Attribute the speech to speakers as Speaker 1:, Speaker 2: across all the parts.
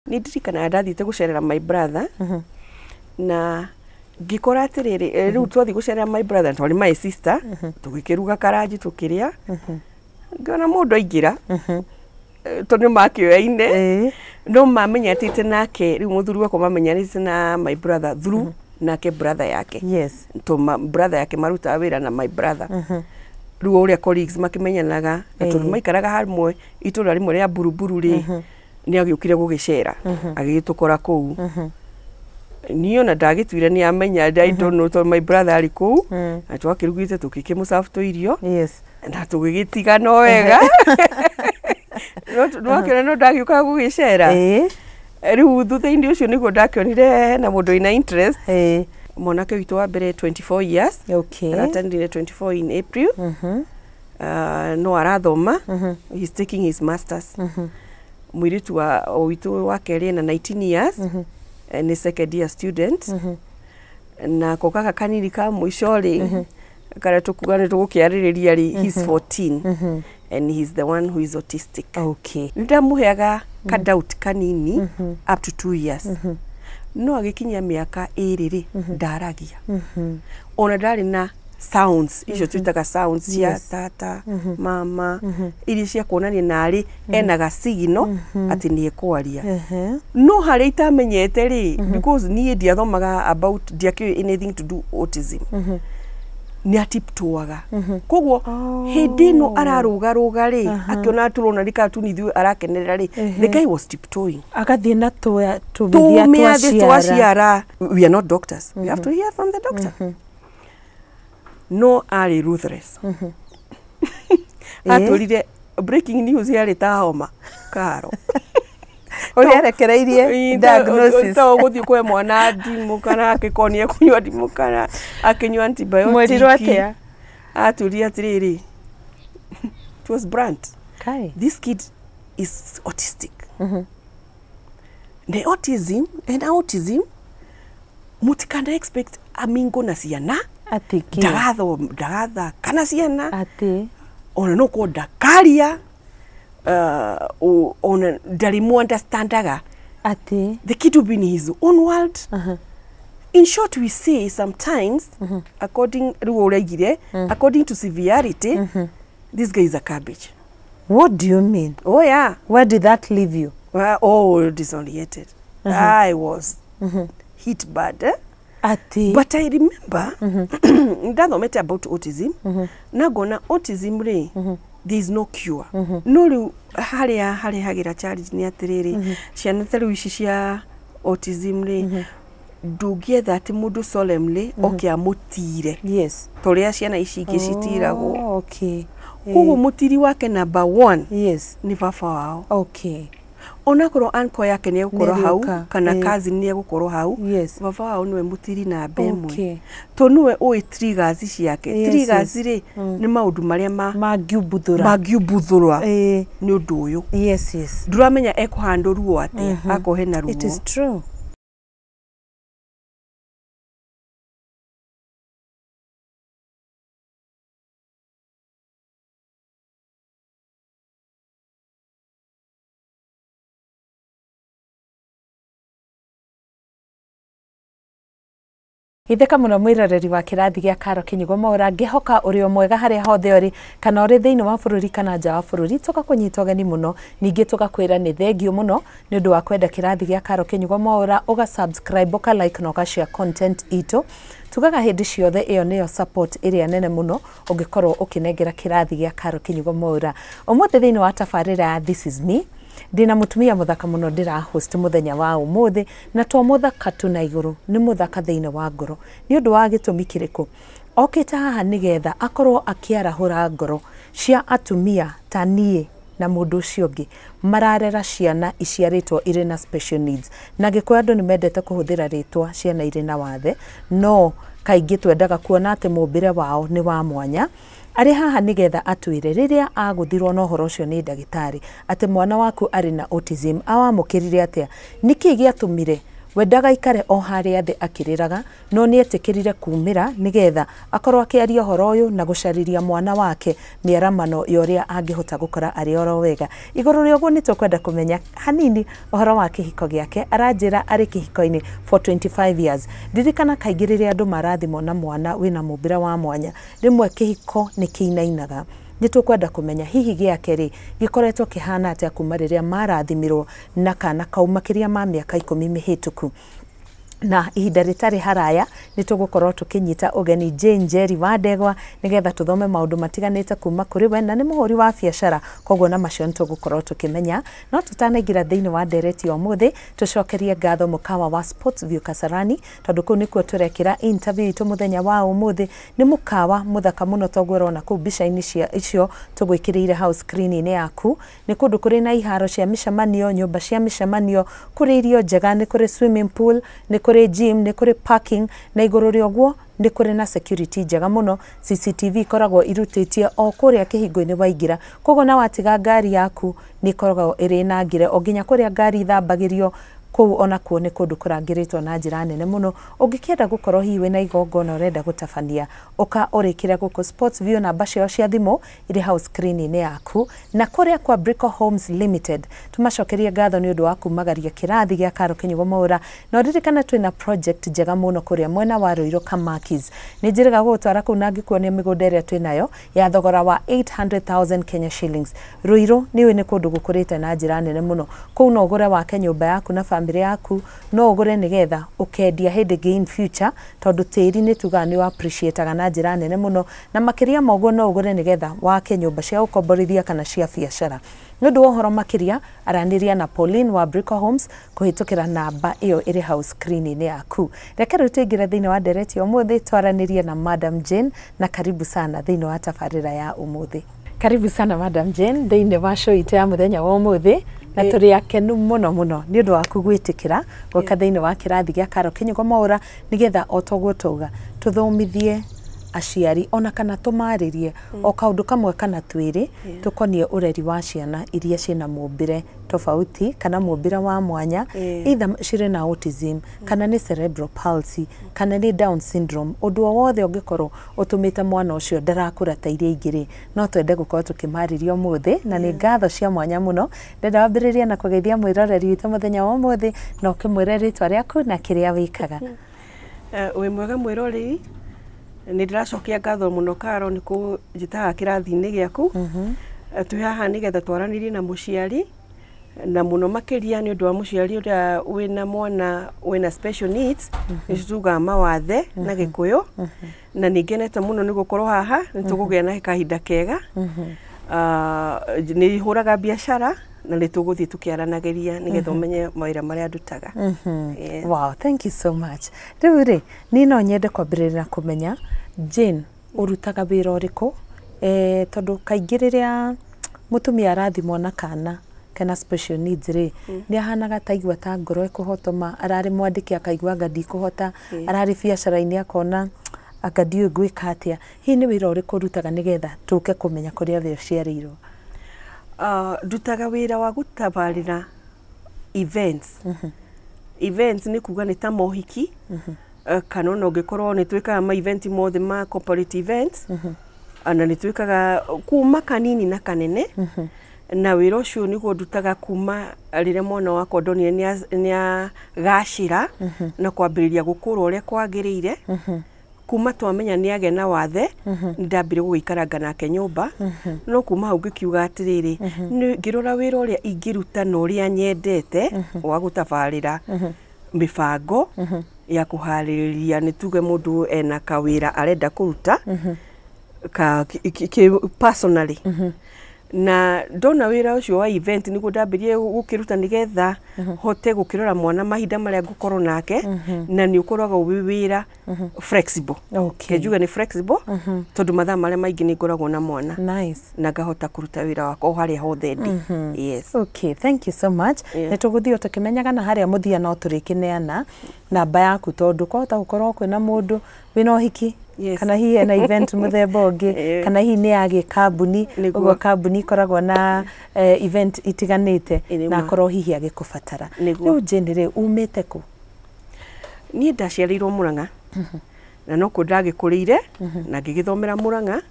Speaker 1: Nĩ ndirikanaga ndathiĩte gũcerera my brother na ngĩkora atĩrĩrĩ, rĩu twathiĩ gũcerera my brother twarĩ my sister, tũgĩkĩruga karanji tũkĩrĩa, ngĩona mũndũ aingĩra, tondũ nĩ makĩoyaine, no mamenyanĩte nake rĩu mũthuri wakwa mamenyanĩte na my brother through nake brother yake, to brother yake marutaga wĩra na my brother, rĩu o ũrĩa colleagues makĩmenyanaga, na tondũ maikaraga hamwe itũra rĩmwe rĩa Buruburu rĩ, nĩ agĩũkire gũgĩcera, agĩgĩtũkora kũu. Niĩ ona ndagĩtuire nĩ amenya, I don't know, tondũ my brother arĩ kũu na twakĩrugĩte tũgĩkĩmũserve tũirio na tũgĩgĩtigana o wega. No nĩwakĩona no ndagĩũkaga gũgĩcera. Rĩu thutha-inĩ ũcio nĩguo ndakĩonire hena mũndũ wĩna interest. Mwanake witũ wa mbere 24 years, araturnire 24 in April. No arathoma, he's taking his masters. Mũirĩtu wa witũ wa kerĩ ena 19 years, nĩ second year student. Na ko gaka kanini ka mũico rĩ, karĩa tũkuga nĩ tũgũkĩarĩrĩria rĩ, he's 14 and he's the one who is autistic. Nĩ ndamũheaga ka doubt kanini up to 2 years, no agĩkinyia mĩaka 2 rĩ, ndaragia, ona ndarĩ na sounds icio twĩtaga sounds cia tata, mama, iria cia kuonania narĩ ena gasigino atĩ nĩ ekwaria. No harĩa itamenyete rĩ, because niĩ ndiathomaga about, ndiakĩũĩ anything to do autism, nĩ atiptoaga. Koguo hĩndĩ ĩno ararũgarũga rĩ, akĩona tũrona nĩ cartoon ithuĩ arakenerera rĩ, the guy was tiptoeing.
Speaker 2: Agathiĩ na tũmĩthia
Speaker 1: tũmĩathĩ
Speaker 2: twa ciara.
Speaker 1: Twaciara. We are not doctors, we have to hear from the doctor. No arĩ ruthless, atũrire breaking news yarĩ ta homa karo.
Speaker 2: Ũrĩa arekereirie diagnosis.
Speaker 1: To gũthiĩ kwe mwana ndimũ kana angĩkorwo nĩ ekũnyua ndimũ kana akĩnyua antibiotic.
Speaker 2: Mwerirwo atĩa?
Speaker 1: Atũrire atĩrĩrĩ, it was blunt.
Speaker 2: Kai.
Speaker 1: This kid is autistic. The autism and autism mutikana expect amingo na ciana.
Speaker 2: Atĩ kĩ?
Speaker 1: Ndagathaka na ciana.
Speaker 2: Atĩ?
Speaker 1: Ona no korwo ndakaria, ona ndarĩ mu understandaga.
Speaker 2: Atĩ?
Speaker 1: The kid will be in his own world. In short, we say sometimes, according rĩu ũraigire, according to severity, this guy is a cabbage.
Speaker 2: What do you mean?
Speaker 1: Oh yeah.
Speaker 2: Where did that leave you?
Speaker 1: Well, oh, disoriented. I was hit bad, eh?
Speaker 2: Atĩ?
Speaker 1: But I remember ndathomete about autism na ngona autism rĩ, there is no cure. No rĩu harĩa harehagĩra challenge nĩ atĩrĩrĩ, ciana ta rĩu ici cia autism rĩ, ndũngĩetha atĩ mũndũ solemnly oke amũtire ta ũrĩa ciana ici ingĩ citiragwo. Koguo mũtiri wake number one nĩ baba wao. Onakorwo uncle yake nĩ egũkorwo hau
Speaker 2: Nĩarĩũka,
Speaker 1: kana cousin nĩ egũkorwo hau, baba wao nĩwe mũtiri namba ĩmwe, tondũ nĩwe ũĩ triggers ciake. Triggers rĩ, nĩ maũndũ marĩa ma
Speaker 2: Mangiumbuthũra.
Speaker 1: Mangiumbuthũra nĩ ũndũ ũyũ. Ndũramenya ekũhandũ ruo atĩa akorwo hena ruo.
Speaker 2: It is true. Itheka muno mwiroreri wa kirathi gĩa Karo Kinyugo Mwaura, ngĩhoka ũrĩ o mwega harĩa hothe ũrĩ, kana ũrĩ thĩinĩ wa bũrũri kana nja wa bũrũri. Tũgakũnyita ũgeni mũno, ningĩ tũgakwĩra nĩ thengio mũno nĩ ũndũ wa kwenda kĩrathi gĩa Karo Kinyugo Mwaura, ũga subscribe, ũka like na ũga share content itũ. Tugaga hĩndĩ ciothe ĩyo nĩyo support ĩrĩa nene mũno ũngĩkorwo ũkĩnengera kĩrathi gĩa Karo Kinyugo Mwaura. Ũmũthĩ thĩinĩ wa tabarĩra ya This is Me, ndĩna mũtumia mũthaka mũno ndĩra host mũthenya wa ũmũthĩ, na to mũthaka tu na igũrũ, nĩ mũthaka thĩinĩ wa ngoro. Nĩ ũndũ wa gĩtũmi kĩrĩkũ okĩte haha? Nĩgetha akorwo akĩarahũra ngoro cia atumia ta niĩ na mũndũ ũcio ũngĩ mararera ciana iciarĩtwo irĩ na special needs. Na Gĩkũyũ andũ nĩ mendete kũhũthĩra rĩtwa ciana irĩ na wathe, no kaingĩ twendaga kuona atĩ mũmbĩre wao nĩ wa mwanya. Arĩ haha nĩgetha atwĩre rĩrĩa agũthirwo na ũhoro ũcio nĩ ndagĩtarĩ atĩ mwana waku arĩ na autism, awamũkĩrire atĩa, nĩkĩ gĩatũmire We ndagaikare o harĩa thĩ akĩrĩraga, no nĩ etĩkĩrire kumĩra nĩgetha akorwo akĩaria ũhoro ũyũ na gũcarĩria mwana wake mĩaramano ya ũrĩa angĩhota gũkora arĩ oro wega. Igũrũ rĩa ũguo nĩ tũkwenda kũmenya hanini ũhoro wa kĩhiko gĩake. Aranjĩra arĩ kĩhiko-inĩ for 25 years. Ndirikana kaingĩ rĩrĩa andũ marathimwo na mwana wĩna mũmbĩre wa mwanya, rĩmwe kĩhiko nĩ kĩinainaga. Nĩ tũkwenda kũmenya hihi gĩake rĩ gĩkoretwo kĩhana atĩa kuma rĩrĩa marathimirwo na kana kau makĩria ma mĩaka 10 mĩhĩtũku. Na ihinda rĩtarĩ haraya nĩ tũgũkorwo tũkĩnyita ũgeni Jane Njeri wa Ndegwa nĩgetha tũthome maũndũ matiganĩte kuma kũrĩ we, na nĩ mũhũri wa biacara, koguo na macio nĩ tũgũkorwo tũkĩmenya. No tũtanaingĩra thĩinĩ wa ndereti ya ũmũthĩ, tũcokerie ngatho mũkawa wa Sports View Kasarani, tondũ kũu nĩkuo tũrekĩra interview itũ mũthenya wa ũmũthĩ. Nĩ mũkawa mũthaka mũno toguo ũrona kũu mbica-inĩ cia icio tũgwĩkĩrĩire hau screen-inĩ yaku. Nĩ kũndũ kũrĩ na iharo cia mĩcemanio, nyũmba cia mĩcemanio, kũrĩ irio njega, nĩ kũrĩ swimming pool, nĩ kũrĩ gym, nĩ kũrĩ parking, na igũrũ rĩa ũguo nĩ kũrĩ na security njega mũno. CCTV ikoragwo irutĩtie o kũrĩa kĩhingo-inĩ waingĩra, koguo na watiga ngari yaku nĩ ĩkoragwo ĩrĩ nangĩre o nginya kũrĩa ngari ithambagĩrio. Kũu onakuo nĩ kũndũ kũrangĩrĩtwo na njĩra nene mũno. Ũngĩkĩenda gũkorwo hihi wĩna igongona ũrenda gũtabania, ũka ũrĩkĩre gũkũ Sports View. Namba ciao cia thimũ irĩ hau screen-inĩ yaku. Na kũrĩa kwa Brico Homes Limited, tũmacokerie ngatho nĩ ũndũ wa kumagaria kĩrathi gĩa Karo Kĩnyugo Mwaũra. Na ũririkane twĩna project njega mũno kũrĩa mwena wa Ruiru Kamakis. Nĩ njĩrĩga gũgũtwara kũu na ngĩkuonia mĩgũnda ĩrĩa twĩnayo ya thogora wa 800,000 Kenya shillings. Ruiru nĩ ũĩ nĩ kũndũ gũkũrĩte na njĩra nene mũno. Kũu no ũgũre wake nyũmba yaku na bamĩrĩ yaku, no ũgũre nĩgetha ũkendia hĩndĩ ĩngĩ in future, tondũ tĩri nĩ tugaga nĩ appreciate na njĩra nene mũno. Na makĩria ma ũguo no ũgũre nĩgetha wake nyũmba cia gũkomborithia kana cia biacara. Nĩ ũndũ wa ũhoro makĩria, aranĩria na Pauline wa Brico Homes kũhĩtũkĩra namba ĩyo ĩrĩ hau screen-inĩ yaku. Reke rĩu tũingĩre thĩinĩ wa ndereti ya ũmũthĩ, twaranĩrie na Madam Jane, na karibu sana thĩinĩ wa tabarĩra ya ũmũthĩ. Karibu sana Madam Jane thĩinĩ wa show itũ ya mũthenya wa ũmũthĩ, na tũrĩ akenu mũno mũno nĩ ũndũ waku gwĩtĩkĩra gũka thĩinĩ wa kĩrathi gĩa Karo Kĩnyugo Mwaũra, nĩgetha o toguo twauga tũthomithie aciari ona kana tũmarĩrie o kaũndũ kamwe kana twĩrĩ tũkonie ũreri wa ciana iria ciĩna mũmbĩre tofauti kana mũmbĩre wa mwanya, either cirĩ na autism kana nĩ cerebral palsy kana nĩ Down syndrome. Ũndũ o wothe ũngĩkorwo ũtũmĩte mwana ũcio ndarakũra ta iria ingĩ rĩ, no twende gũkorwo tũkĩmarĩria ũmũthĩ. Na nĩ ngatho cia mwanya mũno. Ndenda wambĩrĩrie na kũgeithia mwĩroreri witũ mũthenya wa ũmũthĩ, na ũkĩmwĩre rĩtwa rĩaku na kĩrĩa wĩkaga.
Speaker 1: Wĩ mwega mwĩroreri, nĩ ndĩracokia ngatho mũno Karo nĩ kũnjĩtaga kĩrathi-inĩ gĩaku. Twĩ haha nĩgetha twaranĩrie na mũciari, na mũno makĩria nĩ ũndũ wa mũciari ũrĩa wĩna mwana wĩna special needs, nĩcio tugaga mawathe na Gĩkũyũ. Na nĩ ngenete mũno nĩ gũkorwo haha, nĩ tũkũgĩa na kahinda kega. Nĩ hũraga biacara na nĩ tũgũthiĩ tũkĩaranagĩria nĩgetha ũmenye mawĩra marĩa ndutaga. Yes.
Speaker 2: Wow, thank you so much. Rĩu rĩ, niĩ no nyende kwambĩrĩria na kũmenya Jane, ũrutaga wĩra ũrĩkũ? Tondũ kaingĩ rĩrĩa mũtumia arathimwo na kana kena special needs rĩ, nĩ ahanaga ta aigua ta ngoro ĩkũhotoma. Ararĩ mwandĩki akaigua anga ndikũhota, ararĩ biacara-inĩ akona anga ndiũĩ ngwĩka atĩa. Hihi nĩ wĩra ũrĩkũ ũrutaga nĩgetha tũke kũmenya kũrĩa we ũciarĩirwo?
Speaker 1: Ndutaga wĩra wa gũtabarĩra events. Events nĩ kuga nĩ ta mohiki, kana ona ũngĩkorwo nĩ twĩkaga ma event mothe ma corporate events, na nĩ twĩkaga kuma kanini na kanene. Na wĩra ũcio nĩguo ndutaga kuma rĩrĩa mwana wakwa ndonire nĩ agacĩra na kwambĩrĩria gũkũra ũrĩa kwagĩrĩire. Kuma twamenya nĩ agĩa na wathe, nĩ ndambire gũgĩikaranga nake nyũmba, no kuma hau ngĩkiuga atĩrĩrĩ, ngĩrora wĩra ũrĩa ingĩruta na ũrĩa nyendete wa gũtabarĩra mĩbango ya kũharĩrĩria, nĩ tuge mũndũ ena kawĩra arenda kũruta ka personally, na ndona wĩra ũcio wa event nĩguo ndambirie gũkĩruta nĩgetha hote gũkĩrora mwana mahinda marĩa ngũkorwo nake, na nĩ ũkoragwo wĩ wĩra flexible. Reke njuge nĩ flexible, tondũ mathaa marĩa maingĩ nĩ ngoragwo na mwana na ngahota kũruta wĩra wakwa o harĩa hothe ndĩ. Yes.
Speaker 2: Okay, thank you so much. Nĩ tũgũthiĩ o tũkĩmenyaga na harĩa mũthia no tũrĩkĩneana namba yaku, tondũ kwahota gũkorwo kwĩna mũndũ wĩna ũhiki kana hihi ena event mũthemba ũngĩ, kana hihi nĩ ya gĩkambuni, ũguo kambuni ikoragwo na event itiganĩte,
Speaker 1: Ĩ, nĩ
Speaker 2: na
Speaker 1: ma.
Speaker 2: akorwo hihi agĩkũbatara.
Speaker 1: Nĩguo.
Speaker 2: Rĩu Jane rĩ, umĩte kũ?
Speaker 1: Niĩ ndaciarĩirwo Murang'a na nokuo ndagĩkũrĩire na ngĩgĩthomera Murang'a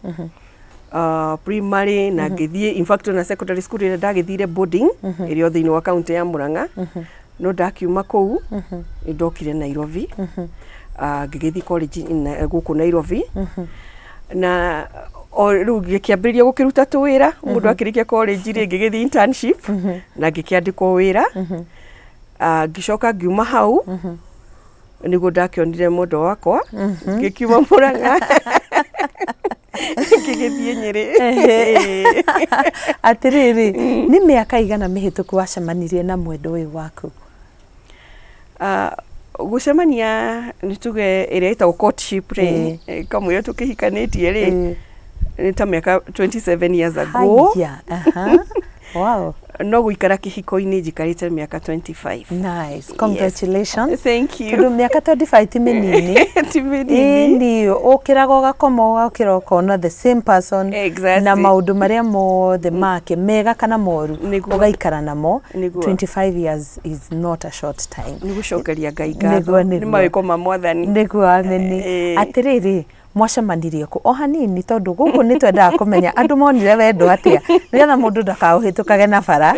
Speaker 1: primary na ngĩthiĩ, in fact ona secondary school ĩrĩa ndagĩthire boarding ĩrĩa o thĩinĩ wa kaunti ya Murang'a. No ndakiuma kũu nĩ ndokire Nairobi, ngĩgĩthiĩ college gũkũ Nairobi, na o rĩu ngĩkĩambĩrĩria gũkĩruta tũwĩra. Mũndũ akĩrĩkia college rĩ, ngĩgĩthiĩ internship na ngĩkĩandĩkwo wĩra. Ngĩcoka ngiuma hau nĩguo ndakĩonire mwendwa wakwa, ngĩkiuma Murang'a ngĩgĩthiĩ Nyĩrĩ.
Speaker 2: Atĩrĩrĩ, nĩ mĩaka igana mĩhĩtũku wacemanirie na mwendwa ũyũ waku?
Speaker 1: Gũcemania nĩ tuge ĩrĩa ĩtagwo courtship rĩ, kamũira tũkĩhikanĩtie rĩ, nĩ ta mĩaka 27 years ago.
Speaker 2: Haya, aha. Wow.
Speaker 1: No gũikara kĩhiko-inĩ njikarĩte mĩaka 25.
Speaker 2: Nice. Congratulations.
Speaker 1: Thank you.
Speaker 2: Tondũ mĩaka 25 ti mĩnini.
Speaker 1: Ti mĩnini.
Speaker 2: Ĩni ũkĩraga ũgakoma ũgokĩra ũkona the same person na maũndũ marĩa mothe make mega kana moru ũgaikara namo. 25 years is not a short time.
Speaker 1: Nĩ gũcokeria Ngai ngatho nĩ mawĩko ma Mwathani.
Speaker 2: Nĩguo, ameni. Atĩrĩrĩ, mwacemanirie kũ? O hanini, tondũ gũkũ nĩ twendaga kũmenya andũ monire wendo atĩa, nĩgetha mũndũ ndakaũhĩtũkage na bara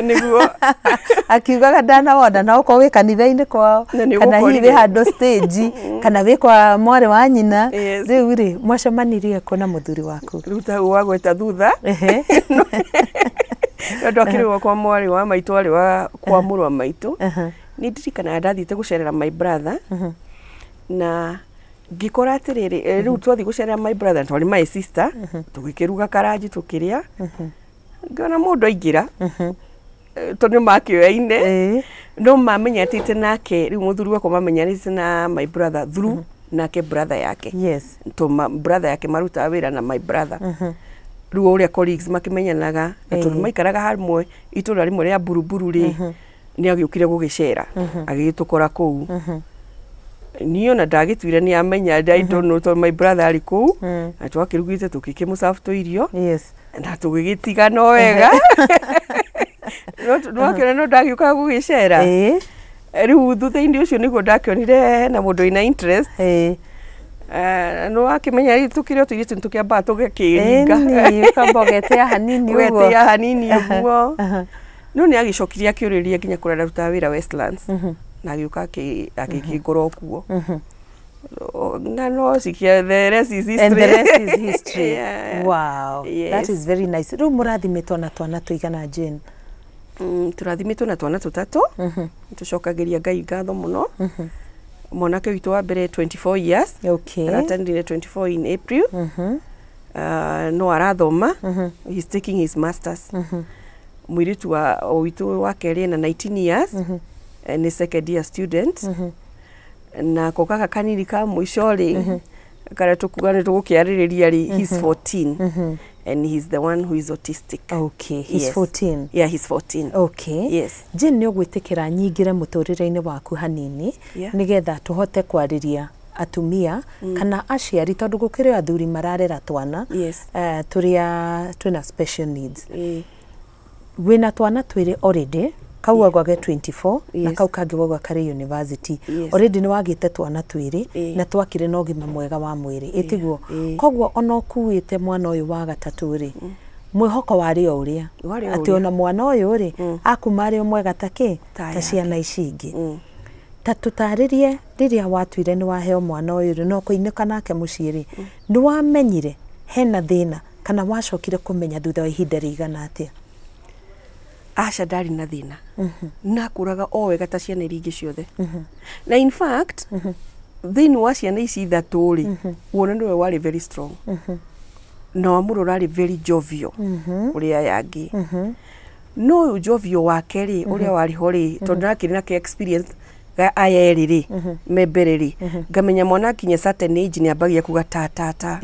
Speaker 2: akiugaga ndanawona, na okorwo wĩ kanitha-inĩ kwao
Speaker 1: Na nĩ
Speaker 2: kana hihi
Speaker 1: ũgũkorire.
Speaker 2: wĩ handũ stage kana wĩ kwa mwarĩ wa nyina. Rĩu rĩ, mwacemanirie kũ na mũthuri waku?
Speaker 1: Rĩu ta wagweta thutha, andũ akĩrĩ wa kwa mwarĩ wa maitũ, arĩ wa kwa mũrũ wa maitũ. Nĩ ndirikanaga ndathiĩte gũcerera my brother na ngĩkora atĩrĩrĩ, rĩu twathiĩ gũcerera my brother, twarĩ my sister, tũgĩkĩruga karanji tũkĩrĩa, ngĩona mũndũ aingĩra, tondũ nĩ makĩoyaine, no mamenyanĩte nake. Rĩu mũthuri wakwa mamenyanĩte na my brother through nake brother yake, to brother yake marutaga wĩra na my brother. Rĩu o ũrĩa colleagues makĩmenyanaga, na tondũ maikaraga hamwe itũra rĩmwe rĩa Buruburu rĩ, nĩ agĩũkire gũgĩcera, agĩgĩtũkora kũu. Niĩ ona ndagĩtuire nĩ amenya, I don't know, tondũ my brother arĩ kũu na twakĩrugĩte tũgĩkĩmũserve tũirio na tũgĩgĩtigana o wega. No nĩwakĩona no ndagĩũkaga gũgĩcera. Rĩu thutha-inĩ ũcio nĩguo ndakĩonire hena mũndũ wĩna interest. Nĩ wakĩmenya rĩu tũkĩrĩ o tũirĩtu nĩ tũkĩambaga tũgakĩringa.
Speaker 2: Ĩni ũkamba ũgetĩa hanini ũguo.
Speaker 1: Ũgetĩa hanini ũguo. No nĩ agĩcokirie akĩũrĩria nginya kũrĩa ndarutaga wĩra Westlands, na agĩũka agĩkĩngora o kuo. Ng'ano cikia, the rest is history.
Speaker 2: And the rest is history.
Speaker 1: Yeah.
Speaker 2: Wow. That is very nice. Rĩu mũrathimĩtwo na twana tũigana, Jane?
Speaker 1: Tũrathimĩtwo na twana tũtatũ. Tũcokagĩria Ngai ngatho mũno. Mwanake witũ wa mbere 24 years, aratanire 24 in April. No arathoma, he's taking his masters. Mũirĩtu wa witũ wa kerĩ ena 19 years, nĩ second year student. Na ko gaka kanini ka mũico rĩ, karĩa tũkuga nĩ tũgũkĩarĩrĩria rĩ, he's 14 and he's the one who is autistic.
Speaker 2: Okay, he's
Speaker 1: Yes.
Speaker 2: 14.
Speaker 1: Yeah, he's 14.
Speaker 2: Okay.
Speaker 1: Yes.
Speaker 2: Jane, nĩ ũgwĩtĩkĩra nyingĩre mũtũrĩre-inĩ waku hanini nĩgetha tũhote kwarĩria atumia kana aciari, tondũ gũkĩrĩ athuri mararera twana tũrĩa twĩna special needs. Wĩna twana twĩrĩ already, kau wauga 24 na kau kangĩ wauga karĩ university. Already nĩ wagĩte twana twĩrĩ na twakĩrĩ na ũgima mwega wa mwĩrĩ, ĩtiguo?
Speaker 1: Ĩĩ.
Speaker 2: Koguo ona ũkuĩte mwana ũyũ wa gatatũ rĩ, mwĩhoko warĩ o ũrĩa
Speaker 1: Warĩ o
Speaker 2: atĩ
Speaker 1: ũrĩa.
Speaker 2: ona mwana ũyũ rĩ, akuma arĩ o mwega ta kĩ
Speaker 1: Ta
Speaker 2: ta
Speaker 1: yake.
Speaker 2: ciana ici ingĩ. Ta tũtarĩrie, rĩrĩa watuire nĩ waheo mwana ũyũ rĩ, na ũkũinũka nake mũciĩ rĩ, nĩ wamenyire hena thĩna kana wacokire kũmenya thutha wa ihinda rĩigana atĩa?
Speaker 1: Aca, ndarĩ na thĩna, nakũraga o wega ta ciana iria ingĩ ciothe. Na in fact thĩinĩ wa ciana ici ithatũ rĩ, wona nĩwe warĩ very strong na wamũrora arĩ very jovial kũrĩ aya angĩ. No ũyũ jovial wake rĩ, ũrĩa warĩ ho rĩ, tondũ ndakĩrĩ na kĩ experience ga aya erĩ rĩ me mbere rĩ, ngamenya mwana akinya certain age nĩ ambagia kuga ta ta ta,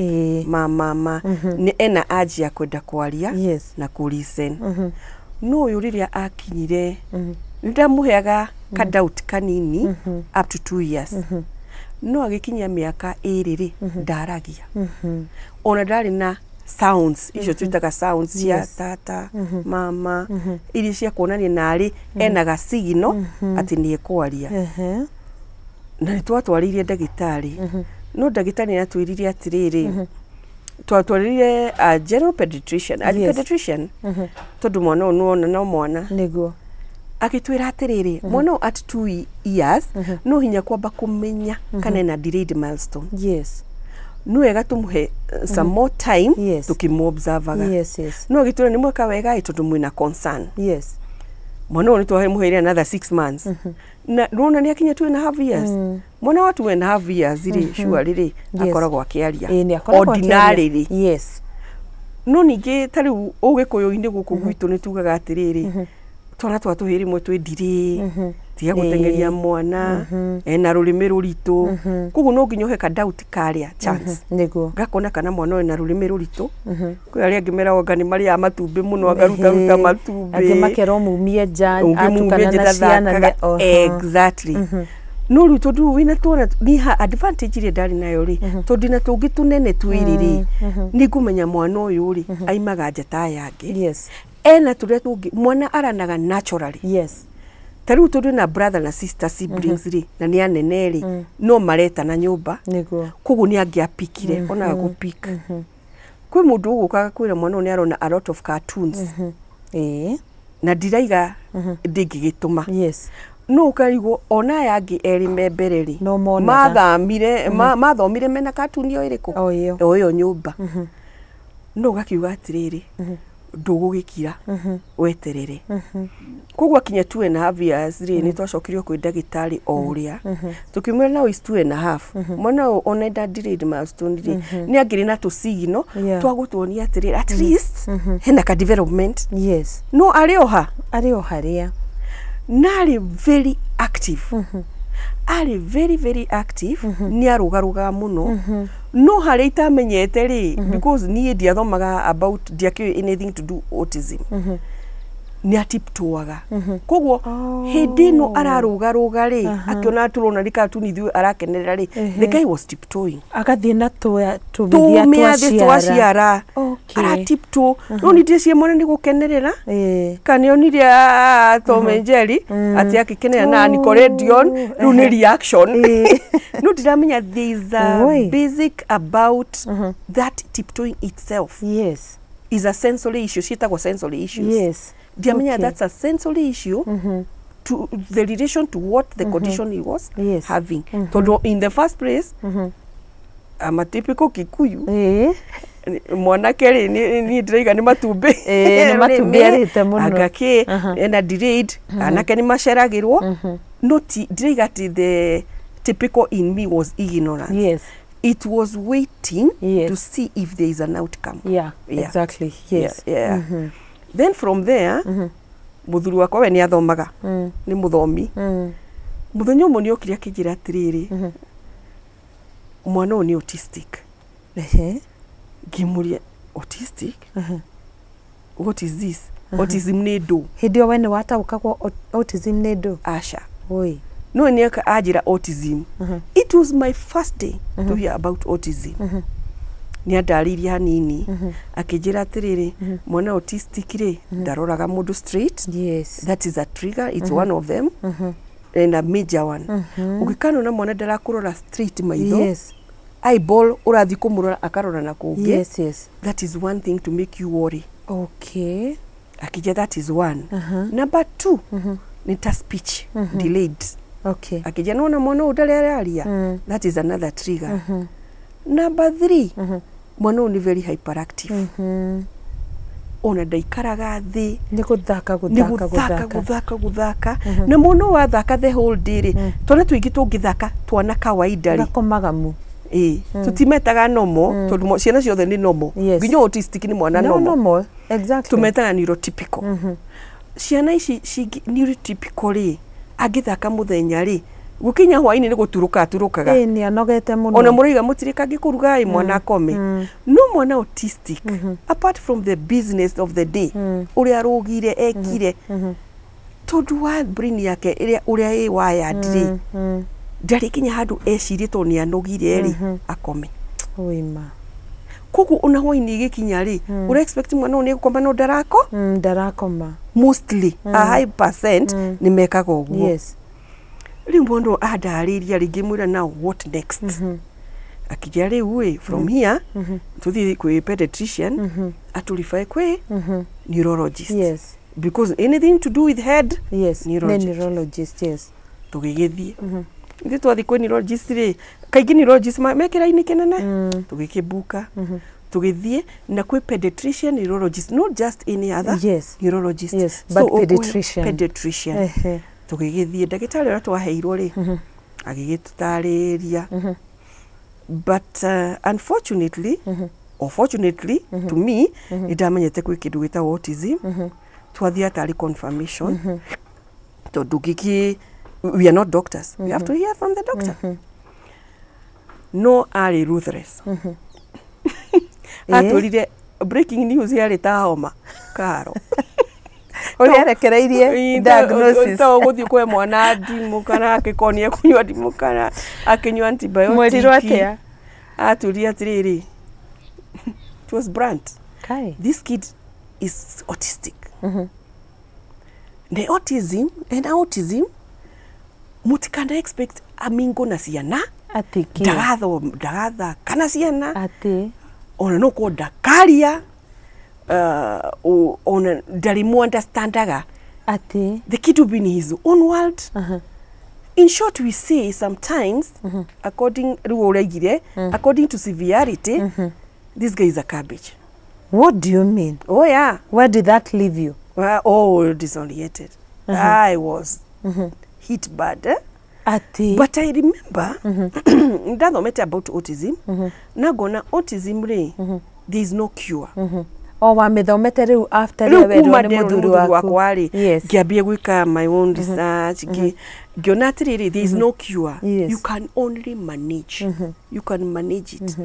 Speaker 1: ma ma ma, nĩ ena urge ya kwenda kwaria na kũ listen. No ũyũ rĩrĩa akinyire, nĩ ndamũheaga ka doubt kanini up to 2 years, no agĩkinyia mĩaka 2 rĩ, ndaragia, ona ndarĩ na sounds icio twĩtaga sounds cia tata, mama, iria cia kuonania narĩ ena gacigino atĩ nĩ ekwaria. Na nĩ twatwarĩire ndagĩtarĩ, no ndagĩtarĩ nĩ atwĩrire atĩrĩrĩ, twatwarĩire a general pediatrician, a pediatrician, tondũ mwana ũyũ nĩwona no mwana. Agĩtwĩra atĩrĩrĩ, mwana ũyũ at 2 years no hinya kwamba kũmenya kana ena delayed milestone. Nĩ wega tũmũhe some more time tũkĩmũobservaga. No agĩtwĩra nĩ mweka wega ĩ, tondũ mwĩna concern. Mwana ũyũ nĩ twamũheire another 6 months na rona nĩ akinya 2.5 years. Mwana wa 2.5 years rĩ, surely rĩ, akoragwo akĩaria.
Speaker 2: Ĩĩ, nĩ akoragwo akĩaria.
Speaker 1: Ordinarily. No ningĩ ta rĩu ũgĩkũyũ-inĩ gũkũ gwitũ nĩ tugaga atĩrĩrĩ, twana twa tũhĩĩ rĩmwe twĩ ndirĩ, tiga gũteng'eria mwana, ena rũrĩmĩ rũritũ. Koguo no nginya ũhe ka doubt karĩa chance, ngakona kana mwana ũyũ ena rũrĩmĩ rũritũ. Kwĩ arĩa angĩ meragwo anga nĩ marĩaga matumbĩ mũno, akarutaruta matumbĩ.
Speaker 2: Angĩ makerwo mumie nja.
Speaker 1: Ũngĩmumia
Speaker 2: atukana
Speaker 1: nja
Speaker 2: na ciana
Speaker 1: ndathakaga. Exactly. No rĩu tondũ wĩna tuona ni ha advantage ĩrĩa ndarĩ nayo rĩ, tondũ ndĩna tũngĩ tũnene twĩrĩ rĩ, nĩ ngũmenya mwana ũyũ rĩ aimaga nja ta aya angĩ. Ena tũrĩa tũngĩ mwana aranaga naturally. Ta rĩu tondũ na brother na sister, siblings rĩ, na nĩ anene rĩ, no maretana nyũmba. Koguo nĩ angĩapikire onaga gũpik. Kwĩ mũndũ ũgũkaga kwĩra mwana ũyũ nĩ arona a lot of cartoons, na ndiraiga ndĩngĩgĩtũma. No ũkarigwo ona aya angĩ erĩ me mbere rĩ,
Speaker 2: No monaga.
Speaker 1: mathamire mathomire mena cartoon o ĩrĩkũ?
Speaker 2: O ĩyo.
Speaker 1: O ĩyo nyũmba. No ũgakiuga atĩrĩrĩ, ndũgũgĩkira weterere. Koguo akinya 2.5 years rĩ, nĩ twacokirio kwĩ ndagĩtarĩ o ũrĩa tũkĩmwĩra, now is 2.5, mwana ũyũ ona enda delayed milestone rĩ, nĩ angĩrĩ na tũcigino twa gũtuonia atĩrĩrĩ, at least hena ka development. No arĩ oha.
Speaker 2: Arĩ o harĩa.
Speaker 1: Na arĩ very active, arĩ very very active, nĩ arũgarũgaga mũno. No harĩa itamenyete rĩ, because niĩ ndiathomaga about, ndiakĩũĩ anything to do autism, nĩ atiptoaga. Koguo hĩndĩ ĩno ararũgarũga rĩ, akĩona tũrona nĩ cartoon ithuĩ arakenerera rĩ, the guy was tiptoeing.
Speaker 2: Agathiĩ na tũmĩthia twa
Speaker 1: tũmĩathĩ twa
Speaker 2: ciara.
Speaker 1: Ciara. Aratiptoe, no nĩ ndĩcie mwana nĩ gũkenerera kana onire Tom and Jerry atĩ akĩkenera na Nickelodeon, rĩu nĩ reaction. No ndiramenya there is a basic about that tiptoeing itself is a sensory issue, ciĩtagwo sensory issues. Ndiamenya that's a sensory issue to the relation to what the condition he was having, tondũ in the first place I'm a typical Kikuyu. Mwanake rĩ, niĩ ndĩraiga nĩ matumbĩ.
Speaker 2: Ĩĩ, nĩ matumbĩ arĩte mũno.
Speaker 1: Anga kĩ ena delayed, anake nĩ maceragĩrwo. No ti ndĩraiga atĩ the typical in me was ignorance. It was waiting to see if there is an outcome. Yeah. Then from there mũthuri wakwa we nĩ athomaga, nĩ mũthomi. Mũthenya ũmwe nĩ okire akĩnjĩra atĩrĩrĩ, mwana ũyũ nĩ autistic. Ngĩmũria, "Autistic? What is this? Autism nĩ ndũ?"
Speaker 2: Hĩndĩ ĩyo we nĩ wataũkagwo autism nĩ ndũ?
Speaker 1: Aca.
Speaker 2: Oi.
Speaker 1: No nĩ anjĩra autism, it was my first day to hear about autism. Nĩ andarĩirie hanini, akĩnjĩra atĩrĩrĩ, mwana autistic rĩ, ndaroraga mũndũ straight. That is a trigger, it's one of them and a major one. Ũngĩkanona mwana ndarakũrora straight maitho, eyeball, ũrathiĩ kũmũrora akarora na kũngĩ, that is one thing to make you worry. Akija, that is one. Number two nĩ ta speech delayed. Akija nona mwana ũyũ ndarĩ araria, that is another trigger. Number three, mwana ũyũ nĩ very hyperactive, ona ndaikaraga thĩ.
Speaker 2: Nĩ gũthaka.
Speaker 1: Nĩ
Speaker 2: gũthaka.
Speaker 1: gũthaka.
Speaker 2: Gũthaka.
Speaker 1: Gũthaka, gũthaka. Na mwana ũyũ wathaka the whole day rĩ, twana tũingĩ tũngĩthaka twana kawaida rĩ,
Speaker 2: gakomaga mu.
Speaker 1: Ĩ, tũtimetaga normal, tondũ ciana ciothe nĩ normal. Nginya autistic nĩ mwana
Speaker 2: no
Speaker 1: normal.
Speaker 2: Normal, exactly.
Speaker 1: Tumetaga neurotypical. Ciana ici neurotypical rĩ, angĩthaka mũthenya rĩ, gũkinya hwainĩ nĩ gũturũka aturũkaga.
Speaker 2: Ĩ, nĩ anogete mũno.
Speaker 1: Ona mũraiga mũtirĩ kangĩkũruga ĩ, mwana akome. No mwana autistic, apart from the business of the day ũrĩa arũgire ekire, tondũ wa brain yake ĩrĩa ũrĩa ĩ wired rĩ, ndarĩ kinya handũ ecirie tondũ nĩ anogire rĩ, akome.
Speaker 2: Ũima.
Speaker 1: Koguo ona hwainĩ ĩgĩkinya rĩ, ũra expect mwana ũyũ nĩ egũkoma, no ndarako.
Speaker 2: Ndarakoma.
Speaker 1: Mostly a high percent nĩ mekaga ũguo. Rĩu mũndũ andarĩria rĩngĩ mwĩra, "Now what next?" Akĩnjĩra, "Rĩu ĩ, from here tũthiĩ kwĩ pediatrician atũrefer kwĩ neurologist, because anything to do with head,
Speaker 2: Nĩ
Speaker 1: neurologist."
Speaker 2: Neurologist, yes.
Speaker 1: Tũgĩgĩthiĩ. Ithuĩ twathiĩ kwĩ neurologist rĩ, kaingĩ neurologist me kĩraini kĩnene. Tũgĩkĩbuka, tũgĩthiĩ na kwĩ pediatrician neurologist, not just any other neurologist.
Speaker 2: Yes, but pediatrician.
Speaker 1: Pediatrician. Tũgĩgĩthiĩ, ndagĩtarĩ ũrĩa twaheirwo rĩ, agĩgĩtũtarĩria, but unfortunately or fortunately to me, nĩ ndamenyete kwĩ kĩndũ gĩtagwo autism. Twathiĩ atarĩ confirmation, tondũ ngĩkĩ, we are not doctors, we have to hear from the doctor. No arĩ ruthless. Atwĩrire breaking news yarĩ ta homa karo.
Speaker 2: Ũrĩa arekereirie diagnosis.
Speaker 1: To gũthiĩ kwe mwana ndimũ kana angĩkorwo nĩ ekũnyua ndimũ kana akĩnyua antibiotic.
Speaker 2: Mwerirwo atĩa?
Speaker 1: Atwĩrire atĩrĩrĩ, it was blunt.
Speaker 2: Kai.
Speaker 1: "This kid is autistic." The autism and autism, mutikana expect amingo na ciana.
Speaker 2: Atĩ kĩ?
Speaker 1: Ndagatho ndagathaka na ciana.
Speaker 2: Atĩ?
Speaker 1: Ona no korwo ndakaria, ona ndarĩ mu understandaga.
Speaker 2: Atĩ?
Speaker 1: The kid will be in his own world. In short, we say sometimes, according rĩu ũraigire, according to severity, this guy is a cabbage.
Speaker 2: What do you mean?
Speaker 1: Oh yeah.
Speaker 2: Where did that leave you?
Speaker 1: Well, oh, disoriented. I was hit bad, eh?
Speaker 2: Atĩ?
Speaker 1: But I remember ndathomete about autism na ngona autism rĩ, there is no cure.
Speaker 2: O wamĩthomete rĩu after
Speaker 1: Rĩu
Speaker 2: rĩrĩa werwo
Speaker 1: kuma
Speaker 2: nĩ
Speaker 1: nderwo nĩ
Speaker 2: mũthuri
Speaker 1: mũthuri
Speaker 2: waku?
Speaker 1: wakwa rĩ, ngĩambia gwĩka my own research, ngĩona atĩrĩrĩ, there is no cure. You can only manage. You can manage it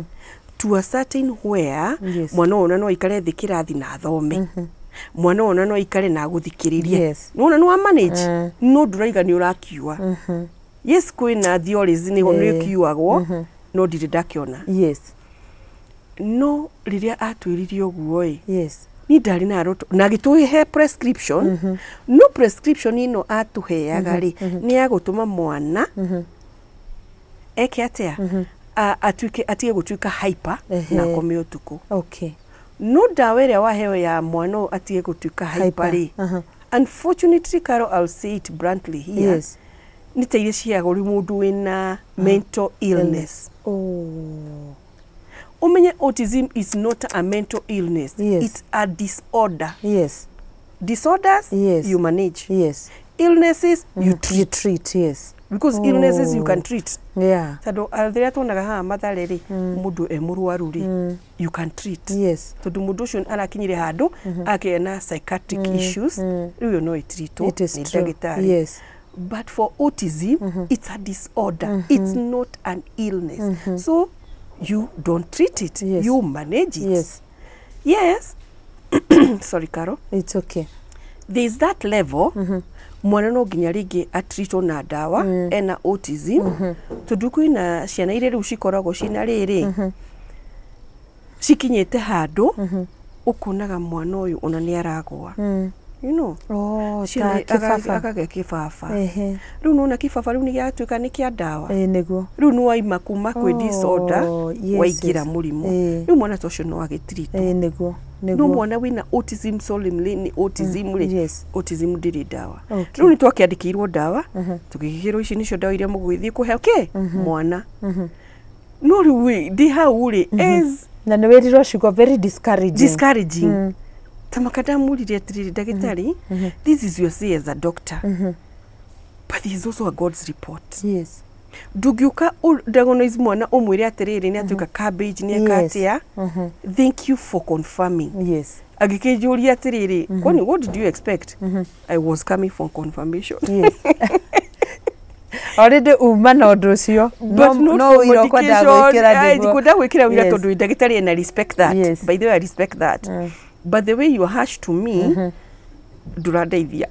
Speaker 1: to a certain where mwana ũyũ ona no aikare thĩ kĩrathi na athome, mwana ũyũ ona no aikare na agũthikĩrĩrie. Nĩwona nĩ wa manage, no ndũraiga nĩ ũrakiua. Yes, kwĩna theories nĩho nĩ no ndirĩ ndakĩona. No rĩrĩa atwĩrire ũguo ĩ, niĩ ndarĩ na roto na agĩtũhe prescription. No prescription ĩno atũheaga rĩ, nĩ ya gũtũma mwana eke atĩa? Atuĩke, atige gũtuĩka hyper na akome ũtukũ. No ndawa ĩrĩa waheo ya mwana ũyũ atige gũtuĩka hyper
Speaker 2: Hyper,
Speaker 1: rĩ, unfortunately, Carol, I'll say it bluntly here, nĩ ta iria ciheagwo rĩ mũndũ wĩna mental illness.
Speaker 2: Oh.
Speaker 1: Ũmenye autism is not a mental illness. It's a disorder. Disorders, you manage. Illnesses, you treat.
Speaker 2: You treat, yes.
Speaker 1: Because illnesses you can treat, tondũ rĩrĩa tuonaga haha Mathare rĩ, mũndũ e mũrwaru rĩ, you can treat, tondũ mũndũ ũcio arakinyire handũ akĩgĩa na psychiatric issues, rĩu ĩyo no ĩtreatwo
Speaker 2: It is
Speaker 1: nĩ
Speaker 2: true.
Speaker 1: ndagĩtarĩ. But for autism, it's a disorder. It's not an illness, so you don't treat it. You manage it. Yes, sorry, Carol.
Speaker 2: It's okay.
Speaker 1: There is that level mwana no nginya rĩngĩ atreatwo na ndawa ena autism, tondũ kwĩna ciana iria rĩu cikoragwo ciĩna rĩrĩ, cikinyĩte handũ ũkonaga mwana ũyũ ona nĩ aragwa, you know.
Speaker 2: Oh, ta
Speaker 1: Ciana
Speaker 2: kĩbaba.
Speaker 1: Akagĩa kĩbaba. Rĩu nona kĩbaba rĩu nĩ gĩatuĩka nĩ kĩa ndawa.
Speaker 2: Ĩĩ, nĩguo.
Speaker 1: Rĩu nĩ waima kuma kwĩ disorder, waingĩra mũrimũ. Rĩu mwana ta ũcio no agĩtreatwo.
Speaker 2: Ĩĩ, nĩguo.
Speaker 1: No
Speaker 2: Nĩguo.
Speaker 1: mwana wĩna autism solemnly nĩ autism rĩ, autism ndĩrĩ ndawa. Rĩu nĩ twakĩandĩkĩirwo ndawa, tũgĩkĩrwo ici nĩcio ndawa iria mũgũgĩthiĩ kũhe kĩ mwana. No rĩu ĩ, ndĩ hau rĩ, as
Speaker 2: Na nĩ wĩrirwo ciugo very discouraging.
Speaker 1: Discouraging. Ta makandamũrire atĩrĩrĩ, "Ndagĩtarĩ, this is your say as a doctor, but there is also a God's report. Ndũngĩũka diagnose mwana ũmwĩre atĩrĩrĩ nĩ atuĩka cabbage, nĩ eka atĩa. Thank you for confirming." Agĩkĩnjũria atĩrĩrĩ, "Kwani what did you expect?" I was coming for confirmation.
Speaker 2: Already uma na ũndũ ũcio.
Speaker 1: But not
Speaker 2: No
Speaker 1: for
Speaker 2: ũira ũkwenda
Speaker 1: medication.
Speaker 2: gwĩkĩra
Speaker 1: Ai,
Speaker 2: nĩguo.
Speaker 1: ndikwenda gwĩkĩra wĩra, tondũ ndagĩtarĩ and I respect that. By the way, I respect that. But the way you are harsh to me, ndũrandeithia.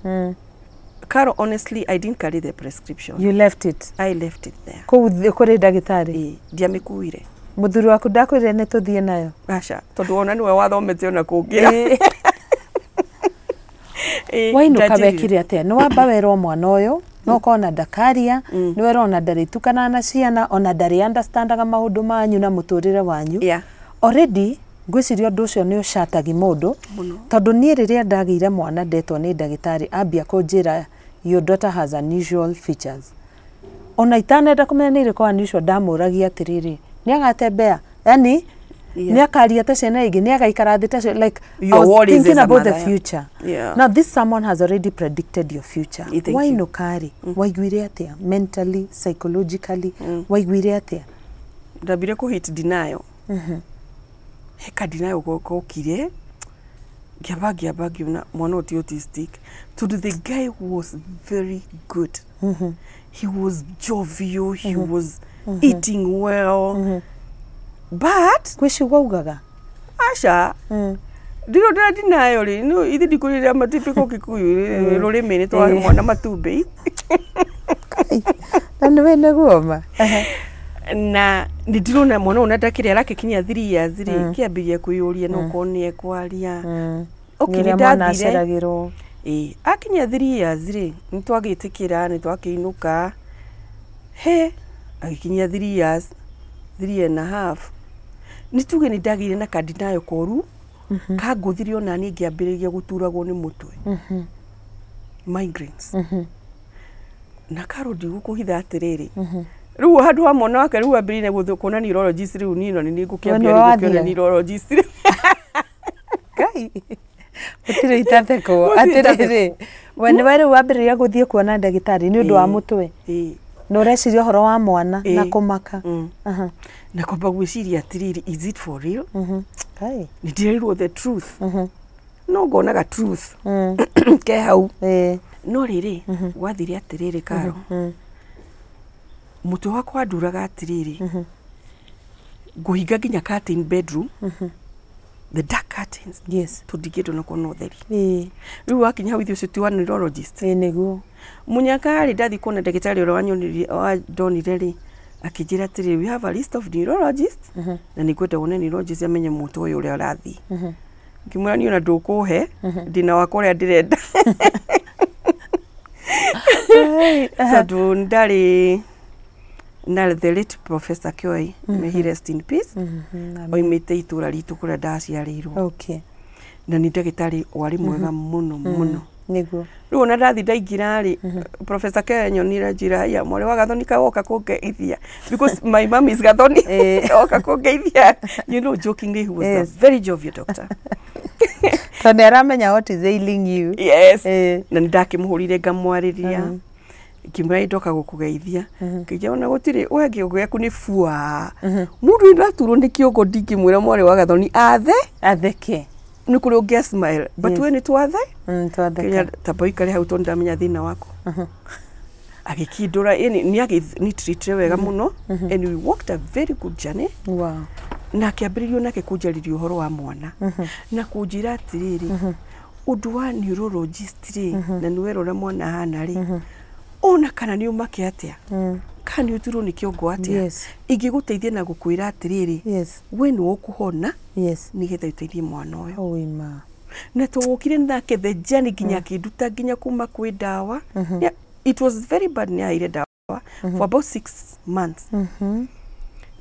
Speaker 1: Carol, honestly, I didn't carry the prescription.
Speaker 2: You left it.
Speaker 1: I left it there.
Speaker 2: Kũu kũrĩ ndagĩtarĩ.
Speaker 1: Ĩĩ, ndiamĩkuire.
Speaker 2: Mũthuri waku ndakwĩrire nĩ tũthiĩ nayo?
Speaker 1: Aca, tondũ ona nĩwe wathomete ona kũngĩra. Ĩĩ,
Speaker 2: Wainũka
Speaker 1: ndanjĩrire.
Speaker 2: wekire atĩa? Nĩ wamba werwo mwana ũyũ No ũkorwo na ndakaria, nĩ wera ona ndarĩtukanaga na ciana, ona ndarĩ understandaga maũndũ manyu na mũtũrĩre wanyu. Already ngwĩciria ũndũ ũcio nĩ ũcatagi mũndũ.
Speaker 1: Mũno.
Speaker 2: Tondũ niĩ rĩrĩa ndagĩire mwana, ndetwo nĩ ndagĩtarĩ, ambia kũnjĩra, "Your daughter has unusual features," ona itanenda kũmenya nĩ irĩkũ unusual, ndamũragia atĩrĩrĩ, nĩ agatembea, yani nĩ akaria ta ciana ingĩ, nĩ agaikara thĩ ta ciana, like
Speaker 1: Your
Speaker 2: I was
Speaker 1: worries
Speaker 2: thinking
Speaker 1: as a
Speaker 2: about the
Speaker 1: mother, yeah.
Speaker 2: future. Now this someone has already predicted your future.
Speaker 1: Thank you.
Speaker 2: Wainũka-rĩ, waiguire atĩa mentally, psychologically, waiguire atĩa?
Speaker 1: Ndambire kũ hit denial, heka denial gokire, ngĩamba ngĩona mwana ũyũ ti autistic, tondũ the guy was very good, he was jovial, he was eating well, but
Speaker 2: Gwĩ ciugo augaga?
Speaker 1: Aca, ndiro ndĩra denial rĩ, no ithi ndikũrĩra matypical Kikuyu rũrĩmĩ nĩ twahe mwana matumbĩ.
Speaker 2: Na nĩ wĩ nĩguo ma.
Speaker 1: Na nĩ ndĩrona mwana ũyũ na ndakĩrĩ arakĩkinyia 3 years rĩ, kĩambĩrĩria kwĩyũria no korwo nĩ ekwaria. Okay,
Speaker 2: nĩ
Speaker 1: nĩ
Speaker 2: ũrĩa mwana
Speaker 1: ndathire
Speaker 2: aceragĩrwo.
Speaker 1: Ĩĩ, akinyia 3 years rĩ, nĩ twagĩtĩkĩra, nĩ twakĩinũka. He agĩkinyia 3 years, three and a half, nĩ tuge nĩ ndagĩire na kandi nayo koru kangũthire, ona niĩ ngĩambĩrĩria gũturagwo nĩ mũtwe, migraines. Na karo ndigũkũhitha atĩrĩrĩ, rĩu handũ ha mwana wake rĩu ambĩrĩire gũthiĩ kuona neurologist, rĩu niĩ no nĩ
Speaker 2: We
Speaker 1: ngũkĩambia
Speaker 2: nĩwe
Speaker 1: rĩu gũkĩona
Speaker 2: wathiaga?
Speaker 1: neurologist rĩu.
Speaker 2: Ngai, gũtirĩ itathekwo.
Speaker 1: Gũtirĩ.
Speaker 2: Atĩrĩrĩ, we nĩwe rĩu wambĩrĩria gũthiĩ kuona ndagĩtarĩ nĩ ũndũ wa mũtwe?
Speaker 1: Ĩĩ.
Speaker 2: Na ũreciria ũhoro wa mwana na
Speaker 1: Ĩĩ.
Speaker 2: kũmaka.
Speaker 1: Na kwamba gwĩciria atĩrĩrĩ, is it for real?
Speaker 2: Ngai.
Speaker 1: Nĩ ndĩrerirwo the truth, no ngonaga truth ke hau. No rĩrĩ, gwathire atĩrĩrĩ, Karo, mũtwe wakwa wanduraga atĩrĩrĩ, ngũhinga nginya curtain bedroom, the dark curtains, tondũ na kuona ũtheri. Rĩu wakinya hau ithuĩ ũcio ti wa neurologist.
Speaker 2: Ĩĩ, nĩguo.
Speaker 1: Mũnyaka rĩ, ndathiĩ kuona ndagĩtarĩ ũrĩa wanyonirie, wandonire rĩ, akĩnjĩra atĩrĩrĩ, "We have a list of neurologists na nĩ ngwenda wone neurologist amenye mũtwe ũyũ ũrĩa ũrathiĩ." Ngĩmwĩra, "Niĩ ona ndũkũhe, ndĩna wakwa ũrĩa ndĩrenda," tondũ ndarĩ na the late Professor Kioi, may he rest in peace, oimĩte itũra ritũ kũrĩa ndaciarĩirwo, na nĩ ndagĩtarĩ warĩ mwega mũno mũno. Rĩu ona ndathi ndaingĩra rĩ, Professor Kioi anyonire, njĩra ya mwarĩ wa Gathoni kawoka kũngeithia, because my mom is Gathoni, oka kũngeithia. Jokingly, he was a very jovial doctor.
Speaker 2: Tondũ nĩ aramenya what is ailing you.
Speaker 1: Yes. Na nĩ ndakĩmũhũrire, ngamwarĩria, ngĩmwĩra ndoka gũkũgeithia, ngĩnjĩra ona gũtirĩ we kĩongo gĩaku nĩ bua mũndũ ndaturwo nĩ kĩongo, ndingĩmwĩra mwarĩ wa Gathoni athe
Speaker 2: atheke.
Speaker 1: Nĩ kũrĩ ũngĩ smile, but we nĩ twathe.
Speaker 2: Twatheka.
Speaker 1: Kenya tamba ũikare hau tondũ ndamenya thĩna waku. Agĩkindũra, yani nĩ agĩnitreatire wega mũno and we walked a very good journey. Na akĩambĩrĩrio nake kũnjarĩria ũhoro wa mwana na kũnjĩra atĩrĩrĩ, ũndũ wa neurologist rĩ, na nĩ wera ũrĩa mwana ahana rĩ, ona kana nĩ ũmake atĩa, kana nĩ ũturwo nĩ kĩongo atĩa, ingĩgũteithia na gũkwĩra atĩrĩrĩ, we nĩ ũkũhona nĩgetha ũteithie mwana ũyũ.
Speaker 2: Oima.
Speaker 1: Na tũgũkire nake the journey nginya akĩnduta nginya kuma kwĩ ndawa. Yeah, it was very bad, nĩ aheire ndawa for about 6 months,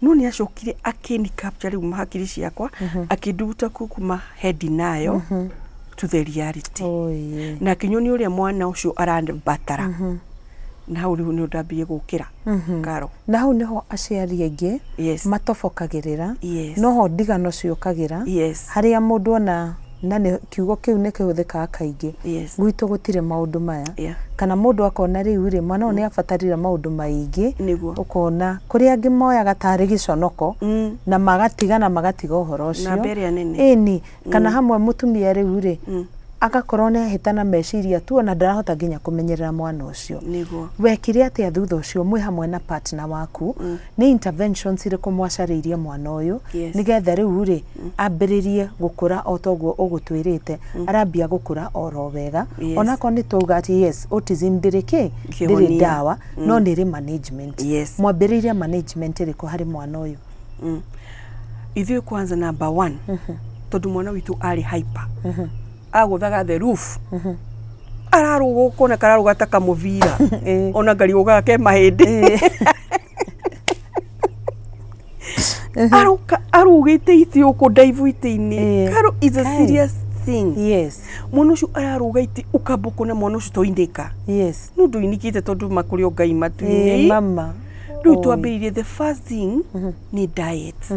Speaker 1: no nĩ acokire akĩni capture rĩu hakiri ciakwa, akĩnduta kuma he denial to the reality,
Speaker 2: Oye.
Speaker 1: na akĩnyonia ũrĩa mwana ũcio arambatara, na hau rĩu nĩ ndambirie gũkĩra, Karo.
Speaker 2: Na hau niho aciari aingĩ matobokagĩrĩra. Noho ndigano ciũkagĩra, harĩa mũndũ ona na nĩ kiugo kĩu nĩ kĩhũthĩkaga kaingĩ, gwitũ gũtirĩ maũndũ maya, kana mũndũ akona rĩu rĩ, mwana ũyũ nĩ abatarire maũndũ maingĩ. Ũkona kũrĩ angĩ moyaga tarĩ gĩconoko na magatigana, magatiga ũhoro ũcio.
Speaker 1: Namba ĩrĩa nene.
Speaker 2: Ĩni, kana hamwe mũtumia rĩu rĩ, agakorwo nĩ ahĩtana meciria tu, ona ndarahota nginya kũmenyerera mwana ũcio. Wekire atĩa thutha ũcio mwĩ hamwe na partner waku? Nĩ interventions irĩkũ mwacarĩirie mwana ũyũ nĩgetha rĩu rĩ, ambĩrĩrie gũkũra o toguo ũgũtwĩrĩte arambia gũkũra oro wega? Onakorwo nĩ twauga atĩ yes, autism ndĩrĩ kĩ, ndĩrĩ
Speaker 1: Kĩhonia.
Speaker 2: ndawa, no nĩ ĩrĩ management. Mwambĩrĩirie management ĩrĩkũ harĩ mwana ũyũ?
Speaker 1: Ithuĩ kwanza number one, tondũ mwana witũ arĩ hyper, agũthaga the roof. Ararũga ũkona kararũga ta kamũbira. Ona ngariũgaga ke mahĩndĩ. Aroka arũgĩte itĩ ũkũ ndaivu itĩ-inĩ. Karo is a
Speaker 2: Kai.
Speaker 1: serious thing. Mwana ũcio ararũga itĩ ũkamba ũkona mwana ũcio toinĩka. No ndũinĩkĩte tondũ makũrĩ o Ngai matu-inĩ.
Speaker 2: Mama.
Speaker 1: Rĩu
Speaker 2: Oi.
Speaker 1: twambĩrĩirie, the first thing nĩ diet.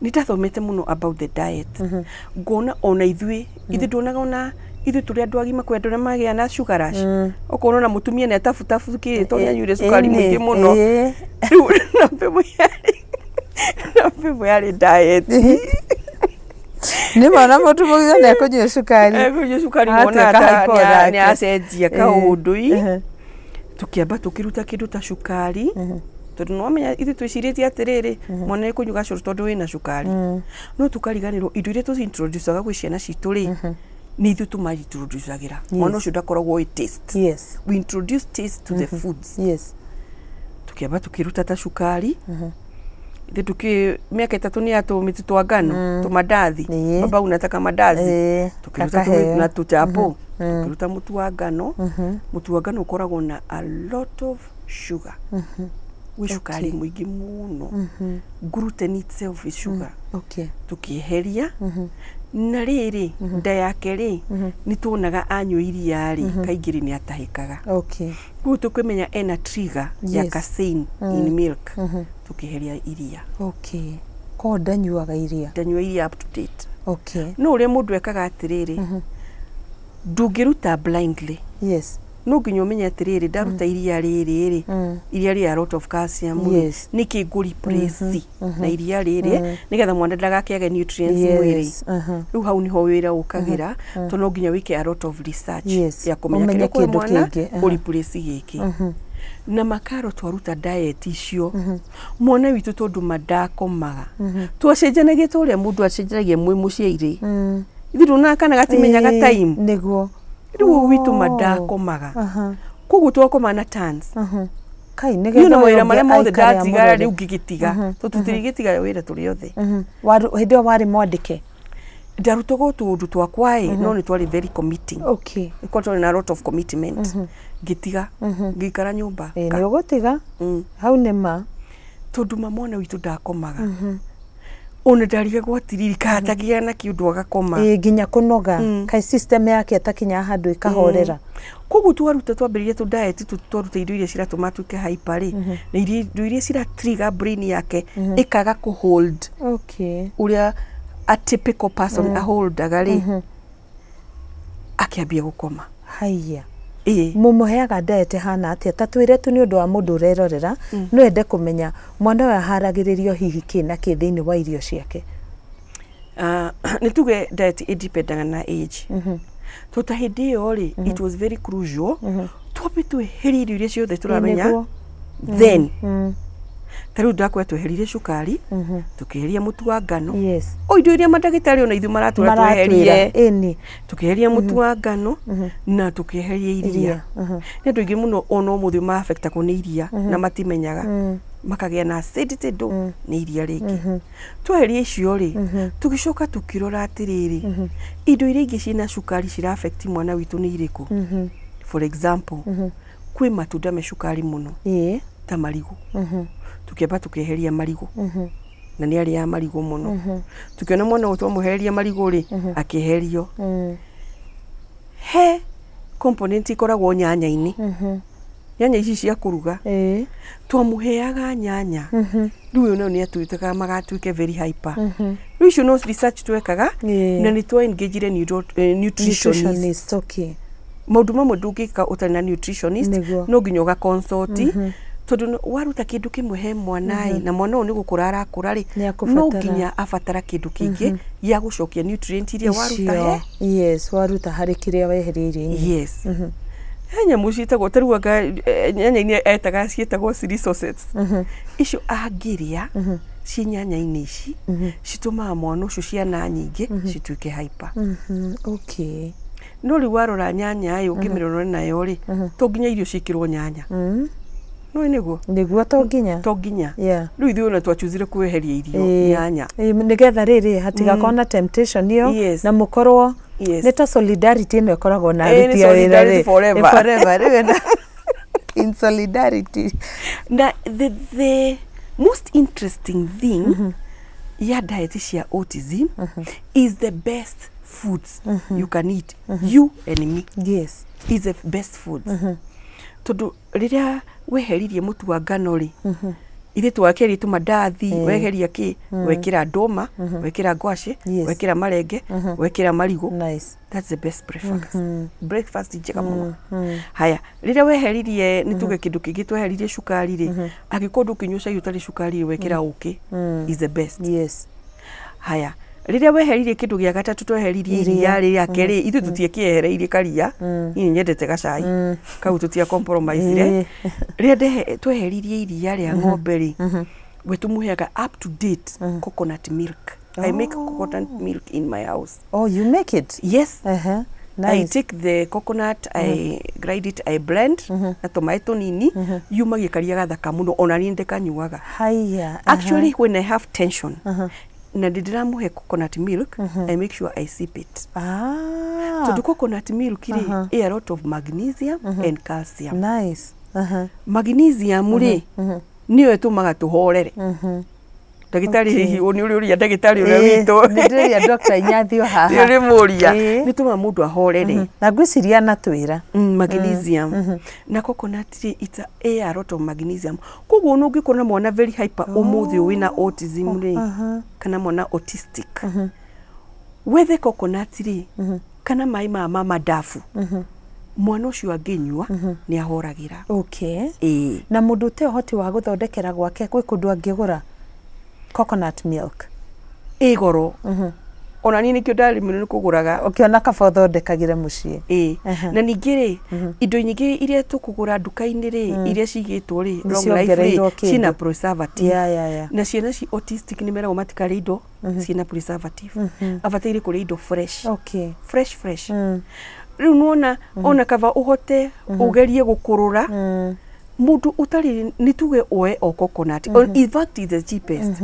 Speaker 1: Nĩ ndathomete mũno about the diet, ngona ona ithuĩ nduonaga ona ithuĩ tũrĩ andũ agima, kwĩ andũ arĩa magĩa na sugar rush, ũkona ona mũtumia nĩ atabutabu kĩrĩ tondũ nĩ anyuire cukari mũingĩ mũno. Rĩu namba ĩmwe yarĩ diet.
Speaker 2: Nĩ mwana mũndũ mũgima nĩ ekũnyua cukari.
Speaker 1: Ekũnyua cukari.
Speaker 2: Atuĩka
Speaker 1: Wona ta
Speaker 2: hyper onake.
Speaker 1: nĩ acenjia kaũndũ i tũkĩamba tũkĩruta kĩndũ ta cukari, tondũ nĩwamenya ithuĩ twĩcirĩtie atĩrĩrĩ, mwana nĩ kũnyua gacũrũ tondũ wĩna cukari, no tũkariganĩrwo indo iria tũintroducaga gwĩ ciana citũ rĩ, nĩ ithuĩ tũmaintroducagĩra. Mwana ũcio ndakoragwo ĩ taste. We introduce taste to the foods. Tũkĩamba tũkĩruta ta cukari. Ithuĩ tukĩ mĩaka 3 nĩ yatũmĩtu twa ngano, tũmandathi. Baba unataka mandazi. Tukĩruta.
Speaker 2: Kakaheo.
Speaker 1: Na tũchapo tukĩruta mũtu wa ngano. Mũtu wa ngano ũkoragwo na a lot of sugar, gwĩ cukari mũingĩ mũno. Gluten itself is sugar. Tukĩeheria na rĩrĩ nda yake rĩ, nĩ tuonaga anyua iria rĩ, kaingĩ rĩ nĩ atahĩkaga. Rĩu tũkĩmenya ena trigger ya casein in milk, tukĩeheria iria.
Speaker 2: Okay, ko ndanyuaga iria?
Speaker 1: Ndanyua iria up to date. No ũrĩa mũndũ ekaga atĩrĩrĩ, ndũngĩruta blindly. No nginya ũmenye atĩrĩrĩ, ndaruta iria rĩrĩ rĩ, iria rĩ a lot of calcium rĩ, nĩkĩ ngũ replace na iria rĩrĩ nĩgetha mwana ndagakĩage nutrients mwĩrĩ. Rĩu hau niho wĩra ũkagĩra, tondũ no nginya wĩke a lot of research ya kũmenya
Speaker 2: Ũmenye
Speaker 1: kĩrĩa ũkũhe
Speaker 2: kĩndũ
Speaker 1: mwana
Speaker 2: kĩngĩ,
Speaker 1: ũ replace gĩkĩ. Na makaro twaruta diet icio, mwana witũ tondũ mandakomaga, twacenjanagia ta ũrĩa mũndũ acenjanagia mwĩ mũciĩ rĩ, ithuĩ nduonaga kana gatimenyaga time.
Speaker 2: Nĩguo.
Speaker 1: Rĩu witũ mandakomaga, koguo twakoma na turns.
Speaker 2: Kai
Speaker 1: niĩ
Speaker 2: nĩgetha
Speaker 1: na
Speaker 2: ũyũ
Speaker 1: mawĩra
Speaker 2: ũngĩ
Speaker 1: marĩa mothe
Speaker 2: aikare
Speaker 1: ndatigara
Speaker 2: amũrore.
Speaker 1: rĩu ngĩgĩtiga, tondũ tũtirĩgĩtiga wĩra tũrĩ othe.
Speaker 2: Hĩndĩ ĩyo warĩ mwandĩke?
Speaker 1: Ndarutaga o tũũndũ twakwa ĩ, no nĩ twarĩ very committing. Nĩkorwo twarĩ na lot of commitment, ngĩtiga, ngĩikara nyũmba.
Speaker 2: Nĩ ũgũtiga hau nĩ ma.
Speaker 1: Tondũ ma mwana witũ ndakomaga, ona ndarigagwo atiriri kahatagĩa na kĩũndũ agakoma.
Speaker 2: Ĩ, nginya kũnoga kai system yake ĩtakinyaga handũ ĩkahorera.
Speaker 1: Koguo twaruta, twambĩrĩria tũ diet twaruta indo iria ciratũma atuĩke hyper rĩ, na indo iria cira trigger brain yake ĩkaga kũ hold ũrĩa a typical person aholdaga rĩ, akĩambia gũkoma.
Speaker 2: Haiya.
Speaker 1: Ĩ.
Speaker 2: Mũmũheaga diet hana atĩa? Ta twĩre tu nĩ ũndũ wa mũndũ ũrerorera, no ende kũmenya mwana ũyũ aharagĩrĩrio hihi kĩ na kĩ thĩinĩ wa irio ciake.
Speaker 1: Nĩ tuge diet ĩdependaga na age. To ta hĩndĩ ĩyo rĩ, it was very crucial twambe tweherie irio iria ciothe tũramenya. Then ta rĩu ndakwĩra tweherire cukari, tũkĩeheria mũtu wa ngano, o indo iria mandagĩtarĩ ona ithuĩ maratwĩra
Speaker 2: Maratwĩra.
Speaker 1: tweherie.
Speaker 2: Ĩni.
Speaker 1: Tũkĩeheria mũtu wa ngano na tũkĩeheria iria.
Speaker 2: Iria.
Speaker 1: Nĩ andũ aingĩ mũno ona ũmũthĩ maaffectagwo nĩ iria na matimenyaga, makagĩa na acidity ndũ nĩ iria rĩngĩ. Tweheria icio rĩ, tũgĩcoka tũkĩrora atĩrĩrĩ, indo iria ingĩ ciĩna cukari cira affect mwana witũ nĩ irĩkũ. For example, kwĩ matunda me cukari mũno ta marigũ. Tũkĩamba tũkĩeheria marigũ, na nĩ arĩaga marigũ mũno. Tũkĩona mwana ũyũ twamũhereria marigũ rĩ, akĩeherio. He component ikoragwo nyanya-inĩ, nyanya ici cia kũruga. Twamũheaga nyanya, rĩu ũyũ nayo nĩ atuĩkaga magatuĩke very hyper. Rĩu icio no research twekaga. Na nĩ twa engagire nutritionist.
Speaker 2: Nutritionist, okay.
Speaker 1: Maũndũ mamwe ndũngĩka ũtarĩ na nutritionist. No nginya ũga consult, tondũ waruta kĩndũ kĩmwe he mwana ĩ, na mwana ũyũ nĩ gũkũra arakũra rĩ,
Speaker 2: Nĩ akũbatara.
Speaker 1: no nginya abatara kĩndũ kĩngĩ gĩa gũcokia nutrient iria waruta he.
Speaker 2: Icio, yes, waruta harĩ kĩrĩa weheria irio-inĩ.
Speaker 1: Yes, he nyamũ ciĩtagwo ta rĩu anga nyanya-inĩ etaga ciĩtagwo chili sauces. Icio angĩrĩa ciĩ nyanya-inĩ ici, citũmaga mwana ũcio ciana nyingĩ cituĩke hyper. No rĩu warora nyanya ĩ, ũngĩmĩrora nayo rĩ, to nginya irio ciĩkĩrwo nyanya. No nĩguo.
Speaker 2: Nĩguo, to nginya.
Speaker 1: To nginya. Rĩu ithuĩ ona twachuzire kweheria irio nyanya.
Speaker 2: Nĩgetha rĩrĩ hatigakorwo na temptation ĩyo, na mũkorwo
Speaker 1: Yes.
Speaker 2: Nĩ ta solidarity ĩno ĩkoragwo na
Speaker 1: Ĩĩ, nĩ
Speaker 2: aruti a wĩra
Speaker 1: solidarity
Speaker 2: rĩ.
Speaker 1: forever.
Speaker 2: Nĩ forever. Rĩu ĩno in solidarity.
Speaker 1: Na the most interesting thing ya diet cia autism is the best foods you can eat, you and me, is the best foods, tondu rĩrĩa weheririe mũtu wa ngano rĩ, ithuĩ twakĩeria tũmandathi, weheria kĩ, wekĩra ndũma, wekĩra ngwacĩ, wekĩra marenge, wekĩra marigũ. That's the best breakfast, breakfast njega mũno. Haya, rĩrĩa weheririe, nĩ tuge kĩndũ kĩngĩ, tweheririe cukari rĩ, angĩkorwo ndũkĩnyua cai ũtarĩ cukari rĩ, wekĩra ũkĩ is the best. Haya, rĩrĩa weheririe kĩndũ gĩa gatatũ, tweheririe iria rĩake rĩ, ithuĩ tũtiĩkĩehereirie karia, niĩ nĩ nyendete gacai kau, tũtia compromise. Rĩrĩa tweheririe iria rĩa ng'ombe rĩ, we tũmũheaga up to date coconut milk. I make coconut milk in my house.
Speaker 2: Oh, you make it?
Speaker 1: Yes. I take the coconut, I grind it, I blend na tũmaĩ tũnini, yumagia karia gathaka mũno, ona niĩ ndĩkanyuaga.
Speaker 2: Haya.
Speaker 1: Actually, when I have tension na ndĩ ndĩramũhe coconut milk, I make sure I sip it, tondũ coconut milk rĩ, ĩ a lot of magnesium and calcium. Magnesium rĩ, nĩyo ĩtũmaga tũhorere. Ndagĩtarĩ, hihi nĩ ũrĩ ũria ndagĩtarĩ ũrĩa witũ?
Speaker 2: Nĩ ndĩrĩria Dr. Inyathio haha.
Speaker 1: Nĩ ũrĩ mũria? Nĩ tũmaga mũndũ ahorere.
Speaker 2: Na ngwĩciria anatwĩra.
Speaker 1: Magnesium na coconut rĩ, it's a, ĩ a lot of magnesium. Koguo ona ũngĩkorwo na mwana very hyper ũmũthĩ ũyũ wĩna autism rĩ, kana mwana autistic, wethe coconut rĩ, kana maĩ ma mama dafu, mwana ũcio angĩnyua nĩ ahoragĩra. Ĩĩ.
Speaker 2: Na mũndũ ũte ũhoti wa gũthondekera gwake, gwĩ kũndũ angĩgũra coconut milk?
Speaker 1: Ĩ goro, ona niĩ nĩkĩo ndarĩmĩrwo nĩ kũgũraga.
Speaker 2: Ũkĩona kaba ũthondekagĩre mũciĩ.
Speaker 1: Ĩĩ, na ningĩ rĩ, indo nyingĩ iria tũkũgũra nduka-inĩ rĩ, iria cigĩtwo rĩ
Speaker 2: Nĩ
Speaker 1: long life rĩ,
Speaker 2: ciongereirwo kĩndũ.
Speaker 1: ciĩna preservative. Na ciana ci autistic nĩ meragwo matikarĩe indo ciĩna preservative, abataire kũrĩa indo fresh, fresh fresh. Rĩu nĩwona ona kaba ũhote ũgerie gũkũrũra mũndũ ũtarĩ, nĩ tuge oe o coconut. In fact, is the cheapest.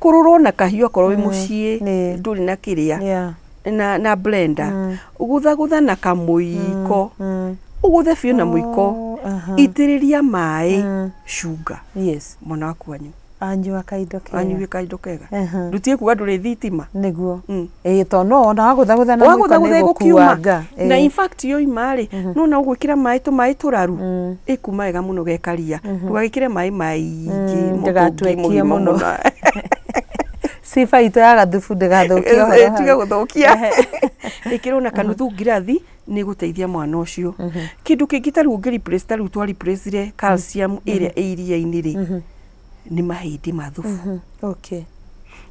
Speaker 1: Kũrũrwo na kahiũ akorwo wĩ mũciĩ, ndũrĩ na kĩrĩa, na blender, gũthagũtha na kamũiko, ũgũthe biũ na mũiko, itĩrĩria maĩ, cunga, mwana waku anyue.
Speaker 2: Anyua kaindo kega.
Speaker 1: Anyue kaindo kega. Ndutie kuga ndũrĩ thitima.
Speaker 2: Nĩguo. Ĩĩ, to no ona wagũthagũtha na mũiko
Speaker 1: Wagũthagũtha ĩgũkiuma.
Speaker 2: nĩgũkuanga.
Speaker 1: Na in fact yoima rĩ, nona ũgwĩkĩra maĩ tũmaĩ tũraru, ĩkuma wega mũno gekaria. Ndũgagĩkĩre maĩ maingĩ mũtũngi
Speaker 2: Ndĩgatwekie
Speaker 1: mũgima
Speaker 2: mũno.
Speaker 1: mũno.
Speaker 2: Sifa itũ ya gathubu ndĩgathũkie ũhoro
Speaker 1: Ĩtige
Speaker 2: hau.
Speaker 1: gũthũkia. Ĩkĩrwo na kanuthu ngirathi, nĩ gũteithia mwana ũcio. Kĩndũ kĩngĩ ta rĩu ũngĩ replace, ta rĩu twa replace calcium ĩrĩa ĩ iria-inĩ rĩ, nĩ mahĩndĩ ma thubu.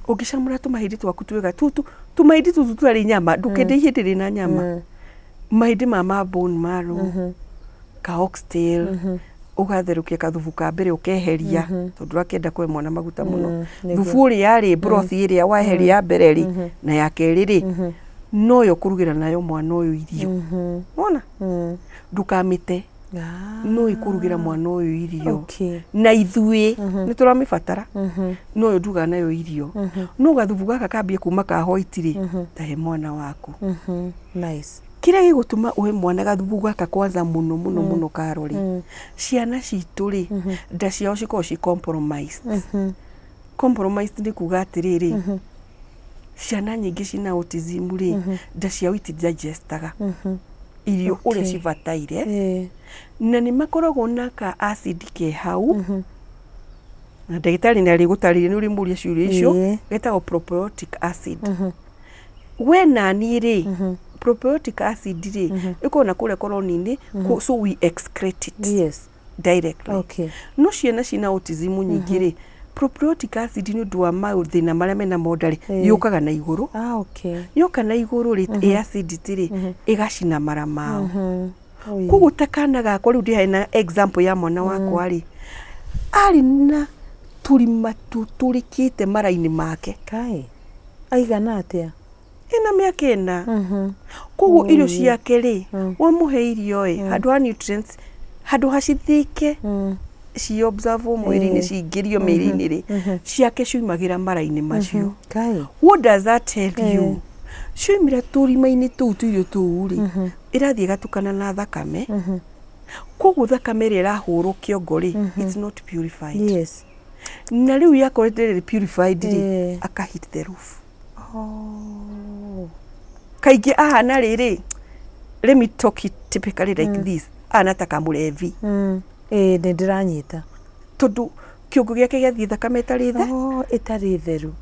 Speaker 1: Ũngĩcamũra tũmahĩndĩ twaku twega, tũmahĩndĩ tũtũ tũtarĩ nyama, ndũkende ihĩndĩ rĩna nyama, mahĩndĩ ma bone marrow, ka oxtail, ũgatherũkia kathubu ka mbere ũkeheria, tondũ ũrakĩenda kũhe mwana maguta mũno. Thubu ũrĩa rĩ, broth ĩrĩa waheria ya mbere rĩ na ya kerĩ rĩ, noyo kũrugĩra nayo mwana ũyũ irio. Wona ndũkamĩte, no ĩkũrugĩra mwana ũyũ irio. Na ithuĩ nĩ tũramĩbatara, no yo ndugaga nayo irio, no gathubu gaka kambie kuma ka white rĩ, tahe mwana waku. Kĩrĩa gĩgũtũma ũhe mwana gathubu gaka kwanza mũno mũno mũno karo rĩ, ciana citũ rĩ, nda ciao cikoragwo ci compromised. Compromised nĩ kuga atĩrĩrĩ, ciana nyingĩ cina autism rĩ, nda ciao itidigestaga irio ũrĩa cibataire, na nĩ makoragwo na ka acid ke hau, na ndagĩtarĩ nĩ arĩgũtarĩria, nĩ ũrĩmũria ciũria icio. Getagwo probiotic acid. We na niĩ rĩ, probiotic acid rĩ, ĩkoragwo na kũrĩa koroni-inĩ, so we excrete it directly. No ciana cina autism nyingĩ rĩ, probiotic acid, nĩ ũndũ wa mathĩna marĩa mena monda rĩ, yũkaga na igũrũ. Yoka na igũrũ rĩ, ĩ acidity rĩ, ĩgacina mara mao. Koguo ta kana gakwa rĩu, ndĩhae na example ya mwana wakwa rĩ, arĩ na tũrima tũtũrĩkĩte mara-inĩ make.
Speaker 2: Kai. Aigana atĩa?
Speaker 1: Ena mĩaka 4. Koguo irio ciake rĩ, wamũhe irio ĩ, handũ ha nutrients, handũ ha cithĩke, ci observe mwĩrĩ-inĩ, cingĩrio mĩĩrĩ-inĩ rĩ, ciake ciumagĩra mara-inĩ macio.
Speaker 2: Kai.
Speaker 1: What does that tell you? Cioimĩra tũrima-inĩ tũu tũirio tũu rĩ, ĩrathiĩ ĩgatukana na thakame. Koguo thakame ĩrĩa ĩrahũrwo kĩongo rĩ, it's not purified. Na rĩu yakorwo ĩtarĩ purified rĩ, aka hit the roof. Kaingĩ ahana rĩrĩ, let me talk it typically like this, ahana ta kamũrevi.
Speaker 2: Ĩĩ, nĩ ndĩranyita.
Speaker 1: Tondũ kĩongo gĩake gĩathiĩ thakame ĩtarĩ the
Speaker 2: Oh, ĩtarĩ theru.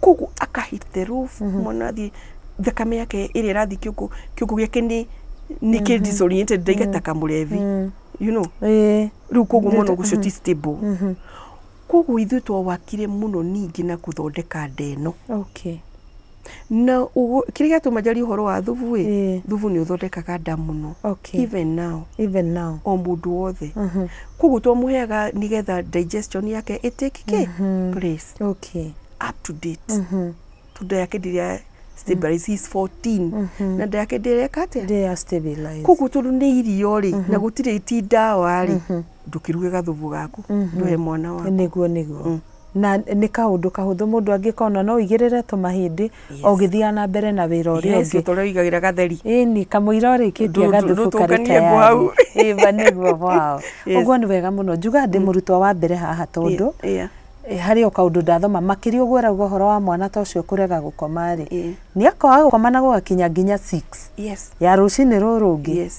Speaker 1: Koguo aka hit the roof. Mwana athiĩ, thakame yake ĩrĩa ĩrathiĩ kĩongo, kĩongo gĩake nĩ kĩ disoriented, ndaiga ta kamũrevi. Rĩu koguo mwana ũcio ti stable. Koguo ithuĩ twawakire mũno ningĩ na gũthondeka nda ĩno. Na ũguo kĩrĩa gĩatũma njarie ũhoro wa thubu ĩ, thubu nĩ ũthondekaga nda mũno. Even now.
Speaker 2: Even now.
Speaker 1: O mũndũ wothe. Koguo twamũheaga nĩgetha digestion yake ĩtake kĩ place up to date, tondũ nda yake ndĩrĩa stabilize. He's 14 na nda yake ndĩreka atĩa?
Speaker 2: They are stabilized.
Speaker 1: Koguo tondũ nĩ irio rĩ, na gũtirĩ ti ndawa rĩ, ndũkĩruge gathubu gaku ndũhe mwana waku.
Speaker 2: Nĩguo na nĩ kaũndũ kahũthũ mũndũ angĩkona no ũigĩrĩre tũmahĩndĩ o ũgĩthiaga na mbere na wĩra ũrĩa ũngĩ.
Speaker 1: Ũrĩa ũigagĩra gatheri.
Speaker 2: Ĩni kamũira ũrĩkĩtie gathubu karĩ
Speaker 1: ndũtũnganie ngũ hau.
Speaker 2: tayari. Ĩba nĩguo, wow. Ũguo nĩ wega mũno. Njugaga ndĩ mũrutwo wa mbere haha tondũ harĩ o kaũndũ ndathoma makĩria. Ũguo ũrauga ũhoro wa mwana ta ũcio kũrega gũkoma rĩ, nĩ akoaga gũkoma na gũgakinya nginya 6 ya rũcinĩ rũrũ rũngĩ.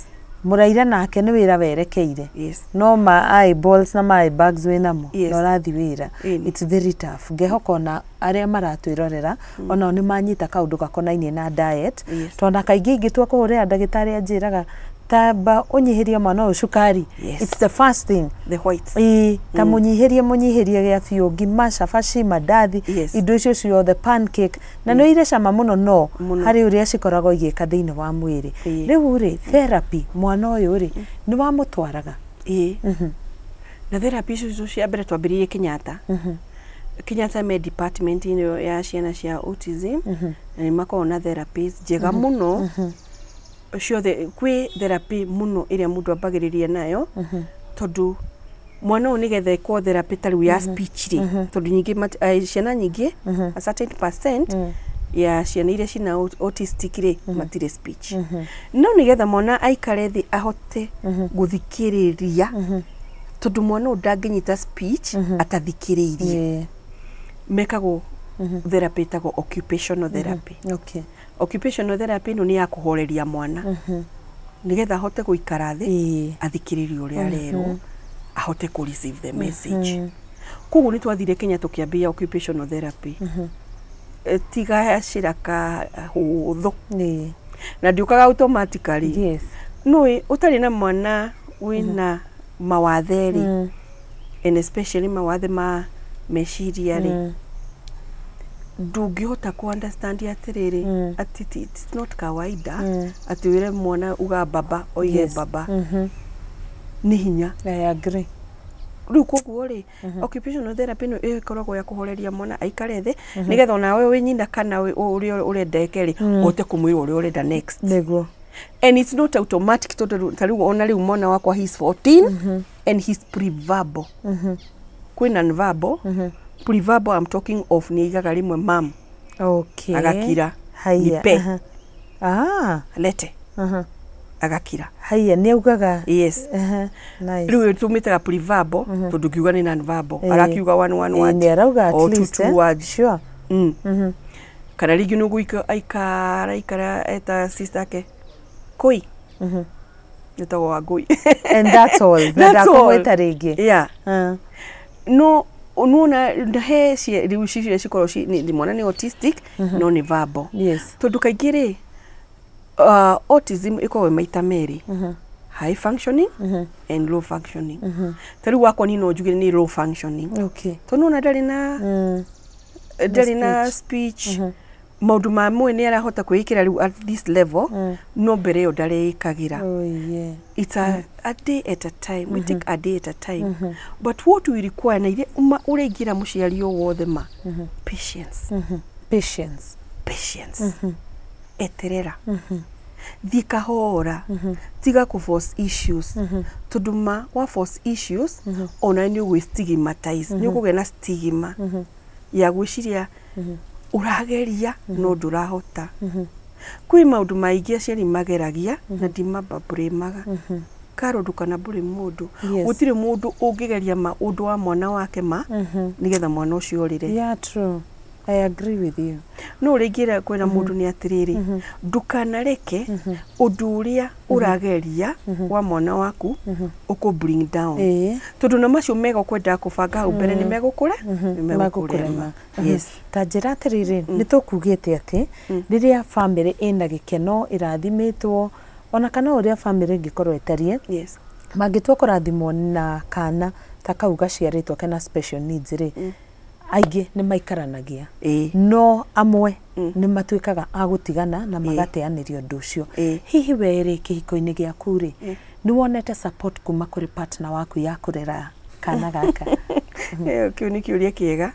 Speaker 2: Mũraire nake nĩ wĩra werekeire, no ma eyeballs na ma bags wĩ namo na ũrathiĩ wĩra. It's very tough. Ngehoka ona arĩa maratwĩrorera onao nĩ manyita kaũndũ gakonainie na diet, tondũ na kaingĩ ingĩtua kũhũrĩra ndagĩtarĩ anjĩraga tamba ũnyihĩrie mwana ũyũ cukari. It's the first thing.
Speaker 1: The whites.
Speaker 2: Ĩĩ, ta mũnyihĩrie gĩa biũ ngima, cabaci, mandathi, indo icio ciothe, pancake, na nĩ irĩ cama mũno, no
Speaker 1: Mũno.
Speaker 2: harĩ ũrĩa cikoragwo igĩka thĩinĩ wa mwĩrĩ. Rĩu rĩ, therapy mwana ũyũ rĩ, nĩ wamũtwaraga?
Speaker 1: Ĩĩ, na therapy icio cia mbere twambĩrĩirie Kenyatta. Kenyatta me department ĩno ya ciana cia autism, na nĩ makoragwo na therapies njega mũno ciothe. Kwĩ therapy mũno ĩrĩa mũndũ ambagĩrĩria nayo, tondũ mwana ũyũ nĩgetha ĩkwo therapy ta rĩu ya speech rĩ, tondũ nyingĩ ciana nyingĩ, a certain percent ya ciana iria cina autistic rĩ, matirĩ speech. No nĩgetha mwana aikare thĩ ahote gũthikĩrĩria, tondũ mwana ũyũ ndangĩnyita speech atathikĩrĩirie, mekagwo therapy ĩtagwo occupational therapy. Occupational therapy ĩno nĩ ya kũhoreria mwana nĩgetha ahote gũikara thĩ, athikĩrĩrie ũrĩa arerwo, ahote kũ receive the message. Koguo nĩ twathire Kenya tũkĩambĩrĩria occupational therapy. Ti gacĩra kahũthũ na ndiũkaga automatically. Nũĩ ũtarĩ na mwana wĩna mawathe rĩ, and especially mawathe ma meciria rĩ, ndũngĩhota ku understand atĩrĩrĩ atĩ it's not kawaida atĩ wĩre mwana uga baba oige baba. Nĩ hinya.
Speaker 2: I agree.
Speaker 1: Rĩu koguo rĩ, occupational therapy ĩno ĩkoragwo ya kũhoreria mwana aikare thĩ, nĩgetha onawe wĩ nyina kana ũrĩa ũrenda eke rĩ, ũhote kũmwĩra ũrĩa ũrenda next. And it's not automatic, tondũ ta rĩu ona rĩu mwana wakwa, he's 14 and he's pre-verbal. Kwĩ non-verbal, pre-verbal I'm talking of nĩ aigaga rĩmwe mam, agakira.
Speaker 2: Haya.
Speaker 1: Nipe.
Speaker 2: Aha.
Speaker 1: Lete, agakira.
Speaker 2: Haya, nĩ augaga.
Speaker 1: Yes.
Speaker 2: Nice.
Speaker 1: Rĩu tũmĩtaga pre-verbal tondũ ngiuga nĩ non-verbal, arakiuga one one word
Speaker 2: Nĩ arauga at
Speaker 1: or two
Speaker 2: least,
Speaker 1: two
Speaker 2: eh?
Speaker 1: words. Kana rĩngĩ nĩ ũgũika aikara aikara eta sister ake kũi, ĩtagwo Wangũi.
Speaker 2: And that's all. Na
Speaker 1: That's all.
Speaker 2: ndakũmwĩta rĩngĩ.
Speaker 1: Yeah. No nuona he rĩu ciria cikoragwo mwana nĩ autistic no nĩ verbal. Tondũ kaingĩ rĩ, autism ĩkoragwo ĩ maita merĩ, high functioning and low functioning. Ta rĩu wakwa niĩ no njuge nĩ low functioning, tondũ nona ndarĩ na ndarĩ na speech. Maũndũ mamwe nĩ arahota kwĩĩkĩra rĩu at this level, no mbere ĩyo ndareĩkagĩra.
Speaker 2: Oh, yeah.
Speaker 1: It's a day at a time. We take a day at a time, but what we require na iria ũrĩa ingĩra mũciari o wothe ma, patience.
Speaker 2: Patience.
Speaker 1: Patience. Eterera, thiĩ kahora, tiga kũ force issues, tondũ ma wa force issues ona nĩ ũgwĩ stigmatize, nĩ ũkũgĩa na stigma ya gwĩciria. Ũrageria no ndũrahota. Kwĩ maũndũ maingĩ aciari mageragia na ndimabamburĩmaga. Karo, ndũkana mbũrĩ mũndũ. Gũtirĩ mũndũ ũngĩgeria ma ũndũ wa mwana wake ma nĩgetha mwana ũcio ũrĩre.
Speaker 2: Yeah, true. I agree with you.
Speaker 1: No ũrĩa ingĩra kwĩra mũndũ nĩ atĩrĩrĩ, ndũkanareke ũndũ ũrĩa ũrageria wa mwana waku ũkũ bring down, tondũ na macio mega ũkwendaga kũbanga hau mbere nĩ megũkũre, nĩ megũkũrema. Yes.
Speaker 2: Ta njĩra atĩrĩrĩ, nĩ tũkugĩte atĩ rĩrĩa bamĩrĩ ĩna gĩkeno, ĩrathimĩtwo, ona kana ũrĩa bamĩrĩ ĩngĩkorwo ĩtariĩ, mangĩtua kũrathimwo na kana ta kau gaciarĩtwo kena special needs rĩ, aingĩ nĩ maikaranagia, no amwe nĩ matuĩkaga a gũtigana na magateanĩria ũndũ ũcio. Hihi we rĩ, kĩhiko-inĩ gĩaku rĩ, nĩ wonete support kuma kũrĩ partner waku ya kũrera kana gaka?
Speaker 1: Kĩu nĩ kĩũria kĩega.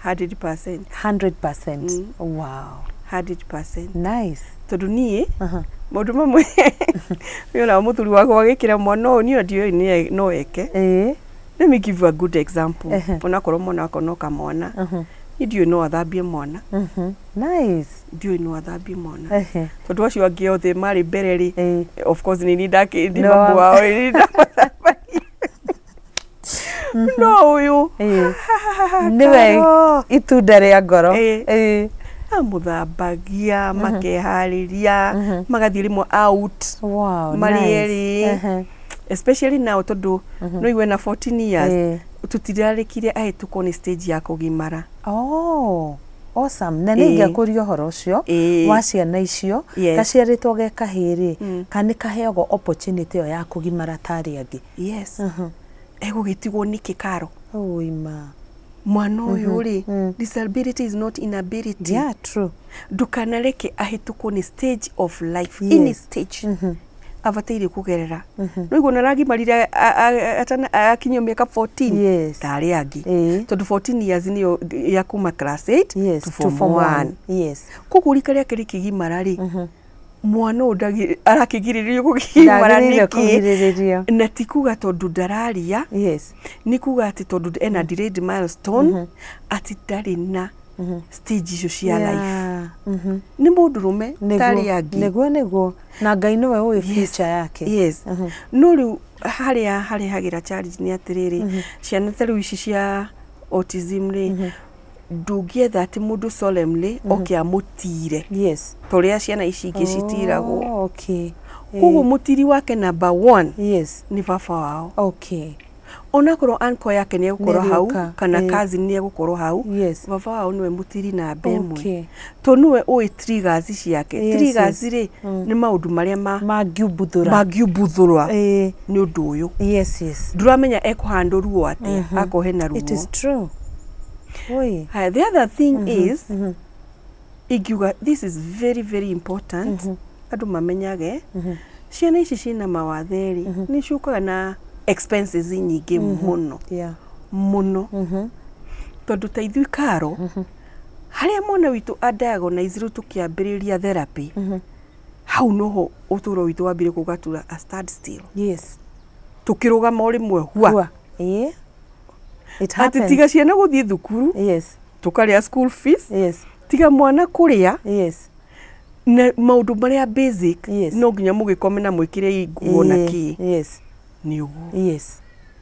Speaker 1: 100%.
Speaker 2: 100%, wow.
Speaker 1: 100%.
Speaker 2: Nice.
Speaker 1: Tondũ niĩ maũndũ mamwe ona mũthuri wakwa agĩkĩra mwana ũyũ, niĩ ndiũĩ no eke. Let me give you a good example. Onakorwo mwana wakwa no kamwana, niĩ ndiũĩ no athambie mwana.
Speaker 2: Nice.
Speaker 1: Ndiũĩ no athambie mwana, tondũ acio angĩ othe marĩ mbere rĩ, of course nĩ niĩ ndakĩndi
Speaker 2: No.
Speaker 1: mamu wao, nĩ niĩ ndamathambagia, no ũyũ
Speaker 2: Nĩwe
Speaker 1: Karo.
Speaker 2: itunda rĩa ngoro.
Speaker 1: Amũthambagia, makeharĩria, magathiĩ rĩmwe out marĩ
Speaker 2: Nice.
Speaker 1: erĩ. Especially now, tondũ no igue na 14 years, tũtirarĩkire ahĩtũkwo nĩ stage ya kũgimara.
Speaker 2: Oh, awesome. Na nĩ ingĩakũria ũhoro ũcio wa ciana icio, gaciarĩtwo ge kahĩĩ rĩ, kana nĩ kaheagwo opportunity ĩyo ya kũgimara tarĩ angĩ?
Speaker 1: Yes. Egũgĩtigwo nĩkĩ, Karo?
Speaker 2: Ũima.
Speaker 1: Mwana ũyũ rĩ, disability is not inability.
Speaker 2: Yeah, true.
Speaker 1: Ndũkanareke ahĩtũkwo nĩ stage of life, any stage abataire kũgerera. No igua naragimarire akinyio mĩaka 14 ta arĩa angĩ, tondũ 14 years nĩyo ya kuma class 8 to
Speaker 2: to
Speaker 1: form
Speaker 2: form
Speaker 1: 1.
Speaker 2: 1. Yes.
Speaker 1: Koguo rika rĩake rĩkĩgimara rĩ, mwana ũyũ arakĩgirĩrĩrio kũgimara
Speaker 2: Ndagĩrĩire
Speaker 1: nĩkĩ?
Speaker 2: kũgirĩrĩrio.
Speaker 1: Na ti kuga tondũ ndararia, nĩ kuga atĩ tondũ ena delayed milestone, atĩ ndarĩ na stage icio cia life. Nĩ mũndũrũme tarĩ angĩ.
Speaker 2: Nĩguo na Ngai nĩwe ũĩ future yake.
Speaker 1: Yes. No rĩu harĩa harehagĩra challenge nĩ atĩrĩrĩ, ciana ta rĩu ici cia autism rĩ, ndũngĩetha atĩ mũndũ solemnly oke amũtire ta ũrĩa ciana ici ingĩ citiragwo. Koguo mũtiri wake number one nĩ baba wao, onakorwo uncle yake nĩ egũkorwo hau
Speaker 2: Nĩarĩũka,
Speaker 1: kana cousin nĩ egũkorwo hau, baba wao nĩwe mũtiri namba ĩmwe, tondũ nĩwe ũĩ triggers ciake. Triggers rĩ, nĩ maũndũ marĩa ma
Speaker 2: mangiumbuthũra.
Speaker 1: Mangiumbuthũra nĩ ũndũ ũyũ.
Speaker 2: Yes.
Speaker 1: Ndũramenya ekũhandũ ruo atĩa, akorwo hena ruo.
Speaker 2: It is true. Oi.
Speaker 1: Haya, the other thing is, ingiuga this is very very important andũ mamenyage, ciana ici ciĩna mawathe rĩ, nĩ ciũkaga na expenses nyingĩ mũno mũno, tondũ ta ithuĩ, Karo, harĩa mwana witũ adiagonizirwo tũkĩambĩrĩria therapy, hau noho ũtũũro witũ wambire kũgatura a stand still. Tũkĩrũgama o rĩmwe hua.
Speaker 2: Hua. It
Speaker 1: atĩ
Speaker 2: happens.
Speaker 1: tiga ciana gũthiĩ thukuru, tũkarĩa school fees, tiga mwana kũrĩa na maũndũ marĩa basic, no nginya mũgĩkome na mwĩkĩre nguo na kĩ, nĩ ũguo.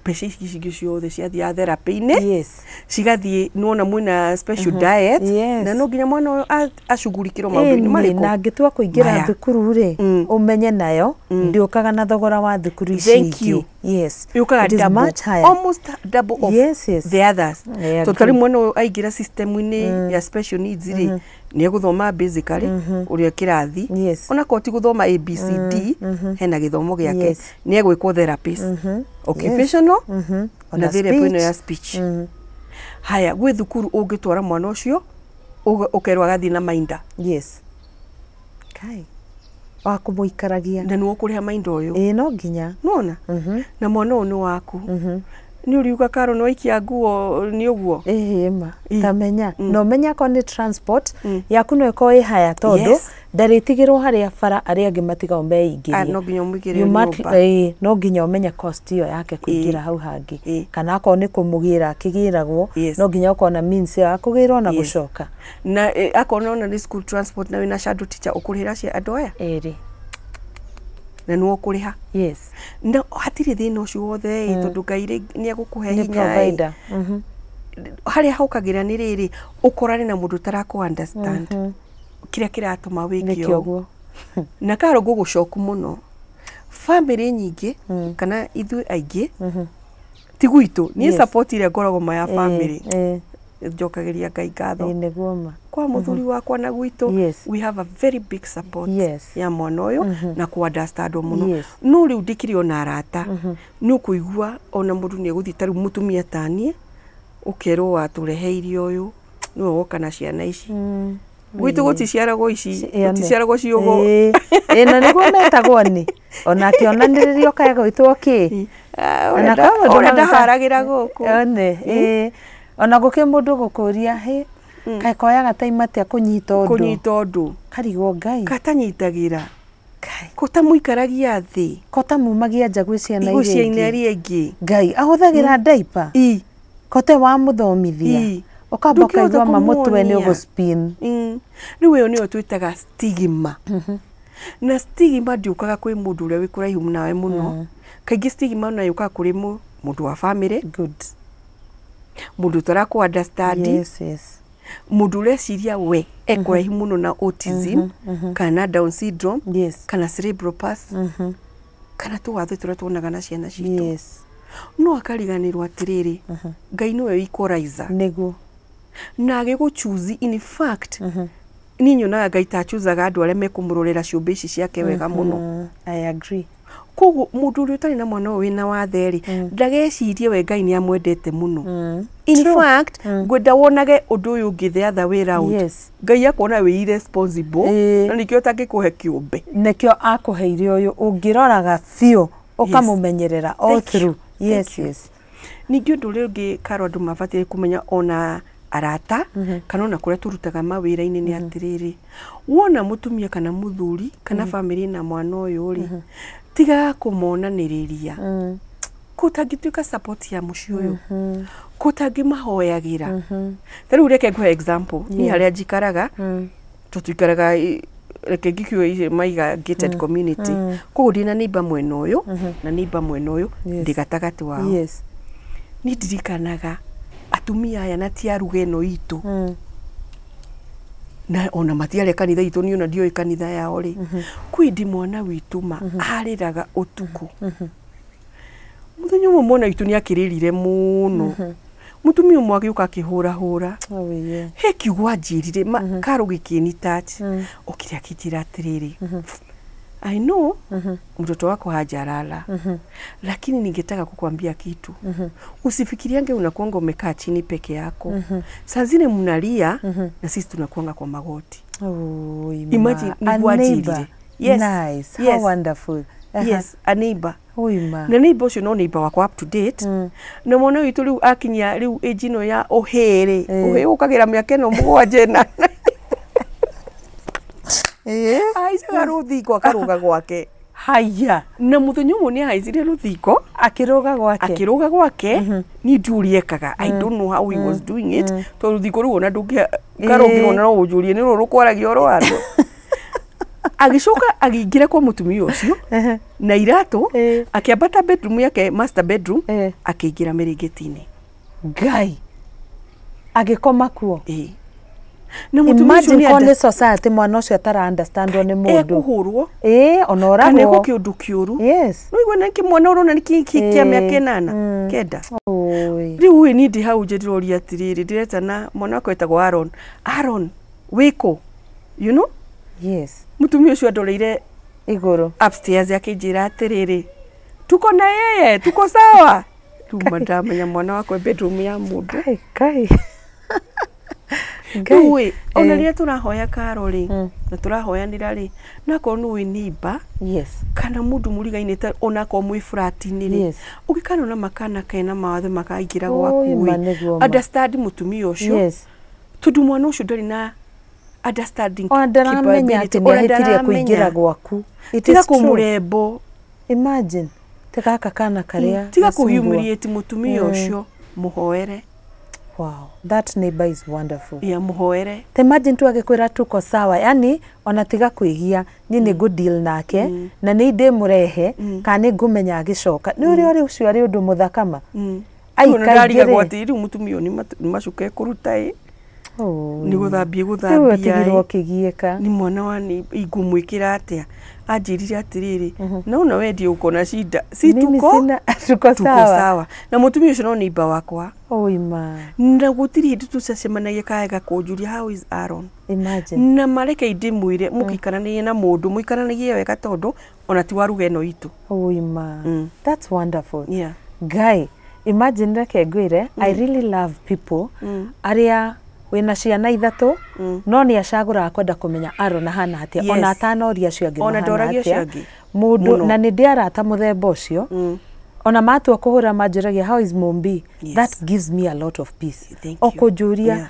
Speaker 1: Mbeca ici cingĩ ciothe ciathiaga therapy-inĩ, cigathiĩ nĩwona mwĩna special diet, na no nginya mwana ũyũ acugurikĩrwo maũndũ-inĩ
Speaker 2: Ĩni,
Speaker 1: marĩkũ
Speaker 2: na angĩtua kũingĩra
Speaker 1: Maya.
Speaker 2: thukuru rĩ, ũmenye nayo ndĩũkaga na thogora wa thukuru ici
Speaker 1: Thank
Speaker 2: ingĩ.
Speaker 1: you. Yũkaga
Speaker 2: It is
Speaker 1: double,
Speaker 2: much higher.
Speaker 1: almost double of the others.
Speaker 2: I
Speaker 1: Tondũ tarĩu
Speaker 2: agree.
Speaker 1: mwana ũyũ aingĩra system-inĩ ya special needs rĩ, nĩ egũthoma basically ũrĩa kĩrathi, onakorwo ti gũthoma ABCD, hena gĩthomo gĩake, nĩ egwĩkwo therapist, occupational, na
Speaker 2: Ona
Speaker 1: therapy ĩno ya
Speaker 2: speech.
Speaker 1: speech. Haya, gwĩ thukuru ũngĩtwara mwana ũcio, ũkerwo agathiĩ na mainda.
Speaker 2: Yes. Kai. Wa kũmũikaragia.
Speaker 1: Na nĩwe ũkũrĩha mainda ũyũ.
Speaker 2: Ĩĩ, no nginya.
Speaker 1: Nona na mwana ũyũ nĩ waku. Nĩ ũriuga karo nĩ waikia nguo nĩ ũguo.
Speaker 2: Ĩhĩ ma.
Speaker 1: Ĩ.
Speaker 2: Tamenya na ũmenye akorwo nĩ transport
Speaker 1: Mm.
Speaker 2: yaku no ĩkorwo ĩ haya tondũ ndarĩtigĩrwo harĩa bara arĩa angĩ matigao meingĩrie.
Speaker 1: Ah, no nginya ũmũigĩre
Speaker 2: You
Speaker 1: nyũmba.
Speaker 2: Ĩĩ, no nginya ũmenye cost ĩyo yake kũingĩra hau hangĩ, kana akorwo nĩ kũmũgĩra akĩgĩragwo, no nginya ũkorwo na means ĩyo ya kũgĩrwo na gũcoka.
Speaker 1: Na akorwo nona nĩ school transport na wĩna shadow teacher, ũkũrĩhĩra cia andũ aya
Speaker 2: Ĩrĩ.
Speaker 1: Na nĩwe ũkũrĩha. Na hatirĩ thĩna ũcio wothe ĩ, tondũ Ngai rĩ nĩ egũkũhe
Speaker 2: Nĩ
Speaker 1: hinya ĩ.
Speaker 2: provider.
Speaker 1: Harĩa hokagĩra nĩ rĩrĩ, ũkorane na mũndũ ũtarakũ understand kĩrĩa kĩratũma wĩke
Speaker 2: Nĩkĩo
Speaker 1: ũũ.
Speaker 2: ũguo.
Speaker 1: Na karo ngũgũcoku mũno, bamĩrĩ nyingĩ kana ithuĩ aingĩ ti gwitũ niĩ support ĩrĩa ngoragwo ma ya bamĩrĩ, njokagĩria Ngai ngatho.
Speaker 2: Ĩĩ, nĩguo ma.
Speaker 1: Kwa mũthuri wakwa na gwitũ, we have a very big support ya mwana ũyũ na kũ understand mũno. No rĩu ndĩkĩrĩ ona arata, nĩ ũkũigua ona mũndũ nĩ egũthiĩ, ta rĩu mũtumia taniĩ ũkerwo watũreheire ũyũ nĩwe woka na ciana ici. Gwitũ gũticiaragwo ici, gũticiaragwo ciũgũ.
Speaker 2: Ĩĩ, na nĩguo metagwo nĩ ona akĩonanĩrĩrio kae gwĩtwo kĩ.
Speaker 1: Ah,
Speaker 2: Ona
Speaker 1: ũrĩa
Speaker 2: kwa mũndũ
Speaker 1: ũrĩa ndaharagĩra gũkũ.
Speaker 2: One, ĩĩ. Ona gũkĩ mũndũ gũkũria hĩ kaĩ koyaga time atĩa kũnyita ũndũ.
Speaker 1: Kũnyita ũndũ.
Speaker 2: Karigwo Ngai.
Speaker 1: Katanyitagĩra.
Speaker 2: Kai.
Speaker 1: Kũtamũikaragia thĩ.
Speaker 2: Kota mumagia nja gwĩ ciana
Speaker 1: gwĩ
Speaker 2: iria
Speaker 1: ciana
Speaker 2: ingĩ.
Speaker 1: iria ingĩ.
Speaker 2: Ngai ahũthagĩra diaper. Kote wamũthomithia. Ũkamba
Speaker 1: Ndũngĩhota
Speaker 2: ũkaigua ma mũtwe nĩ
Speaker 1: kũmuonia.
Speaker 2: ũgũspin.
Speaker 1: Rĩu ĩyo nĩyo twĩtaga stigma. Na stigma ndĩũkaga kwĩ mũndũ ũrĩa wĩ kũraihu nawe mũno. Kaingĩ stigma ona yũkaga kũrĩ mũndũ wa famĩlĩ, mũndũ ũtarakũ understand, mũndũ ũreciria we e kũraihu mũno na autism kana Down syndrome kana cerebral palsy kana tũwathe tũrĩa tuonaga na ciana citũ. No akariganĩrwo atĩrĩrĩ, Ngai nĩwe equalizer. Na agĩgũchuzi, in fact niĩ nyonaga Ngai ta achuzaga andũ arĩa mekũmũrorera ciũmbe ici ciake wega mũno.
Speaker 2: I agree.
Speaker 1: Koguo mũndũ ũrĩa ũtarĩ na mwana ũyũ wĩna wathe rĩ, ndagecirie we Ngai nĩ amwendete mũno. In fact, ngwenda wonage ũndũ ũyũ ũngĩ the other way round. Ngai akuona wĩ irresponsible na nĩkĩo ũtangĩkũhe kĩũmbe.
Speaker 2: Nĩkĩo akũheire ũyũ ũngĩroraga biũ ũkamũmenyerera all
Speaker 1: Thank you.
Speaker 2: through.
Speaker 1: Thank you. Ningĩ ũndũ ũrĩa ũngĩ karo andũ mabatiĩ kũmenya, ona arata kana ona kũrĩa tũrutaga mawĩra-inĩ, nĩ atĩrĩrĩ, wona mũtumia kana mũthuri kana bamĩrĩ na mwana ũyũ rĩ, tigaga kũmonanĩrĩria. Kũtangĩtuĩka support ya mũciĩ ũyũ, kũtangĩmahoyagĩra. Ta rĩu reke ngũhe example, niĩ harĩa njikaraga, tũtikaraga reke ngĩkiuge maiga gated community, koguo ndĩna neighbor mwena ũyũ na neighbor mwena ũyũ, ndĩ gatagatĩ wao. Niĩ ndirikanaga atumia aya na ti a ruga ĩno itũ, na ona matiarĩ kanitha itũ, niĩ ona ndiũĩ kanitha yao rĩ. Kwĩ ndĩ mwana witũ ma arĩraga ũtukũ. Mũthenya ũmwe mwana witũ nĩ akĩrĩrire mũno, mũtumia ũmwe agĩũka akĩhũrahũra.
Speaker 2: Oh, yeah.
Speaker 1: He kiugo anjĩrire ma karo gĩkĩni touch, okire akĩnjĩra atĩrĩrĩ, "I know mtoto wako hajalala, lakini ningetaka kukwambia kitu. Usifikiriange unakuanga umekaa chini peke yako. Saa zile mnalia na sisi tunakuanga kwa magoti."
Speaker 2: Oh,
Speaker 1: Imagine,
Speaker 2: ma. A
Speaker 1: nĩguo
Speaker 2: neighbor.
Speaker 1: anjĩrire. Yes.
Speaker 2: Nice.
Speaker 1: Yes.
Speaker 2: How wonderful.
Speaker 1: Yes, a neighbor.
Speaker 2: Oi ma.
Speaker 1: Na neighbor ũcio no neighbor wakwa up to date. Na mwana witũ rĩu akinyia rĩu age ĩno ya ũhĩĩ rĩ, ũhĩĩ ũkagĩra mĩaka ĩno 7 na ahaicaga rũthingo akarũga gwake.
Speaker 2: Haya.
Speaker 1: Na mũthenya ũmwe nĩ ahaicire rũthingo.
Speaker 2: Akĩrũga gwake.
Speaker 1: Akĩrũga gwake. Niĩ ndiũria ekaga, I don't know how he was doing it, tondũ rũthingo rũu ona ndũngĩ karũngĩrwo no ũnjũrie nĩ rũrũ rũkwaragia ũhoro warũo. Agĩcoka agĩingĩra kwa mũtumia ũcio na iratũ, akĩambata bedroom yake, master bedroom, akĩingĩra mĩrĩngĩti-inĩ.
Speaker 2: Ngai. Agĩkoma kuo.
Speaker 1: Ĩĩ. Na mũtumia ũcio
Speaker 2: Imagine
Speaker 1: nĩ
Speaker 2: korwo nĩ society mwana ũcio atara understandwo nĩ mũndũ.
Speaker 1: Ekũhũrwo
Speaker 2: Ĩĩ, ona
Speaker 1: kana
Speaker 2: oragwo.
Speaker 1: ekwo kĩũndũ kĩũru. No igua nĩkĩ mwana ũrona nĩ kĩa mĩaka 8, 9.
Speaker 2: Oi.
Speaker 1: Rĩu ĩ niĩ ndĩ hau nje ndĩroria atĩrĩrĩ, ndĩretana mwana wakwa wetagwo Aaron, "Aaron, wĩkũ?" You know? Mũtumia ũcio andoreire
Speaker 2: Igũrũ.
Speaker 1: upstairs akĩnjĩra atĩrĩrĩ, "Tuko na yeye, tuko sawa." Rĩu ma ndamenya mwana wakwa e bedroom ya mũndũ.
Speaker 2: Kai kai. Ngai.
Speaker 1: Rĩu ĩ, ona
Speaker 2: Eh.
Speaker 1: rĩrĩa tũrahoya karo rĩ, na tũrahoyanĩra rĩ, nakorwo nĩ ũĩ neighbor kana mũndũ mũrigaine ta onakorwo mwĩ flat-inĩ rĩ, ũngĩkanona makana kena mawathe makaingĩra
Speaker 2: Oi,
Speaker 1: gwaku
Speaker 2: ma
Speaker 1: ĩ,
Speaker 2: nĩguo ma.
Speaker 1: understand mũtumia ũcio, tondũ mwana ũcio ndarĩ na understanding
Speaker 2: Ona ndaramenya
Speaker 1: capability,
Speaker 2: atĩ nĩ
Speaker 1: ona
Speaker 2: ahĩtirie
Speaker 1: ndaramenya.
Speaker 2: kũingĩra gwaku. It
Speaker 1: Tiga
Speaker 2: is true.
Speaker 1: kũmũrembo.
Speaker 2: Imagine te gaka kana karĩa
Speaker 1: Tiga
Speaker 2: gasumbua.
Speaker 1: kũhumiliate mũtumia ũcio, mũhoere.
Speaker 2: Wow, that neighbor is wonderful.
Speaker 1: Ya, mũhoere.
Speaker 2: Ta imagine tu agĩkwĩra tuko sawa, yani ona tiga kwĩgia, niĩ nĩ ngũ deal nake na nĩ ndĩmũrehe kana nĩ ngũmenya agĩcoka nĩ ũrĩa ũrĩ ũcio arĩ ũndũ mũthaka ma.
Speaker 1: Rĩu ona ndarigagwo
Speaker 2: Aikaingĩrĩ.
Speaker 1: atĩ rĩu mũtumia ũyũ nĩ macuka ekũruta ĩ,
Speaker 2: Oh.
Speaker 1: nĩ gũthambia
Speaker 2: Rĩu
Speaker 1: gũthambia
Speaker 2: ũtigirwo
Speaker 1: ĩ.
Speaker 2: ũkĩgiĩka.
Speaker 1: Nĩ mwana wa nĩ ingũmwĩkĩra atĩa? Anjĩrire atĩrĩrĩ, naona we ndiĩ uko na shida, si
Speaker 2: Mimi
Speaker 1: tuko
Speaker 2: sina, tuko
Speaker 1: tuko
Speaker 2: sawa.
Speaker 1: sawa. Na mũtumia ũcio no neighbor wakwa,
Speaker 2: Oima.
Speaker 1: na gũtirĩ hĩndĩ tũcacemanagia kaega kũnjũria, "How is Aaron?"
Speaker 2: Imagine.
Speaker 1: Na mareke ndĩmwĩre, mũkĩikaranagia na mũndũ mũikaranagie wega, tondũ ona ti wa ruga ĩno itũ.
Speaker 2: Oima. That's wonderful. Guy, imagine, reke ngwĩre, I really love people arĩa wĩna ciana ithatũ no nĩ acagũraga kwenda kũmenya Aaron ahana atĩa, ona atanoria acio angĩ
Speaker 1: Ona
Speaker 2: mahana
Speaker 1: ndoragia acio
Speaker 2: atĩa.
Speaker 1: angĩ.
Speaker 2: Mũndũ
Speaker 1: Mũno.
Speaker 2: na nĩ ndĩ arata mũthemba ũcio, ona matua kũhũra manjũragia, "How is Mumbi?" That gives me a lot of peace.
Speaker 1: Thank
Speaker 2: O
Speaker 1: you.
Speaker 2: kũnjũria,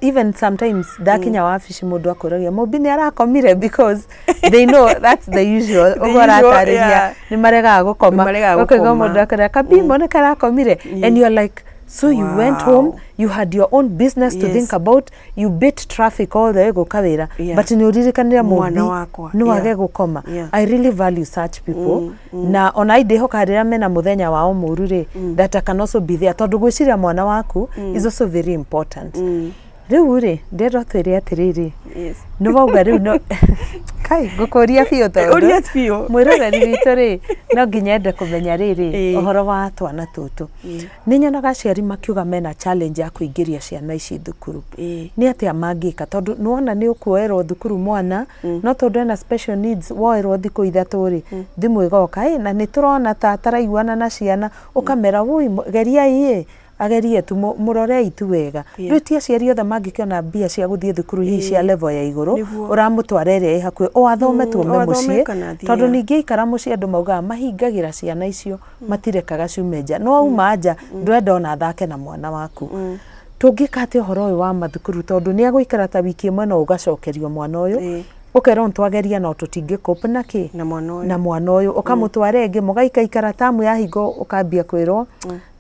Speaker 2: even sometimes ndakinya wabici mũndũ akũragia, "Mumbi nĩ arakomire?" Because they know that's the usual.
Speaker 1: The
Speaker 2: Ũguo
Speaker 1: usual,
Speaker 2: aratarĩria, nĩ maregaga gũkoma.
Speaker 1: Nĩ maregaga
Speaker 2: Ũkaigua
Speaker 1: gũkoma.
Speaker 2: mũndũ akũrĩa kabimbo nĩ karakomire, and you're like, so you went home, you had your own business to think about, you beat traffic all the way gũka wĩra, but nĩ ũririkanire
Speaker 1: Mwana
Speaker 2: Mumbi
Speaker 1: wakwa.
Speaker 2: no age gũkoma. I really value such people, na ona indĩhoka rĩrĩa mena mũthenya wao mũru rĩ, that I can also be there, tondũ gwĩciria mwana waku is also very important. Rĩu rĩ, ndĩrenda twĩre atĩrĩrĩ, nĩ wauga rĩu no kai ngũkũria biũ, tondũ
Speaker 1: Ũria biũ.
Speaker 2: mwĩroreri witũ rĩ, no nginya ende kũmenya rĩrĩ, ũhoro wa twana tũtũ. Nĩ nyonaga aciari makiuga mena challenge ya kũingĩria ciana ici thukuru. Nĩ atĩa mangĩka? Tondũ nĩwona nĩ ũkuoerwo thukuru mwana, no tondũ ena special needs, woerwo thikũ 3 rĩ, thimũ ĩgoka, "Ĩ, na nĩ tũrona ta ataraiguana na ciana." Ũkamera, "Wũi, geriai ĩ, agerie tu, mũrorei tu wega." Rĩu ti aciari othe mangĩkĩona mbia cia gũthiĩ thukuru hihi cia level ya igũrũ. Ũramũtwara ĩrĩa ĩ hakuhĩ, o athome tuome
Speaker 1: O athome
Speaker 2: mũciĩ,
Speaker 1: kana athiĩ,
Speaker 2: tondũ ningĩ aikara mũciĩ andũ maugaga mahingagĩra ciana icio, matirekaga ciume nja, no auma nja ndwenda ona athake na mwana waku. Tũngĩka atĩa ũhoro ũyũ wa mathukuru? Tondũ nĩ agũikara ta wiki ĩmwe no ũgacokerio mwana ũyũ, ũkerwo nĩtwageria no tũtingĩ cope na kĩ
Speaker 1: Na mwana ũyũ.
Speaker 2: Na mwana ũyũ. Ũkamũtwara ĩngĩ, mũgaikaikara, tamu yahingo ũkambia kwĩrwo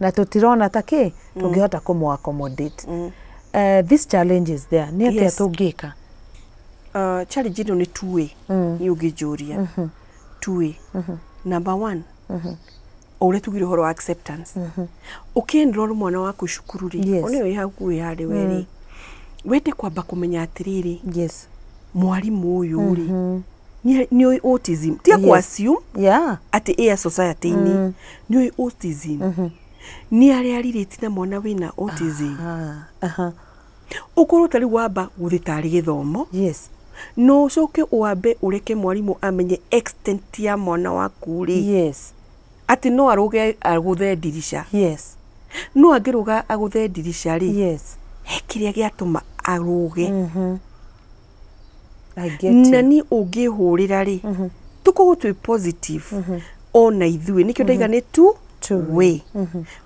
Speaker 2: na tũtirona ta kĩ tũngĩhota kũmũ accommodate. This challenge is there, nĩ atĩa tũngĩka?
Speaker 1: Challenge ĩno nĩ two way. Nĩ ũngĩnjũria two way. Number one, o ũrĩa tugire ũhoro wa acceptance, ũkĩenroll mwana waku cukuru rĩ, one wĩ hakuhĩ harĩ we rĩ, wende kwamba kũmenya atĩrĩrĩ, mwarimũ ũyũ rĩ, nĩ ũĩ autism? Tiga kũ assume atĩ ĩa society-inĩ nĩ ũĩ autism, nĩ arĩa relate na mwana wĩna autism. Ũkorwo ta rĩu wamba gũthiĩ tarĩ gĩthomo, no ũcoke wambe ũreke mwarimũ amenye extent ya mwana waku rĩ, atĩ no arũge agũthe ndirica. No angĩrũga agũthe ndirica rĩ, he kĩrĩa gĩatũma arũge.
Speaker 2: I get
Speaker 1: Na
Speaker 2: you.
Speaker 1: niĩ ũngĩhũrĩra rĩ, tũkorwo twĩ positive ona ithuĩ, nĩkĩo ndaiga nĩ two
Speaker 2: Two
Speaker 1: way,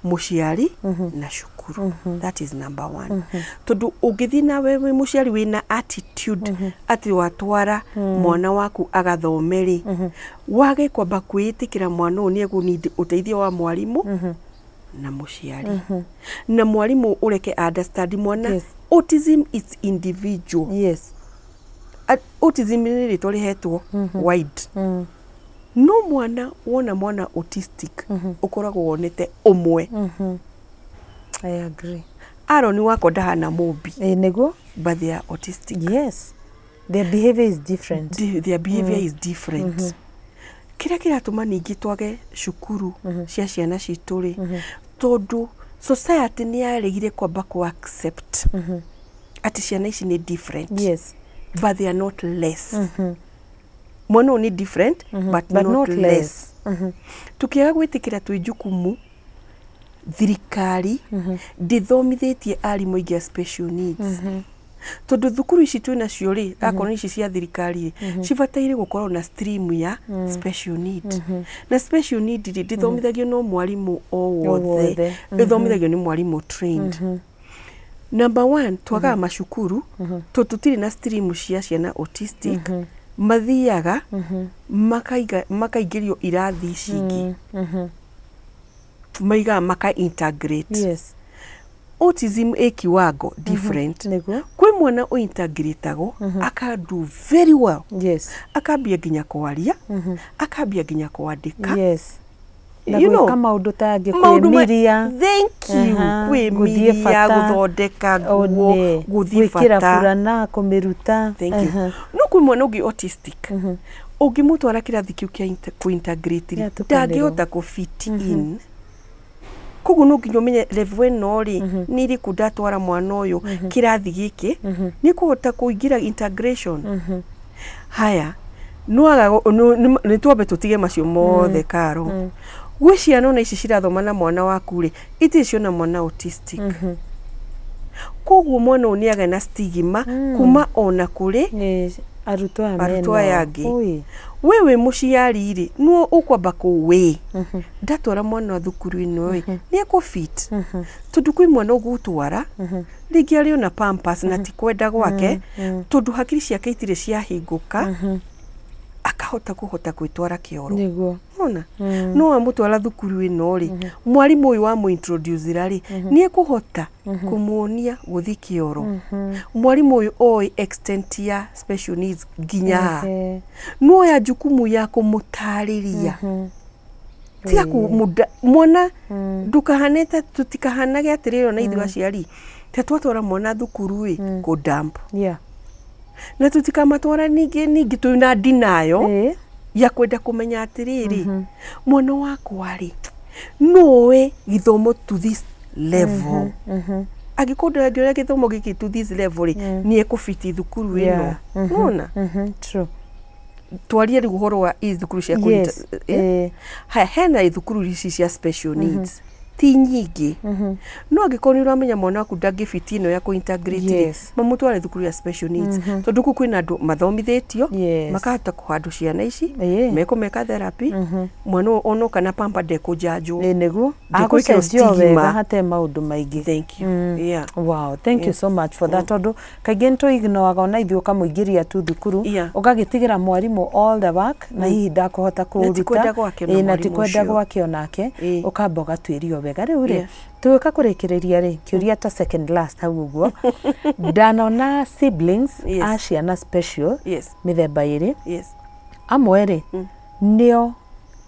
Speaker 1: mũciari na cukuru. That is number one, tondũ ũngĩthiĩ nawe wĩ mũciari wĩna attitude atĩ watwara mwana waku agathome rĩ, wage kwamba kwĩĩtĩkĩra mwana ũyũ nĩ egũ ũteithio wa mwarimũ na mũciari, na mwarimũ ũreke understand mwana. Autism is individual. Autism nĩ rĩtwa rĩhetwo wide, no mwana wona mwana autistic ũkoragwo wonete ũmwe.
Speaker 2: I agree.
Speaker 1: Aaron wakwa ndahana Mũmbi,
Speaker 2: Ĩ, nĩguo.
Speaker 1: but they are autistic.
Speaker 2: Yes, their behavior is different.
Speaker 1: Their behavior is different. Kĩrĩa kĩratũma ningĩ twage cukuru cia ciana citũ rĩ, tondũ society nĩ yaregire kwamba ku accept atĩ ciana ici nĩ different, but they are not less. Mwana ũyũ nĩ different but,
Speaker 2: but
Speaker 1: not,
Speaker 2: not
Speaker 1: less.
Speaker 2: less.
Speaker 1: Tukiaga gwĩtĩkĩra twĩ jukumu thirikari ndĩthomithĩtie arimũ aingĩ a special needs. Tondũ thukuru ici twĩ nacio rĩ, akorwo nĩ ici cia thirikari rĩ, cibataire gũkorwo na stream ya special need. Na special need rĩ, ndĩthomithagio no mwarimũ o wothe,
Speaker 2: wothe.
Speaker 1: Ĩthomithagio nĩ mwarimũ trained. Number one, twagaga macukuru tondũ tũtirĩ na stream cia ciana autistic, mathiaga makaingĩrio irathi ici ingĩ, maigaga maka integrate. Autism ĩ kiwango different. Kwĩ mwana ũintegratagwo aka do very well, akambia nginya kwaria, akambia nginya kwandĩka.
Speaker 2: Na
Speaker 1: You know,
Speaker 2: gwĩka maũndũ ta angĩ,
Speaker 1: maũndũ
Speaker 2: kwĩmiria.
Speaker 1: Thank you.
Speaker 2: Aha, gũthiĩ
Speaker 1: Kwĩmiria,
Speaker 2: bata.
Speaker 1: Gũthondeka nguo,
Speaker 2: One,
Speaker 1: gũthiĩ
Speaker 2: gwĩkĩra
Speaker 1: bata.
Speaker 2: Burana kũmĩruta.
Speaker 1: Thank you. No kwĩ mwana ũngĩ autistic, ũngĩmũtwara kĩrathi kĩu kĩa kũ-integrate rĩ,
Speaker 2: Nĩatukanĩrwo.
Speaker 1: Ndangĩhota kũ fit in. Koguo no nginya ũmenye level ĩno rĩ, nĩ ĩrĩkũ ndatwara mwana ũyũ kĩrathi gĩkĩ nĩ kũhota kũingĩra integration. Haya, no nĩ twambe tũtige macio mothe. Karo, gwĩ ciana ona ici cirathoma na mwana waku rĩ, itirĩ ciona mwana autistic. Koguo mwana ũyũ nĩ agĩa na stigma kuma ona kũrĩ
Speaker 2: Nĩ arutwo aya
Speaker 1: arutwo aya
Speaker 2: menao.
Speaker 1: angĩ.
Speaker 2: Ui.
Speaker 1: We wĩ mũciari rĩ, nĩwe ũkwamba kũwĩ ndatwara mwana wa thukuru ĩno ĩ, nĩ ekũ fit? Tondũ kwĩ mwana ũgũtwara rĩngĩ arĩ ona pampers na ti kwenda gwake, tondũ hakiri ciake itirĩ ciahingũka akahota kũhota gwĩtwara kĩoro. Ona no wamũtwara thukuru ĩno rĩ, mwarimũ ũyũ wamũ-introduce-ra rĩ, nĩ ekũhota kũmuonia gũthiĩ kĩoro. Mwarimũ ũyũ oĩ extent ya special needs nginya ha, noya jukumu ya kũmũtarĩria, tiga kũmũda mwana. Ndũkahane ta tũtikahanage atĩrĩrĩ, ona ithuĩ aciari ta twatwara mwana thukuru ĩ, kũ dump, na tũtikamatwara ningĩ twĩna denial ya kwenda kũmenya atĩrĩrĩ, mwana wakwa rĩ, nowe gĩthomo to this level? Angĩkorwo ndangĩoya gĩthomo gĩkĩ to this level rĩ, nĩ ekũbiti thukuru ĩno? Nona
Speaker 2: True.
Speaker 1: Twarie rĩu ũhoro wa i thukuru cia Haya, hena thukuru ici cia special needs, ti nyingĩ, no angĩkorwo nĩ ũramenya mwana waku ndangĩbiti ĩno ya kũ-integrate rĩ, mamũtware thukuru ya special needs, tondũ kũu kwĩna andũ mathomithĩtio makahota kũhandũ ciana ici, mekũmeka therapy. Mwana ũyũ onoka na pamper ndekũnjanjwo.
Speaker 2: Ĩ nĩguo.
Speaker 1: Ndĩkwĩkĩrwo
Speaker 2: Agũcenjio
Speaker 1: stigma.
Speaker 2: wega hate maũndũ maingĩ.
Speaker 1: Thank you, yeah.
Speaker 2: Wow, thank you so much for that, tondũ kaingĩ nĩ tũignoaga ona ithuĩ, ũkamũingĩria tu thukuru, ũgagĩtigĩra mwarimũ all the work, na hihi ndakũhota
Speaker 1: Na ti kwenda
Speaker 2: kũũruta.
Speaker 1: gwake na
Speaker 2: Na ti
Speaker 1: mwarimũ
Speaker 2: kwenda
Speaker 1: ũcio.
Speaker 2: gwake onake. Ũkamba ũgatuĩrio wega rĩu rĩ, tũgĩũka kũrĩkĩrĩria rĩ, kĩũria ta second last hau ũguo, ndanona siblings a ciana special mĩthemba ĩrĩ. Amwe rĩ, nĩo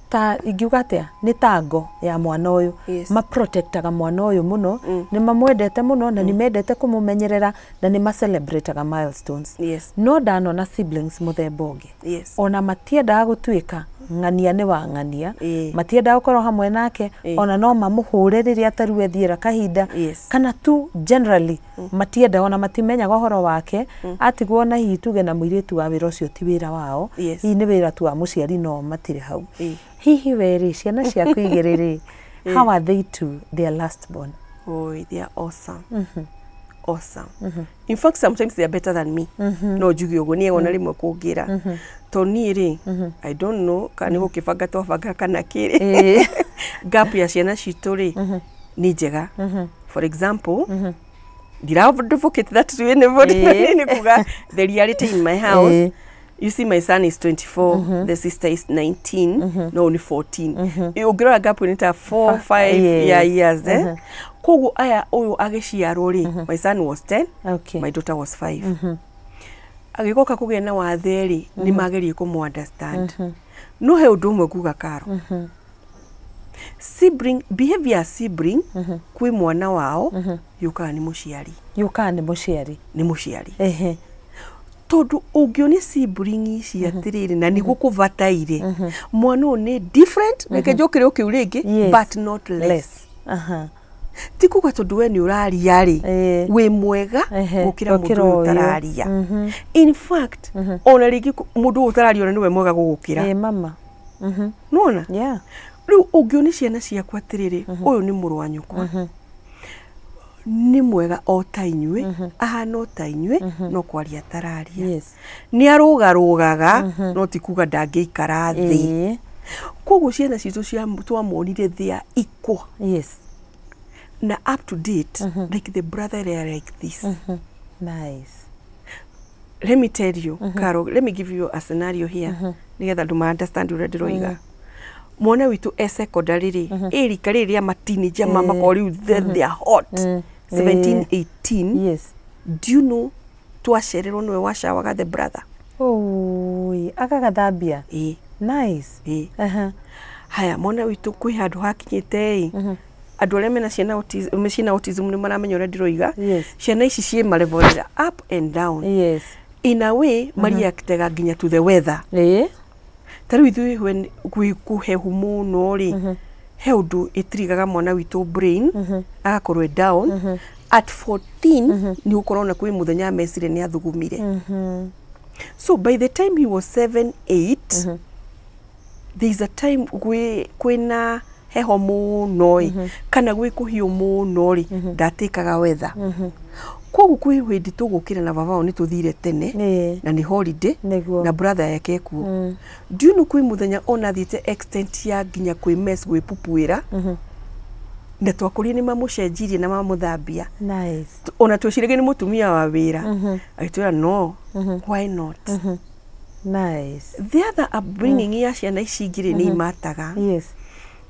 Speaker 2: ta ingiuga atĩa, nĩ ta ngo ya mwana ũyũ, maprotectaga mwana ũyũ mũno, nĩ mamwendete mũno na nĩ mendete kũmũmenyerera na nĩ macelebrataga milestones. No ndanona siblings mũthemba ũngĩ, ona matiendaga gũtuĩka ng'ania nĩ wa ng'ania, matiendaga gũkorwo hamwe nake, ona no mamũhũre rĩrĩa tarĩu ethiĩra kahinda, kana tu generally matiendaga, ona matimenyaga ũhoro wake, atigwo na hihi tuge na mũirĩtu wa wĩra ũcio ti wĩra wao, hihi nĩ wĩra tu wa mũciari, no matirĩ hau. Hihi we rĩ, ciana ciaku igĩrĩ rĩ, how are they to their last born?
Speaker 1: Oh, they are awesome. Awesome. In fact, sometimes they are better than me. No njuge ũguo niĩ ona rĩmwe kũngĩra. To niĩ rĩ, I don't know kana nĩ gũkĩbanga twabanga kana kĩrĩ. Gap ya ciana citũ rĩ, nĩ njega. For example, ndira advocate that to anybody, nĩ kuga the reality in my house. You see, my son is 24, the sister is 19, no nĩ 14. Ũngĩrora gap nĩ ta 4 5 yeah, years, eh? Koguo aya ũyũ agĩciarwo rĩ, my son was 10, my daughter was 5. Agĩgoka kũgĩa na wathe rĩ, nĩ magerie kũmũ understand. No he ũndũ ũmwe nguga, Karo, sibling behavior ya sibling kwĩ mwana wao yũkaga nĩ mũciari.
Speaker 2: Yũkaga nĩ mũciari.
Speaker 1: Nĩ mũciari, tondũ ũngĩonia sibling ici atĩrĩrĩ, na nĩguo kũbataire, mwana ũyũ nĩ different, reke njũkĩre ũkĩu rĩngĩ, but not less.
Speaker 2: Less. Aha.
Speaker 1: Ti kuga tondũ we nĩ ũraria rĩ, wĩ mwega gũkĩra mũndũ
Speaker 2: gũkĩra
Speaker 1: ũyũ
Speaker 2: ũyũ.
Speaker 1: ũtararia. In fact, ona rĩngĩ mũndũ ũyũ ũtararia ona nĩwe mwega gũgũkĩra.
Speaker 2: Ĩ mama.
Speaker 1: Nĩwona? Rĩu ũngĩonia ciana ciaku atĩrĩrĩ, ũyũ nĩ mũrũ wa nyũkwa, Nĩ mwega o ta inyuĩ, ahana o ta inyuĩ, no kwaria atararia. Nĩ arũgarũgaga, no ti kuga ndangĩikara thĩ. Koguo ciana citũ twamonire they are equal na up to date, like the brother, they are like this.
Speaker 2: Nice.
Speaker 1: Let me tell you, Carol, let me give you a scenario here nigetha andũ ma understand ũrĩa ndĩroiga. Mwana witũ e secondary rĩ, ĩ rika rĩrĩ rĩa mateenager, makorwo rĩu they are hot, 17, 18. Do you know twacererwo nĩwe wacawaga the brother?
Speaker 2: Oi, agagathambia.
Speaker 1: Ĩ.
Speaker 2: Nice.
Speaker 1: Ĩ. Haya, mwana witũ kwĩ handũ hakinyĩte ĩ, andũ arĩa mena ciana ciĩna autism nĩ maramenya ũrĩa ndĩroiga. Ciana ici ciĩ ma level up and down. In a way mariactaga nginya to the weather. Ta rĩu ithuĩ when gwĩ kũhehu mũno rĩ, he ũndũ ĩtirigaga mwana witũ brain, agakorwo e down. At 14 nĩ gũkorwo na kwĩ mũthenya mecire nĩ athugumire. So by the time he was 7, 8, there is a time gwĩ kwĩna heho mũno ĩ, kana gwĩ kũhiũ mũno rĩ, ndatĩkaga weather. Koguo kwĩ hĩndĩ tũgũkĩra na baba wao nĩ tũthire tene na nĩ holiday na brother yake ekuo. Do you know kwĩ mũthenya ona thiĩte extent ya nginya kwĩ mess, gwĩpupuĩra, na twakũrire nĩ mamũcenjirie na mamũthambia. Ona tweciragia nĩ mũtumia wa wĩra, agĩtwĩra no, why not?
Speaker 2: Nice.
Speaker 1: The other upbringing ya ciana ici ingĩ rĩ, nĩ imataga.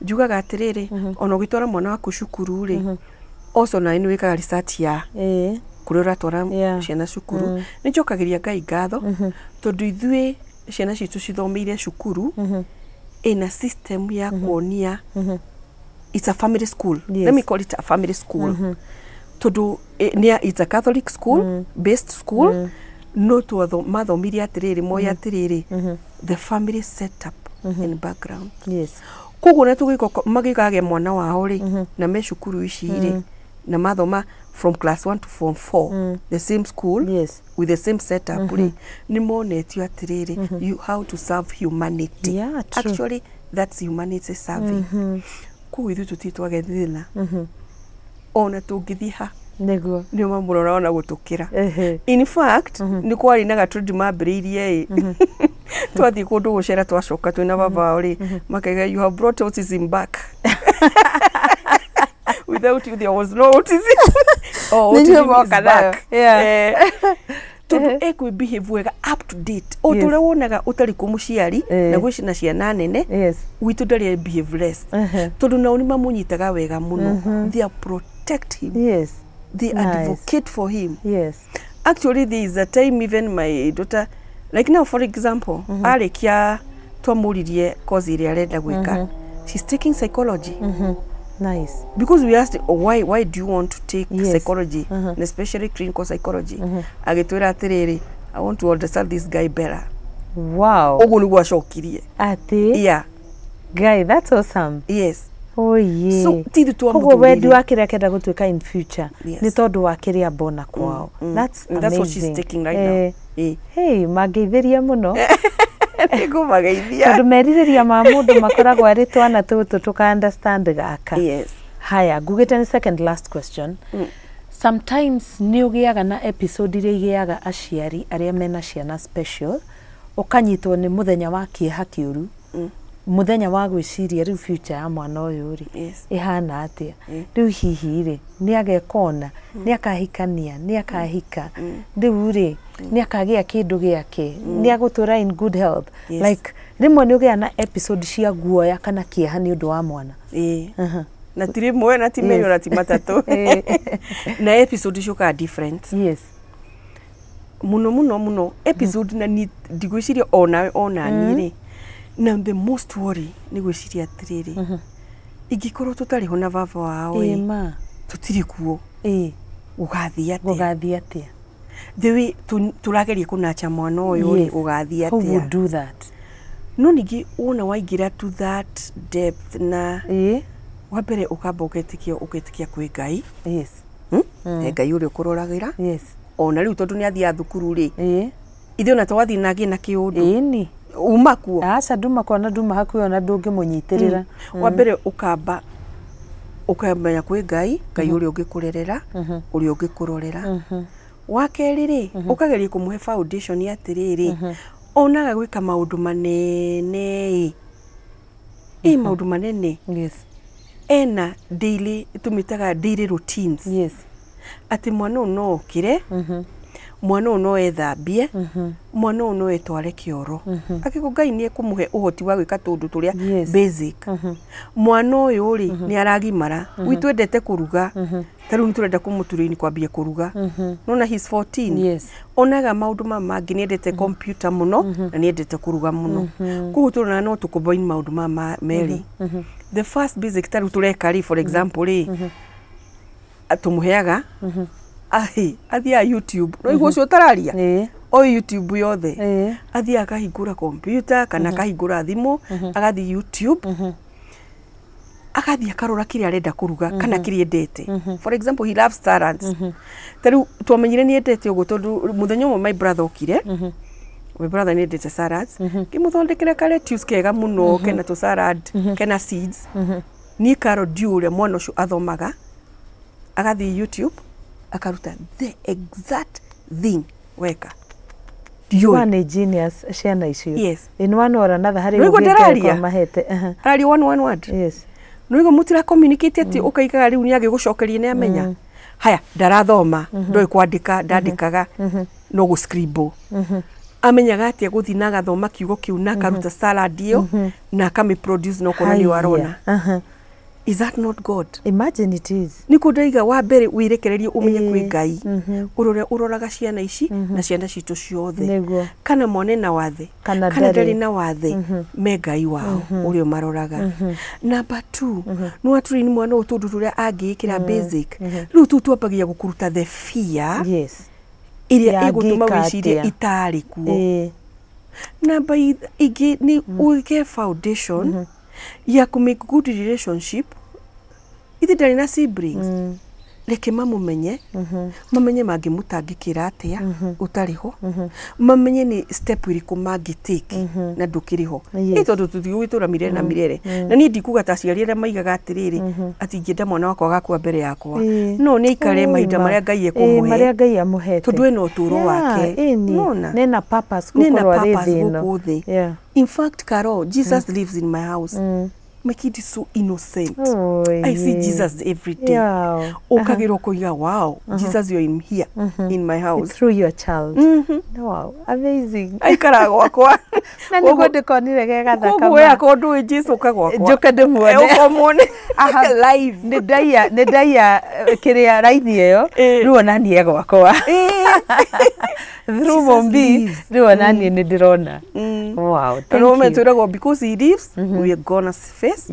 Speaker 1: Njugaga atĩrĩrĩ, ona ũgĩtwara mwana waku cukuru rĩ, also nawe nĩ wĩkaga research ya kũrĩa ũratwara ciana cukuru. Nĩ njokagĩria Ngai ngatho tondũ ithuĩ ciana citũ cithomeire cukuru ĩna system ya kuonia it's a family school. Let me call it a family school tondũ nĩ it's a Catholic school based school, no twatho mathomire atĩrĩrĩ, moĩ atĩrĩrĩ, the family setup and background. Koguo na tũgĩka magĩkagĩa mwana wao rĩ, na me cukuru ici rĩ, na mathoma from class 1 to form 4 the same school with the same setup rĩ, nĩ monetio atĩrĩrĩ, you how to serve humanity.
Speaker 2: Yeah, true.
Speaker 1: Actually, that's humanity serving. Koguo ithuĩ tũtirĩ twage thĩna, ona tũngĩthiĩ ha, nĩo mamũrora ona gũtũkĩra. In fact, nĩ kwarĩ na gatrendi mambĩrĩirie ĩ, twathiĩ kũndũ gũcera, twacoka twĩna baba wao rĩ, makaiga, "You have brought autism back. Without you there was no autism." Oh,
Speaker 2: Nĩ inyuĩ
Speaker 1: autism is
Speaker 2: mwoka nayo.
Speaker 1: back. Tondũ ekwĩ behave wega up to date o ta ũrĩa wonaga ũtarĩ kũ mũciari na gwĩ na ciana nene. Witũ ndarĩ behave less tondũ nao nĩ mamũnyitaga wega mũno. They are protect him. They advocate for him. Actually, there is a time even my daughter, like now for example, arĩkia twamũririe course ĩrĩa arenda gwĩka, she's taking psychology.
Speaker 2: Nice.
Speaker 1: Because we asked, "Oh, why do you want to take psychology and especially clinical psychology?" Agĩtwĩra atĩrĩrĩ, "I want to understand this guy better." Ũguo nĩguo acokirie.
Speaker 2: Atĩ.
Speaker 1: Yeah.
Speaker 2: Guy, that's awesome.
Speaker 1: Yes.
Speaker 2: Oh yeah.
Speaker 1: So ti ithuĩ
Speaker 2: Koguo wendi
Speaker 1: twamũthurire.
Speaker 2: wa kĩrĩa akenda gũtuĩka in future nĩ tondũ wa kĩrĩa mbona kwao. That's
Speaker 1: And that's what she's
Speaker 2: amazing.
Speaker 1: taking right now.
Speaker 2: Hey, mangeithĩria mũno.
Speaker 1: Nĩngũmageithia.
Speaker 2: Tondũ merirĩria ma mũndũ makoragwo arĩ twana tũtũ tũka understand gaka. Haya, ngugĩte nĩ second last question. Sometimes nĩ ũgĩaga na episode iria igĩaga aciari arĩa mena ciana special, ũkanyitwo nĩ mũthenya wa kĩeha kĩũru, mũthenya wa gwĩciria rĩu future ya mwana ũyũ rĩ, ĩhana atĩa rĩu, hihi rĩ nĩ ageka ona nĩ akahikania, nĩ akahika rĩu rĩ, nĩ akagĩa kĩndũ gĩake, nĩ agũtũra in good health? Like rĩmwe nĩ ũgĩaga na episode cia guoya kana kĩeha nĩ ũndũ wa mwana.
Speaker 1: Ĩĩ, na ti rĩmwe na ti merĩ ona ti matatũ, na episode ciũkaga different. Mũno mũno mũno episode, na ni ndigwĩciria onawe ona niĩ rĩ, na the most worry nĩ gwĩciria atĩrĩrĩ, ingĩkorwo tũtarĩ ho na baba wao ĩ,
Speaker 2: ma
Speaker 1: tũtirĩ kuo, gũgathiĩ atĩa?
Speaker 2: Gũgathiĩ atĩa?
Speaker 1: The way tũrageria kũnacha mwana ũyũ rĩ, gũgathiĩ
Speaker 2: Who would
Speaker 1: atĩa?
Speaker 2: do that?
Speaker 1: No ningĩ wona waingĩra to that depth na wa mbere ũkamba ũgetĩkia kwĩ Ngai. He Ngai ũrĩa ũkũroragĩra. Ona rĩu tondũ nĩ athiaga thukuru rĩ, ithuĩ ona twathiĩ nagĩ na kĩũndũ
Speaker 2: Ĩni.
Speaker 1: uma kuo.
Speaker 2: Aca, nduma kona, nduma hakuhĩ, ona ndũngĩmũnyitĩrĩra.
Speaker 1: Wa mbere ũkamba Ũkamenya kwĩ Ngai, Ngai ũrĩa ũngĩkũrerera, ũrĩa ũngĩkũrorera. Wa kerĩ rĩ, ũkageria kũmũhe foundation atĩrĩrĩ, onaga gwĩka maũndũ manene ĩ, maũndũ manene. Ena daily, tũmĩtaga daily routines, atĩ mwana ũyũ no okĩre, mwana ũyũ no ethambie, mwana ũyũ no etware kĩoro, angĩkorwo Ngai nĩ ekũmũhe ũhoti wa gwĩka tũũndũ tũrĩa basic. Mwana ũyũ rĩ, nĩ aragimara. Gwitũ endete kũruga, ta rĩu nĩ tũrenda kũmũturaini kwambia kũruga. Nona he's 14. Onaga maũndũ maya mangĩ, nĩ endete computer mũno na nĩ endete kũruga mũno, koguo tũrona no tũcombine maũndũ maya merĩ. The first basic ta rĩu tũreka rĩ, for example rĩ, tũmũheaga ahi athiaga YouTube, no igua ũcio ũtararia o YouTube yothe, athiaga akahingũra computer kana akahingũra thimũ, agathiĩ YouTube, agathiĩ akarora kĩrĩa arenda kũruga kana kĩrĩa endete. For example, he loves salads. Ta rĩu twamenyire nĩ endete ũguo tondũ mũthenya ũmwe my brother okire. My brother nĩ endete salads, ngĩmũthondekera ka lettuce kega mũno, kena tũ salad, kena seeds. Niĩ Karo ndiũĩ ũrĩa mwana ũcio athomaga, agathiĩ YouTube akaruta the exact thing weka. Ndiũĩ.
Speaker 2: One genius ciana icio. In one or another harĩ
Speaker 1: Nĩũigua
Speaker 2: ũngĩ Ngai
Speaker 1: ndĩraria?
Speaker 2: akorwo mahete. Aha.
Speaker 1: Araria one one word. Nĩũigua mũtira communicate atĩ ũkaikaga rĩu nĩ agĩgũcokeria nĩ amenya. Haya, ndarathoma, ndoĩ kwandĩka, ndandĩkaga, no gũ scribble. Amenyaga atĩa gũthiĩ na agathoma kiugo kĩu na akaruta salad ĩyo na akamĩ produce na ũkona nĩyo arona?
Speaker 2: Aha.
Speaker 1: Is that not God?
Speaker 2: Imagine, it is.
Speaker 1: Nĩkuo ndaiga wa mbere wĩrekererie ũmenye kwĩ Ngai ũrore ũroraga ciana ici na ciana citũ ciothe. Kana mwana ena wathe
Speaker 2: kana
Speaker 1: kana
Speaker 2: ndarĩ.
Speaker 1: Ndarĩ na wathe, me Ngai wao ũrĩa ũmaroraga. Number two, nĩ watũrini mwana ũyũ tũndũ tũrĩa angĩĩkĩra basic. Rĩu tũu twambagia gũkũruta the fear ĩrĩa
Speaker 2: Ya
Speaker 1: ĩgũtũma
Speaker 2: ngĩka
Speaker 1: wĩcirie
Speaker 2: atĩa.
Speaker 1: itarĩ kuo. Namba ingĩ nĩ ũige foundation ya kũ make good relationship. Ithe ndarĩ na siblings, reke mamũmenye, mamenye mangĩmũtangĩkĩra atĩa ũtarĩ ho, mamenye nĩ step ĩrĩkũ mangĩ take na ndũkĩrĩ ho. Ĩ tondũ tũtigũgĩtũra mirere na mirere, na niĩ ndikuga ta aciari arĩa maigaga atĩrĩrĩ, atĩ ingĩenda mwana wakwa agakua mbere yakwa, no nĩ aikare
Speaker 2: Oi,
Speaker 1: mahinda
Speaker 2: ma.
Speaker 1: marĩa Ngai
Speaker 2: Ĩĩ, marĩa
Speaker 1: ekũmũhe,
Speaker 2: Ngai amũhete,
Speaker 1: tondũ ena ũtũũro wake.
Speaker 2: Ĩni.
Speaker 1: Nĩwona?
Speaker 2: Nena purpose
Speaker 1: Nena
Speaker 2: gũkorwo arĩ
Speaker 1: purpose
Speaker 2: thĩ ĩno.
Speaker 1: gũkũ thĩ. In fact, Carol, Jesus lives in my house. My kid is so innocent.
Speaker 2: Oh,
Speaker 1: I see
Speaker 2: yeah.
Speaker 1: Jesus every day. Ũkagĩrwo kũiga, wow, Jesus, you're in here in my house
Speaker 2: through your child. Wow, amazing.
Speaker 1: Aikaraga gwakwa.
Speaker 2: Na nĩguo ndĩkonire ge gathaka.
Speaker 1: Koguo we akorwo ndũĩ Jesu, ũka gwakwa.
Speaker 2: Njũke ndĩmuone.
Speaker 1: Eh, ũka ũmuone
Speaker 2: Aha.
Speaker 1: live.
Speaker 2: Nĩ ndaiya kĩrĩa raini ĩyo. Rĩu ona niĩ gwakwa through
Speaker 1: Jesus
Speaker 2: Mombi
Speaker 1: lives.
Speaker 2: rĩu ona niĩ nĩ ndĩrona. Wow, thank
Speaker 1: No
Speaker 2: you.
Speaker 1: twĩragwo because he lives, we are gonna face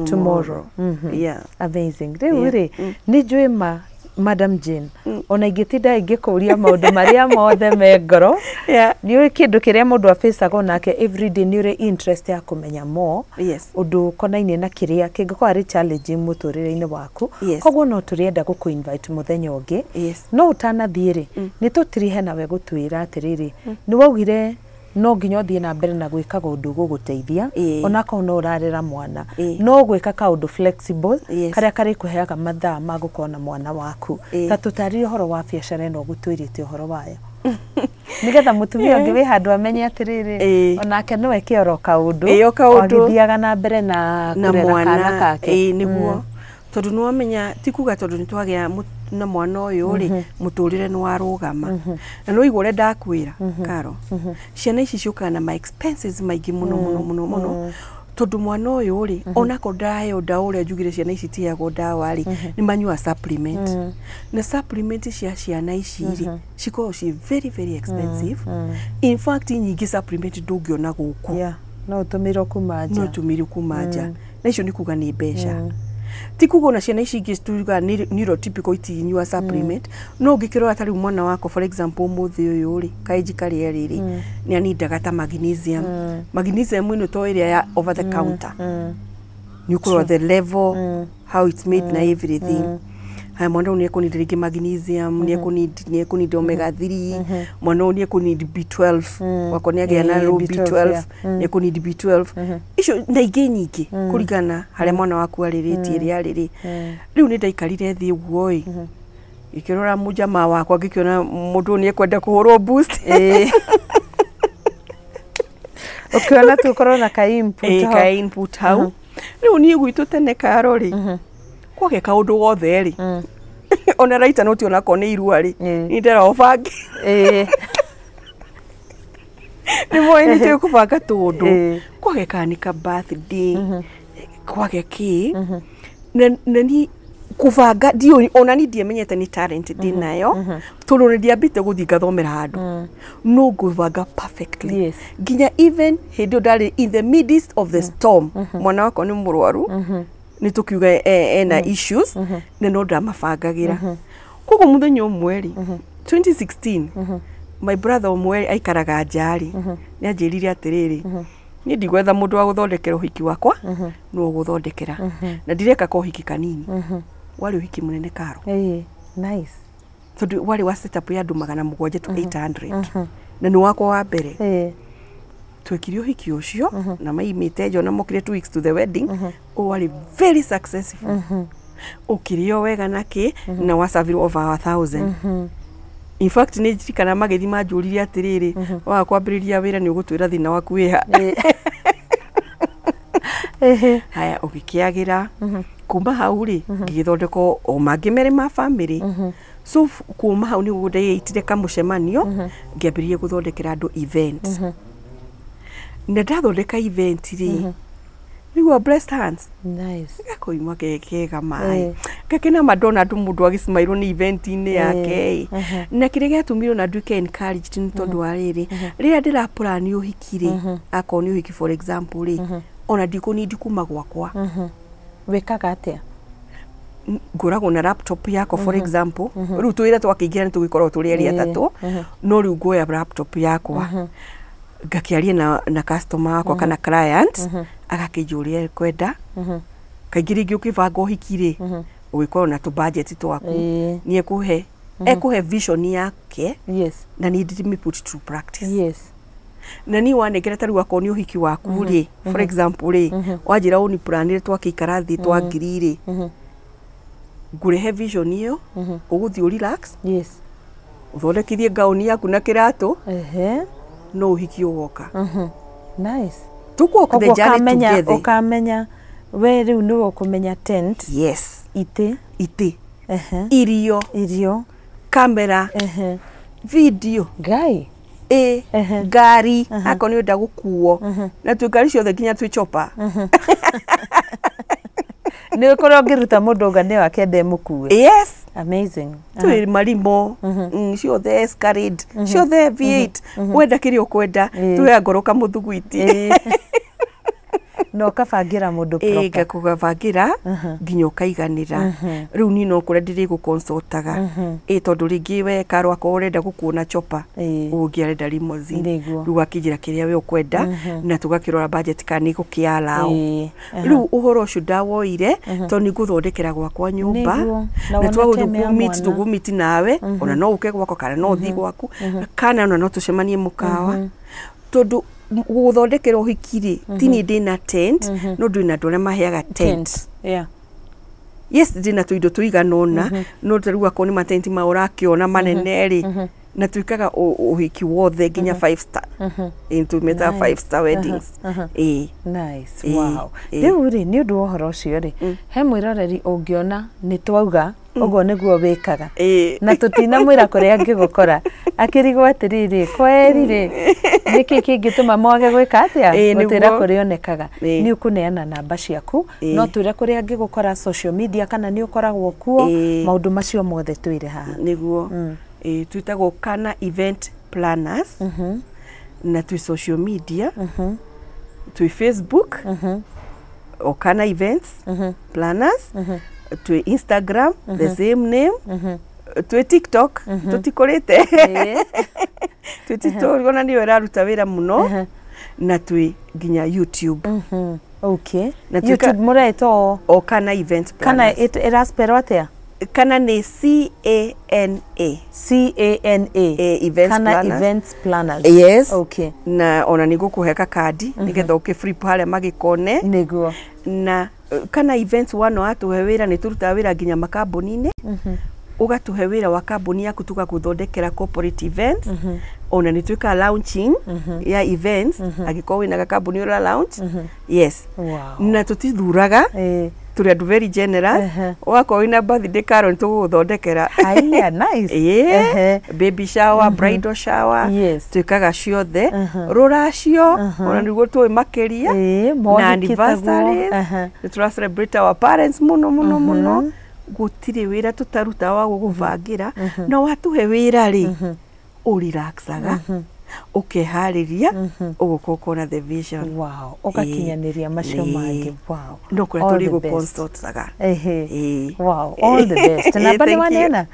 Speaker 1: tomorrow. Yeah.
Speaker 2: Amazing. Rĩu rĩ, nĩ njũĩ ma Madam Jane, ona ingĩtinda ingĩkũria maũndũ marĩa mothe me ngoro, nĩ ũĩ kĩndũ kĩrĩa mũndũ afacaga onake everyday, nĩ ũrĩ interest ya kũmenya more ũndũ ũkonainie na kĩrĩa kĩngĩkorwo arĩ challenge mũtũrĩre-inĩ waku. Koguo no tũrĩenda gũkũ invite mũthenya ũngĩ. No ũtanathiĩ rĩ, nĩ tũtirihe nawe gũtwĩra atĩrĩrĩ, nĩ waugire no nginya ũthiĩ na mbere na gwĩkaga ũndũ ũgũgũteithia, onakorwo no ũrarera mwana, no gwĩka kaũndũ flexible karĩa karĩkũheaga mathaa ma gũkorwo na mwana waku. Ta tũtarĩrie ũhoro wa biacara ĩno ũgũtwĩrĩte ũhoro wayo, nĩgetha mũtumia ũngĩ wĩ handũ amenye atĩrĩrĩ, onake no eke oro kaũndũ
Speaker 1: Ĩĩ, o kaũndũ.
Speaker 2: o agĩthiaga na mbere na
Speaker 1: na
Speaker 2: kũrera
Speaker 1: mwana
Speaker 2: kana kake.
Speaker 1: Ĩĩ, nĩguo, tondũ nĩ wamenya ti kuga tondũ nĩ twagĩa na mwana ũyũ rĩ, mũtũrĩre nĩ warũgama. Na nĩ waigua ũrĩa ndakwĩra Karo, ciana ici ciũkaga na ma expenses maingĩ mũno mũno mũno mũno, tondũ mwana ũyũ rĩ, onakorwo ndaraheo ndawa, ũrĩa njugire ciana ici itiheagwo ndawa rĩ, nĩ manyuaga supplement, na supplement cia ciana ici rĩ, cikoragwo ciĩ very very expensive. In fact, nyingĩ supplement ndũngĩona gũkũ.
Speaker 2: Yeah, no ũtũmĩrwo kuma nja.
Speaker 1: No tũmĩrwo kuma nja, na icio nĩ kuga nĩ mbeca. Ti kuga ona ciana ici ingĩ tugaga nĩ neurotypical itinyua supplement, no ũngĩkĩrora ta rĩu mwana wakwa, for example, ũmũthĩ ũyũ rĩ, kaĩnji karĩa rĩrĩ nĩ anindaga ta magnesium. Magnesium ĩno to ĩrĩa ya over the counter, nĩ ũkũrora the level, how it's made na everything. Haya, mwana ũyũ nĩ ekũneed rĩngĩ magnesium, nĩ ekũneed omega 3, mwana ũyũ nĩ ekũneed B12, wakwa nĩ agĩa na low
Speaker 2: B12,
Speaker 1: B12, nĩ ekũneed B12 icio na ingĩ nyingĩ kũringana harĩa mwana waku arĩrĩtie ĩrĩa arĩrĩ. Rĩu nĩ ndaikarire thĩ ũguo ĩ, ngĩkĩrora mũjamaa wakwa, ngĩkĩona mũndũ ũyũ nĩ ekwenda kũhũrwo boost.
Speaker 2: Ũkĩona tu ũkorwo na ka input
Speaker 1: Ĩ,
Speaker 2: ho.
Speaker 1: ka input hau. Rĩu niĩ gwitũ tene karo rĩ, kwage kaũndũ gothe rĩ, ona raita no ti onakorwo nĩ irua rĩ, nĩ ndera ũbange. Nĩ moĩ nĩ njũĩ kũbanga tũndũ. Kwage kana nĩ ka birthday, kwage kĩ, na ni kũbanga ndiũĩ, ona ni ndiamenyete nĩ talent ndĩ nayo, tondũ nĩ ndiambĩte gũthiĩ ngathomera handũ, no ngũbanga perfectly. Nginya even hĩndĩ ĩyo ndarĩ in the midst of the storm, mwana wakwa nĩ mũrwaru, nĩ tũkiuga ena issues, na no ndamabangagĩra. Koguo mũthenya ũmwe rĩ, 2016, my brother ũmwe aikaraga nja rĩ, nĩ anjĩrire atĩrĩrĩ, niĩ ndigwetha mũndũ wa gũthondekera ũhiki wakwa, no ũgũthondekera, na ndireka ka ũhiki kanini, warĩ ũhiki mũnene karo.
Speaker 2: Nice.
Speaker 1: Tondũ warĩ wa setup ya andũ 700 to 800, na nĩ wakwa wa mbere. Twekire ũhiki ũcio na maimĩte nja, ona mokire 2 weeks to the wedding. Ũyũ warĩ very successful, ũkĩrĩo wega na kĩ, na waservirwo over 1,000. In fact, nĩ ndirikana magĩthiĩ manjũririe atĩrĩrĩ, waga kwambĩrĩria wĩra nĩ ũgũtwĩra thĩna waku wĩha. Haya, ũgĩkĩagĩra kuma hau rĩ, ngĩgĩthondeka o mangĩ merĩ ma family. So kuma hau nĩguo ndĩitire kamũcemanio, ngĩambĩrĩria gũthondekera andũ event, na ndathondeka event rĩ, nĩguo blessed hands.
Speaker 2: Nice.
Speaker 1: Gakoima ke kega maĩ, ngakena ma ndona andũ, mũndũ agĩcimairwo nĩ event-inĩ yake ĩ. Na kĩrĩa gĩatũmire ona nduĩke encouraged nĩ tondũ wa rĩrĩ, rĩrĩa ndĩraplan ũhiki rĩ, akorwo nĩ ũhiki for example rĩ, ona ndikũnindi kuma gwakwa.
Speaker 2: Wĩkaga atĩa?
Speaker 1: Ngoragwo na laptop yakwa for example. Rĩu twĩra twakĩingĩra nĩ tũgĩkoragwo tũrĩ erĩ atatũ, no rĩu nguoya laptop yakwa, ngakĩaria na customer wakwa kana client, agakĩnjũria ekwenda. Kaingĩ rĩngĩ ũkĩbanga ũhiki rĩ, ũgĩkorwo na tũ budget twaku. Nĩ ekũhe vision yake, na niĩ ndĩmĩ put to practice. Na niĩ wanengera ta rĩu akorwo nĩ ũhiki waku rĩ, for example rĩ, wanjĩra ũni planĩre, twakĩikara thĩ twangiri rĩ, ngũrehe vision ĩyo, ũgũthiĩ ũ relax, ũthondekithie ngaũni yaku na kĩratũ, no ũhiki ũgoka.
Speaker 2: Nice.
Speaker 1: Tũkũ the
Speaker 2: Koguo
Speaker 1: journey
Speaker 2: ũkamenya
Speaker 1: together.
Speaker 2: Ũkamenya we rĩu nĩwe ũkũmenya tent, itĩ,
Speaker 1: itĩ, irio,
Speaker 2: irio,
Speaker 1: kamera, video,
Speaker 2: Ngai.
Speaker 1: Ĩ, ngari akorwo nĩ ũrenda gũkuo, na twĩ ngari ciothe nginya twĩ chopa.
Speaker 2: Nĩ ũkorwo ũngĩruta mũndũ ũngane wake ndemũkue.
Speaker 1: Yes.
Speaker 2: Amazing.
Speaker 1: Twĩ marimo, ciothe Escalade, ciothe V8, wenda kĩrĩa ũkwenda. Twĩ ngoro kamũthuguiti.
Speaker 2: Na ũkabangĩra mũndũ
Speaker 1: Ĩ,
Speaker 2: proper.
Speaker 1: Ngakũgabangĩra nginya ũkaiganĩra. Rĩu niĩ no kũrĩa ndĩrĩgũconsultaga ĩ, tondũ rĩngĩ we karo akorwo ũrenda gũkuona chopa, ũngĩ arenda limousine. Rĩu akĩnjĩra kĩrĩa we ũkwenda, na tũgakĩrora budget kana nĩ gũkĩallow. Rĩu ũhoro ũcio ndawoire tondũ nĩ ngũthondekera gwakwa nyũmba.
Speaker 2: Na
Speaker 1: Na
Speaker 2: wone
Speaker 1: twagũthiĩ
Speaker 2: time ya
Speaker 1: kũmeet,
Speaker 2: mwana.
Speaker 1: tũgũmeet nawe, ona no ũke gwakwa kana no ũthiĩ gwaku, kana ona no tũcemanie mũkawa, tondũ gũthondekera ũhiki rĩ, ti niĩ ndĩna tent, no ndĩ na andũ arĩa maheaga tent.
Speaker 2: Tent. Yeah.
Speaker 1: Yes, ndĩna tũindo tũigana ũna, no ta rĩu akorwo nĩ matenti ma ũrakĩona manene rĩ, na twĩkaga ũhiki wothe nginya five star. Ĩ, tũmetaga five star weddings, ĩ.
Speaker 2: Nice.
Speaker 1: Ĩ,
Speaker 2: Wow.
Speaker 1: ĩ.
Speaker 2: Rĩu rĩ, nĩ ũndũ wa ũhoro ũcio rĩ, he mwĩroreri ũngĩona nĩ twauga ũguo nĩguo wĩkaga, na tũtinamwĩra kũrĩa angĩgũkora, akĩrigwo atĩrĩrĩ, kweri rĩ, nĩkĩ kĩngĩtũma mwage gwĩka atĩa, gũtwĩra kũrĩa onekaga. Nĩ ũkũneana namba ciaku, no twĩre kũrĩa angĩgũkora social media, kana nĩ ũkoragwo kuo, maũndũ macio mothe twĩre haha.
Speaker 1: Nĩguo. Ĩ, twĩtagwo Kana Event Planners, na twĩ social media, twĩ Facebook o Kana Events Planners, twĩ Instagram the same name, twĩ TikTok tũtikũrĩte, twĩ TikTok ona nĩyo ĩraruta wĩra mũno, na twĩ nginya YouTube.
Speaker 2: Na YouTube mũretwo?
Speaker 1: O Kana Event
Speaker 2: Kana
Speaker 1: Planners.
Speaker 2: ĩraspellwo atĩa?
Speaker 1: Kana nĩ CANA.
Speaker 2: CANA.
Speaker 1: Events
Speaker 2: Kana
Speaker 1: Planners.
Speaker 2: Events Planners.
Speaker 1: Yes.
Speaker 2: Okay.
Speaker 1: Na ona nĩ ngũkũhe kakandi nĩgetha ũkĩ flip harĩa magĩkone.
Speaker 2: Nĩguo.
Speaker 1: Na Kana Events wano atũhe wĩra, nĩ tũrutaga wĩra nginya makambuni-inĩ. Ũgatũhe wĩra wa kambuni yaku, tũgagũthondekera corporate events. Ona nĩ twĩkaga launching ya events, angĩkorwo wĩna gakambuni ũra launch. Yes. Na tũtithuraga. Tũrĩ andũ very generous. Wakorwo wĩna birthday, Carol, nĩ tũgũgũthondekera.
Speaker 2: Haya, nice.
Speaker 1: Baby shower, bridal shower, twĩkaga ciothe, rũracio ona nĩguo tũĩ makĩria, na
Speaker 2: mohiki taguo.
Speaker 1: anniversaries. Nĩ tũra celebrate our parents mũno mũno mũno. Gũtirĩ wĩra tũtarutaga wa gũgũbangĩra. Na watuhe wĩra rĩ, ũrelaxaga, ũkeharĩria, ũgũka ũkona the vision.
Speaker 2: Wow, ũgakinyanĩria macio mangĩ. Wow.
Speaker 1: No kũrĩa
Speaker 2: All
Speaker 1: tũrĩ
Speaker 2: the best.
Speaker 1: gũconsultaga.
Speaker 2: Wow, all the best. Namba nĩ waneana?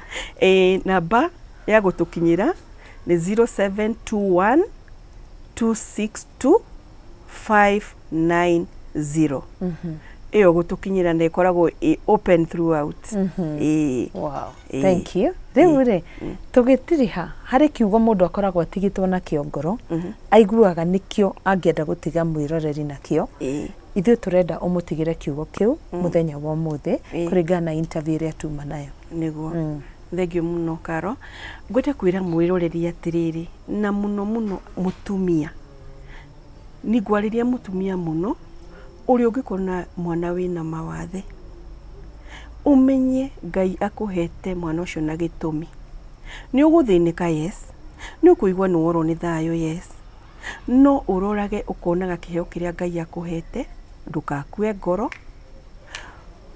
Speaker 1: Namba ya gũtũkinyĩra nĩ 0721 262 590. Ĩyo gũtũkinyĩra na ĩkoragwo ĩ open throughout.
Speaker 2: Wow.
Speaker 1: Ĩĩ.
Speaker 2: Thank you. Rĩu rĩ, tũgĩtiriha, harĩ kiugo mũndũ akoragwo atigĩtwo nakĩo ngoro, aiguaga nĩkĩo angĩenda gũtiga mwĩroreri nakĩo. Ithuĩ tũrenda ũmũtigĩre kiugo kĩu mũthenya wa ũmũthĩ, kũringana na interview ĩrĩa tuma nayo.
Speaker 1: Nĩguo, thengio mũno, Karo. Ngwenda kwĩra mwĩroreri atĩrĩrĩ, na mũno mũno mũtumia, nĩ ngwarĩria mũtumia mũno ũrĩa ũngĩkorwo na mwana wĩna mawathe, ũmenye Ngai akũhete mwana ũcio na gĩtũmi. Nĩ ũgũthĩnĩka, yes, nĩ ũkũigua nĩ worwo nĩ thayũ, yes, no ũrorage ũkonaga kĩheo kĩrĩa Ngai akũhete. Ndũgakue ngoro.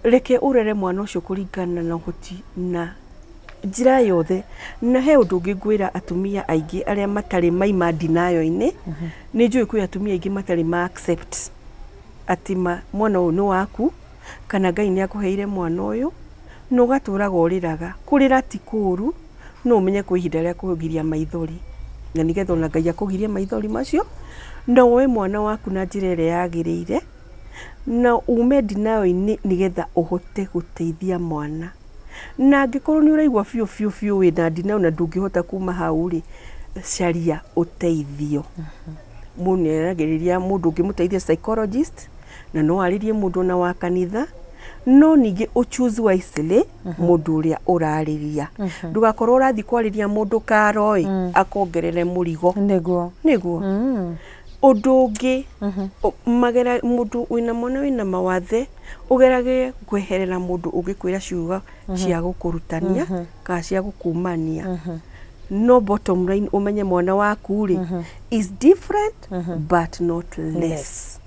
Speaker 1: Reke ũrere mwana ũcio kũringana na ũhoti na njĩra yothe. Na he ũndũ ũngĩ ngwĩra atumia aingĩ arĩa matarĩ maima denial-inĩ. Nĩ njũĩ kwĩ atumia aingĩ matarĩ ma accept atĩ mwana ũyũ nĩ waku, kana Ngai nĩ akũheire mwana ũyũ, na ũgatũraga ũrĩraga. Kũrĩra ti kũũru, no ũmenye kwĩ ihinda rĩa kũgiria maithori, na nĩgetha ona Ngai akũgirie maithori macio, na woe mwana waku na njĩra ĩrĩa yagĩrĩire, na ume denial-inĩ nĩgetha ũhote gũteithia mwana. Na angĩkorwo nĩ ũraigua biũ biũ biũ wĩna denial na ndũngĩhota kuma hau rĩ, caria ũteithio. Mũndũ nĩ aragĩrĩria mũndũ ũngĩmũteithia, psychologist, na no arĩrie mũndũ ona wa kanitha. No ningĩ ũ choose wisely mũndũ ũrĩa ũrarĩria. Ndũgakorwo ũrathiĩ kwarĩria mũndũ karoĩ akongerere mũrigo. Nĩguo. Ũndũ ũngĩ, magera mũndũ wĩna mwana wĩna mawathe, ũgerage kweherera mũndũ ũngĩkwĩra ciugo cia gũkũrutania kana cia gũkumania. No bottom line, ũmenye mwana waku rĩ is different but not less.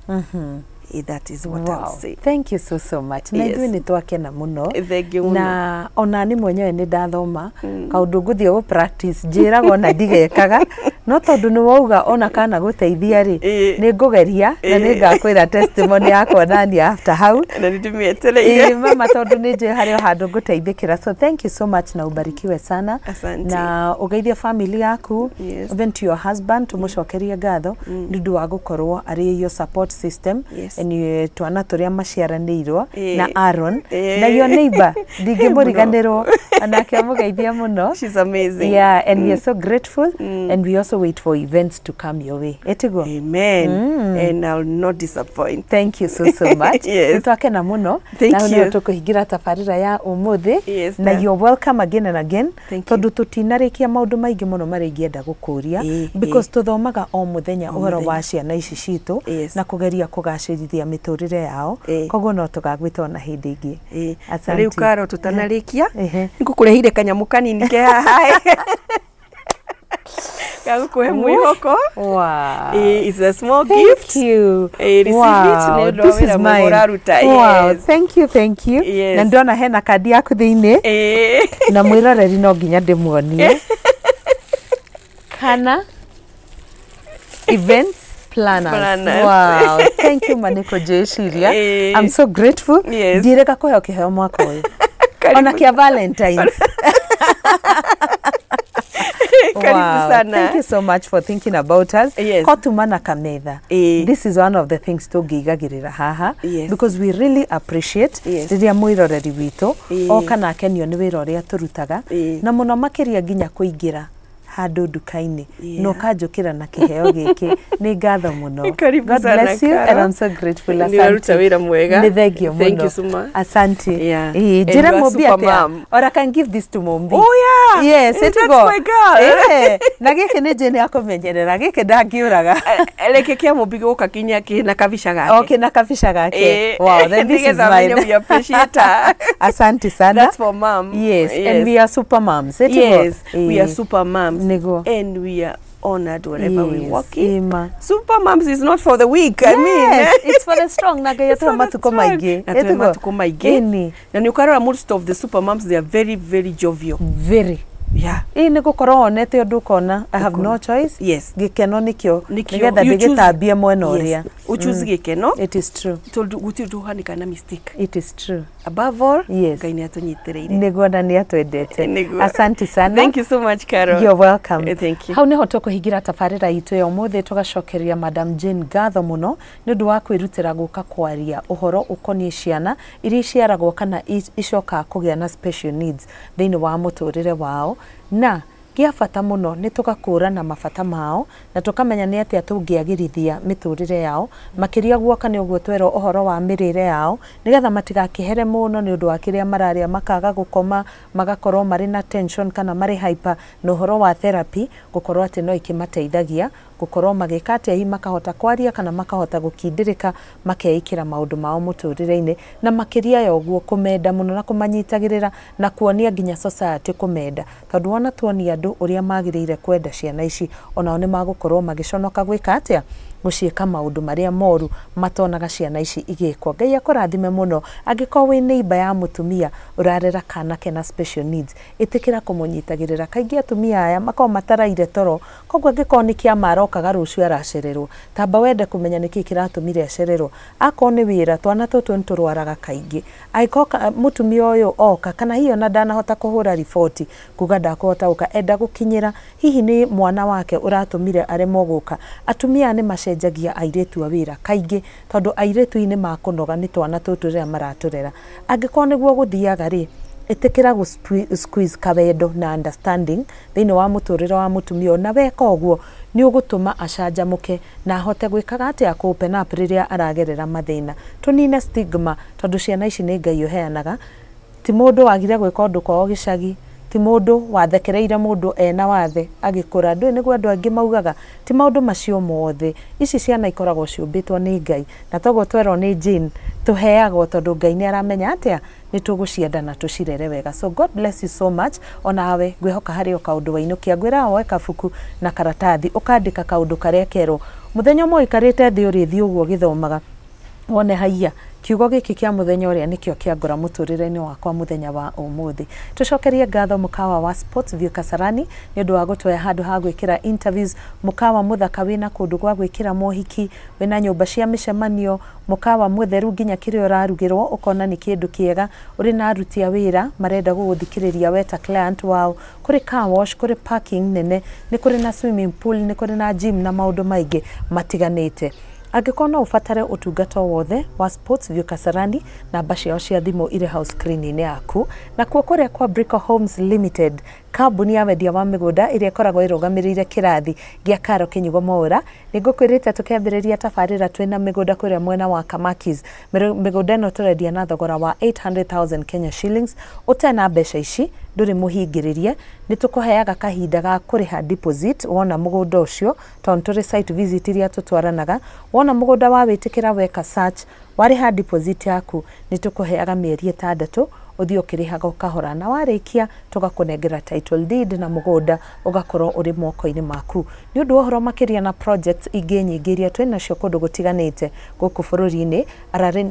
Speaker 1: That is what I'll say.
Speaker 2: Thank you so so much. Na ithuĩ nĩ twakena mũno.
Speaker 1: Thank you mũno.
Speaker 2: Na ona nĩ mwenyewe nĩ ndathoma kaũndũ ngũthiĩ gũ practice, njĩragwo na ndigekaga, no tondũ nĩ wauga ona kana gũteithia rĩ, nĩ ngũgeria na nĩ ngakwĩra testimony yakwa nani after hau.
Speaker 1: Na nĩ ndĩmĩetereire.
Speaker 2: Mama, tondũ nĩ njũĩ harĩ o handũ ngũteithĩkĩra. So thank you so much na ubarikiwe sana.
Speaker 1: Asante.
Speaker 2: Na ũgeithie family yaku, even to your husband, tũmũcokerie ngatho nĩ ũndũ wa gũkorwo arĩ your support system. And twana tũrĩa maciaranĩirwo na Aaron na your neighbor, ndingĩmũriganĩrwo, onake amũgeithie mũno.
Speaker 1: She's amazing.
Speaker 2: Yeah, and we are so grateful, and we also wait for events to come your way. Etiguo?
Speaker 1: Amen. And I'll not disappoint.
Speaker 2: Thank you so so much.
Speaker 1: Yes.
Speaker 2: Nĩ twakena mũno.
Speaker 1: Thank
Speaker 2: Na
Speaker 1: you.
Speaker 2: nĩyo tũkũhingĩra tabarĩra ya ũmũthĩ.
Speaker 1: Yes,
Speaker 2: Na
Speaker 1: na-
Speaker 2: you're welcome again and again.
Speaker 1: Thank you.
Speaker 2: Tondũ tũtinarĩkia maũndũ maingĩ mũno marĩa ingĩenda gũkũria, because tũthomaga o mũthenya ũhoro wa ciana ici citũ na kũgeria kũgacĩrithia mĩtũrĩre yao. Koguo no tũgagwĩta ona hĩndĩ ĩngĩ.
Speaker 1: Na
Speaker 2: Asante.
Speaker 1: rĩu, Karo, tũtanarĩkia, nĩngũkũreheire kanyamũ kanini ke haha gagũkũhe mwĩhoko.
Speaker 2: Wow.
Speaker 1: It's a small
Speaker 2: Thank
Speaker 1: gift.
Speaker 2: you.
Speaker 1: Receive it nĩ ũndũ wa
Speaker 2: This is
Speaker 1: wĩra mwega
Speaker 2: mine.
Speaker 1: ũraruta.
Speaker 2: Wow.
Speaker 1: Yes.
Speaker 2: Thank you, thank you.
Speaker 1: Yes.
Speaker 2: Na ndona hena kandi yaku thĩinĩ, na mwĩroreri no nginya ndĩmuonie. Kana Events Planners.
Speaker 1: Planners.
Speaker 2: Wow. Thank you, Maniko Jeciria. I'm so grateful. Ndirega kũheo kĩheo mwaka ũyũ.
Speaker 1: Karibu.
Speaker 2: Ona kĩa Valentines.
Speaker 1: Karibu. Karibu sana.
Speaker 2: Thank you so much for thinking about us.
Speaker 1: Yes.
Speaker 2: Kotuma na kametha. This is one of the things tũngĩigagĩrĩra haha.
Speaker 1: Yes.
Speaker 2: Because we really appreciate
Speaker 1: Yes.
Speaker 2: rĩrĩa mwĩroreri witũ oka na akenio nĩ wĩra ũrĩa tũrutaga, na mũno makĩria nginya kũingĩra handũ nduka-inĩ na ũkanjũkĩra na kĩheo gĩkĩ, nĩ ngatho mũno.
Speaker 1: Karibu
Speaker 2: God
Speaker 1: sana,
Speaker 2: bless you,
Speaker 1: Carol.
Speaker 2: and I'm so grateful.
Speaker 1: Nĩ ũraruta wĩra mwega.
Speaker 2: Nĩ thengio
Speaker 1: Thank
Speaker 2: mũno.
Speaker 1: you so much.
Speaker 2: Asante.
Speaker 1: Yeah.
Speaker 2: Ĩĩ,
Speaker 1: And
Speaker 2: njĩre
Speaker 1: you are
Speaker 2: Mumbi
Speaker 1: super
Speaker 2: atĩa?
Speaker 1: mom.
Speaker 2: Or I can give this to Mumbi.
Speaker 1: Oh yeah.
Speaker 2: Yes,
Speaker 1: That's
Speaker 2: ĩtigo.
Speaker 1: my girl.
Speaker 2: Na gĩkĩ nĩ njũĩ nĩ akũmenyerera, gĩkĩ ndangĩũraga.
Speaker 1: Reke kĩa Mumbi gũka kinya kĩna kabica gake.
Speaker 2: Okay, na kabica gake. Wow, then this is
Speaker 1: Nĩgetha amenye
Speaker 2: mine.
Speaker 1: we appreciate her.
Speaker 2: Asante sana.
Speaker 1: That's for mom.
Speaker 2: Yes, and we are super moms. Ĩtigo?
Speaker 1: Yes, we are
Speaker 2: Ĩĩ.
Speaker 1: super moms.
Speaker 2: Nĩguo.
Speaker 1: And we are honored wherever we
Speaker 2: Yes,
Speaker 1: walk in.
Speaker 2: ĩma.
Speaker 1: Super moms is not for the weak. I mean,
Speaker 2: Yes, it's for the strong, na Ngai
Speaker 1: It's for
Speaker 2: atũhe
Speaker 1: the
Speaker 2: matukũ
Speaker 1: strong.
Speaker 2: maingĩ.
Speaker 1: Na atũhe
Speaker 2: Ĩtigo?
Speaker 1: matukũ maingĩ.
Speaker 2: Ĩni.
Speaker 1: Na nĩ ũkarora most of the super moms, they are very, very jovial.
Speaker 2: Very.
Speaker 1: Yeah.
Speaker 2: Ĩ nĩ gũkorwo wonete ũndũ ũkona I have no choice.
Speaker 1: Yes.
Speaker 2: Gĩkeno nĩkĩo
Speaker 1: Nĩkĩo.
Speaker 2: nĩgetha
Speaker 1: You choose-
Speaker 2: ndĩgĩtambie mwena ũrĩa.
Speaker 1: Yes. Uchoose gĩkeno
Speaker 2: It is true.
Speaker 1: tondũ gũtirĩ ũndũ ũhanĩkaga na mistake.
Speaker 2: It is true.
Speaker 1: Above all,
Speaker 2: Yes.
Speaker 1: Ngai nĩ atũnyitĩrĩire.
Speaker 2: Nĩguo, na nĩ atwendete.
Speaker 1: Nĩguo.
Speaker 2: Asante sana.
Speaker 1: Thank you so much, Carol.
Speaker 2: You're welcome.
Speaker 1: Thank you.
Speaker 2: Hau niho tũkũhingĩra tabarĩra itũ ya ũmũthĩ, tũgacokeria Madam Jane ngatho mũno nĩ ũndũ wa kwĩrutĩra gũka kwaria ũhoro ũkoniĩ ciana iria iciaragwo kana icokaga kũgĩa na special needs thĩinĩ wa mũtũrĩre wao, na gĩa bata mũno nĩ tũgakũrana mabata mao na tũkamenya nĩ atĩa tũngĩagĩrithia mĩtũrĩre yao, makĩria guoka nĩ ũguo twerwo ũhoro wa mĩrĩre yao, nĩgetha matigakĩhere mũno nĩ ũndũ wa kĩrĩa mararĩa, makaga gũkoma, magakorwo marĩ na tension kana marĩ hyper, na ũhoro wa therapy gũkorwo atĩ no ikĩmateithagia gũkorwo magĩka atĩa, hihi makahota kwaria kana makahota gũkindĩrĩka, makeikĩra maũndũ mao mũtũrĩre-inĩ, na makĩria ya ũguo kũmenda mũno na kũmanyitagĩrĩra na kuonia nginya society kũmenda, tondũ wona tuonia andũ ũrĩa magĩrĩire kwenda ciana ici, onao nĩ magũkorwo magĩconoka gwĩka atĩa, gũciĩka maũndũ marĩa moru matonaga ciana ici igĩkwo. Ngai akũrathime mũno. Angĩkorwo wĩ neighbor ya mũtumia ũrarera kana kena special needs, ĩtĩkĩra kũmũnyitagĩrĩra. Kaingĩ atumia aya makoragwo mataraire toro, koguo angĩkorwo nĩ kĩama arokaga rũciũ aracererwo, tamba wende kũmenya nĩkĩ kĩratũmire acererwo. Akorwo nĩ wĩra, twana tũtũ nĩ tũrwaraga kaingĩ. Angĩkorwo mũtumia ũyũ oka kana hihi ona ndanahota kũhũra riboti kuga ndakũhota gũka, enda gũkinyĩra hihi nĩ mwana wake ũratũmire aremwo gũka. Atumia aya nĩ macenjagia airĩtu a wĩra kaingĩ, tondũ airĩtu nĩ makũnoga nĩ twana tũtũ rĩrĩa maratũrera. Angĩkorwo nĩguo gũthiaga rĩ, ĩtĩkĩra gũ squeeze kawendo na understanding thĩinĩ wa mũtũrĩre wa mũtumia ũyũ, na weka ũguo nĩ ũgũtũma acanjamũke na ahote gwĩkaga atĩa, kũ open up rĩrĩa aragerera mathĩna. Tũnine stigma, tondũ ciana ici nĩ Ngai ũheanaga, ti mũndũ wagire gwĩka ũndũ kwao gĩcagi, ti mũndũ wathekereire mũndũ ena wathe agĩkũra, ndũĩ nĩguo andũ angĩ maugaga, ti maũndũ macio mothe. Ici ciana ikoragwo ciũmbĩtwo nĩ Ngai, na toguo twerwo nĩ Jane, tũheagwo tondũ Ngai nĩ aramenya atĩa nĩ tũgũcienda na tũcirere wega. So God bless you so much. Onawe ngwĩhoka harĩ o kaũndũ wainũkia. Ngwĩraga woe kabuku na karatathi ũkandĩka kaũndũ karĩa kerwo mũthenya ũmwe ũikarĩte thĩ ũrĩthiĩ ũguo ũgĩthomaga, wone haiya, kiugo gĩkĩ kĩa mũthenya ũrĩa nĩkĩo kĩangora mũtũrĩre-inĩ wakwa mũthenya wa ũmũthĩ. Tũcokerie ngatho mũkawa wa Sports View Kasarani nĩ ũndũ wa gũtwoya handũ ha gwĩkĩra interviews, mũkawa mũthaka wĩna kũndũ gwa gwĩkĩra mohiki, wĩna nyũmba cia mĩcemanio, mũkawa mũtheru nginya kĩrĩa ũrarugĩrwo ũkona nĩ kĩndũ kĩega, ũrĩ na aruti a wĩra marenda gũgũthikĩrĩria we ta client wao. Kũrĩ car wash, kũrĩ parking nene, nĩ kũrĩ na swimming pool, nĩ kũrĩ na gym na maũndũ maingĩ matiganĩte. Angĩkorwo no ũbatare ũtungata o wothe wa Sports View Kasarani, namba ciao cia thimũ irĩ hau screen-inĩ yaku. Nakuo kũrĩa kwa Brico Homes Limited, kambuni ya wendia wa mĩgũnda ĩrĩa ĩkoragwo ĩrũgamĩrĩire kĩrathi gĩa Karo Kĩnyugo Mwaũra, nĩ ngũkwĩrĩte tũkĩambĩrĩria tabarĩra twĩna mĩgũnda kũrĩa mwena wa Kamakis. Mĩgũnda ĩno tũrendia na thogora wa 800,000 Kenya shillings. Ũtena mbeca ici ndũrĩ mũhingĩrĩrie, nĩ tũkũheaga kahinda ga kũrĩha deposit wona mũgũnda ũcio, tondũ tũrĩ site visit iria tũtwaranaga. Wona mũgũnda wa wĩtĩkĩra, weka search, warĩha deposit yaku, nĩ tũkũheaga mĩeri 6 ũthiĩ ũkĩrĩhaga kahora, na warĩkia tũgakũnengera title deed na mũgũnda ũgakorwo ũrĩ moko-inĩ maku. Nĩ ũndũ wa ũhoro makĩria na projects ingĩ nyingĩ iria twĩ nacio kũndũ gũtiganĩte gũkũ bũrũri-inĩ,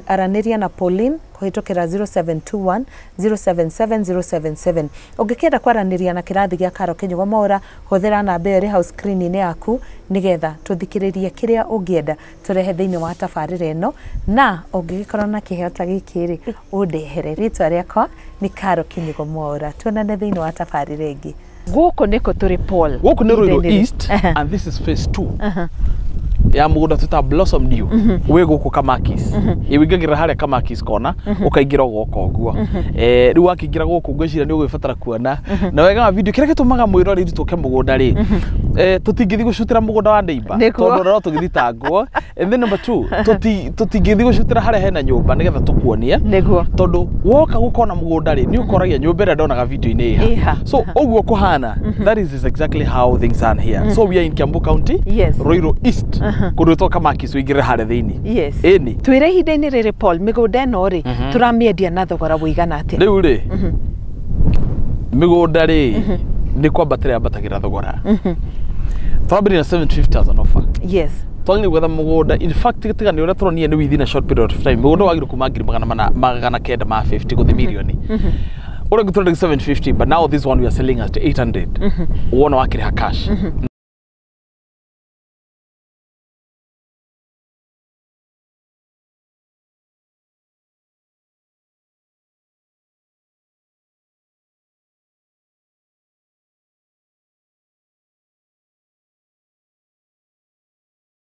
Speaker 2: aranĩria na Pauline kũhĩtũkĩra 0721 077 077. Ũngĩkĩenda kwaranĩria na kĩrathi gĩa Karo Kĩnyugo Mwaũra, hũthĩra namba ĩyo ĩrĩ hau screen-inĩ yaku, nĩgetha tũthikĩrĩrie kĩrĩa ũngĩenda tũrehe thĩinĩ wa tabarĩra ĩno. Na ũngĩgĩkorwo na kĩheo ta gĩkĩ rĩ, ũndehere. Rĩtwa rĩakwa nĩ Karo Kĩnyugo Mwaũra. Tuonane thĩinĩ wa tabarĩra ĩngĩ. Gũkũ nĩkũ tũrĩ, Paul?
Speaker 3: Gũkũ nĩ Ruiru
Speaker 2: Ihinda-inĩ rĩrĩ.
Speaker 3: East, and this is phase 2 ya mũgũnda twĩta Blossom New wĩ gũkũ Kamakis. Ĩ wĩingagĩrĩra harĩa Kamakis kona, ũkaingĩra ũgoka ũguo. Rĩu wakĩingĩra gũkũ, ngwĩciria nĩ ũgwĩbatara kuona na wega wa video kĩrĩa gĩtũmaga mwĩroreri tũke mũgũnda rĩ, tũtingĩthiĩ gũcutĩra mũgũnda wa neighbor tondũ no tũgĩthitangwo. And then number two, tũtingĩthiĩ gũcutĩra harĩa hena nyũmba nĩgetha tũkuonie, tondũ woka gũkona mũgũnda rĩ, nĩ ũkoragia nyũmba ĩrĩa ndonaga video-inĩ
Speaker 2: Ĩha.
Speaker 3: ĩha. So ũguo kũhana, that is exactly how things are here. So we are in Kiambu County, Ruiru East, kũndũ gwĩtwo Kamakis, ũingĩre harĩa thĩinĩ. Ĩni.
Speaker 2: Twĩre, ihinda-inĩ rĩrĩ, Paul, mĩgũnda ĩno rĩ, tũramĩendia na thogora ũigana atĩa?
Speaker 3: Rĩu rĩ, mĩgũnda rĩ, nĩ kwambatĩra yambatagĩra thogora. Twambĩrĩria na 750 as an offer. Twagĩrĩire gwetha mũgũnda, in fact, tiga nĩ ũrĩa tũronire nĩ within a short period of time, mũgũnda wagĩrĩire kuma ngiri magana mana, 950 gũthiĩ mirioni. Ũrĩa ũngĩ tũrendagia 750, but now this one we are selling at 800 wona wakĩrĩha cash.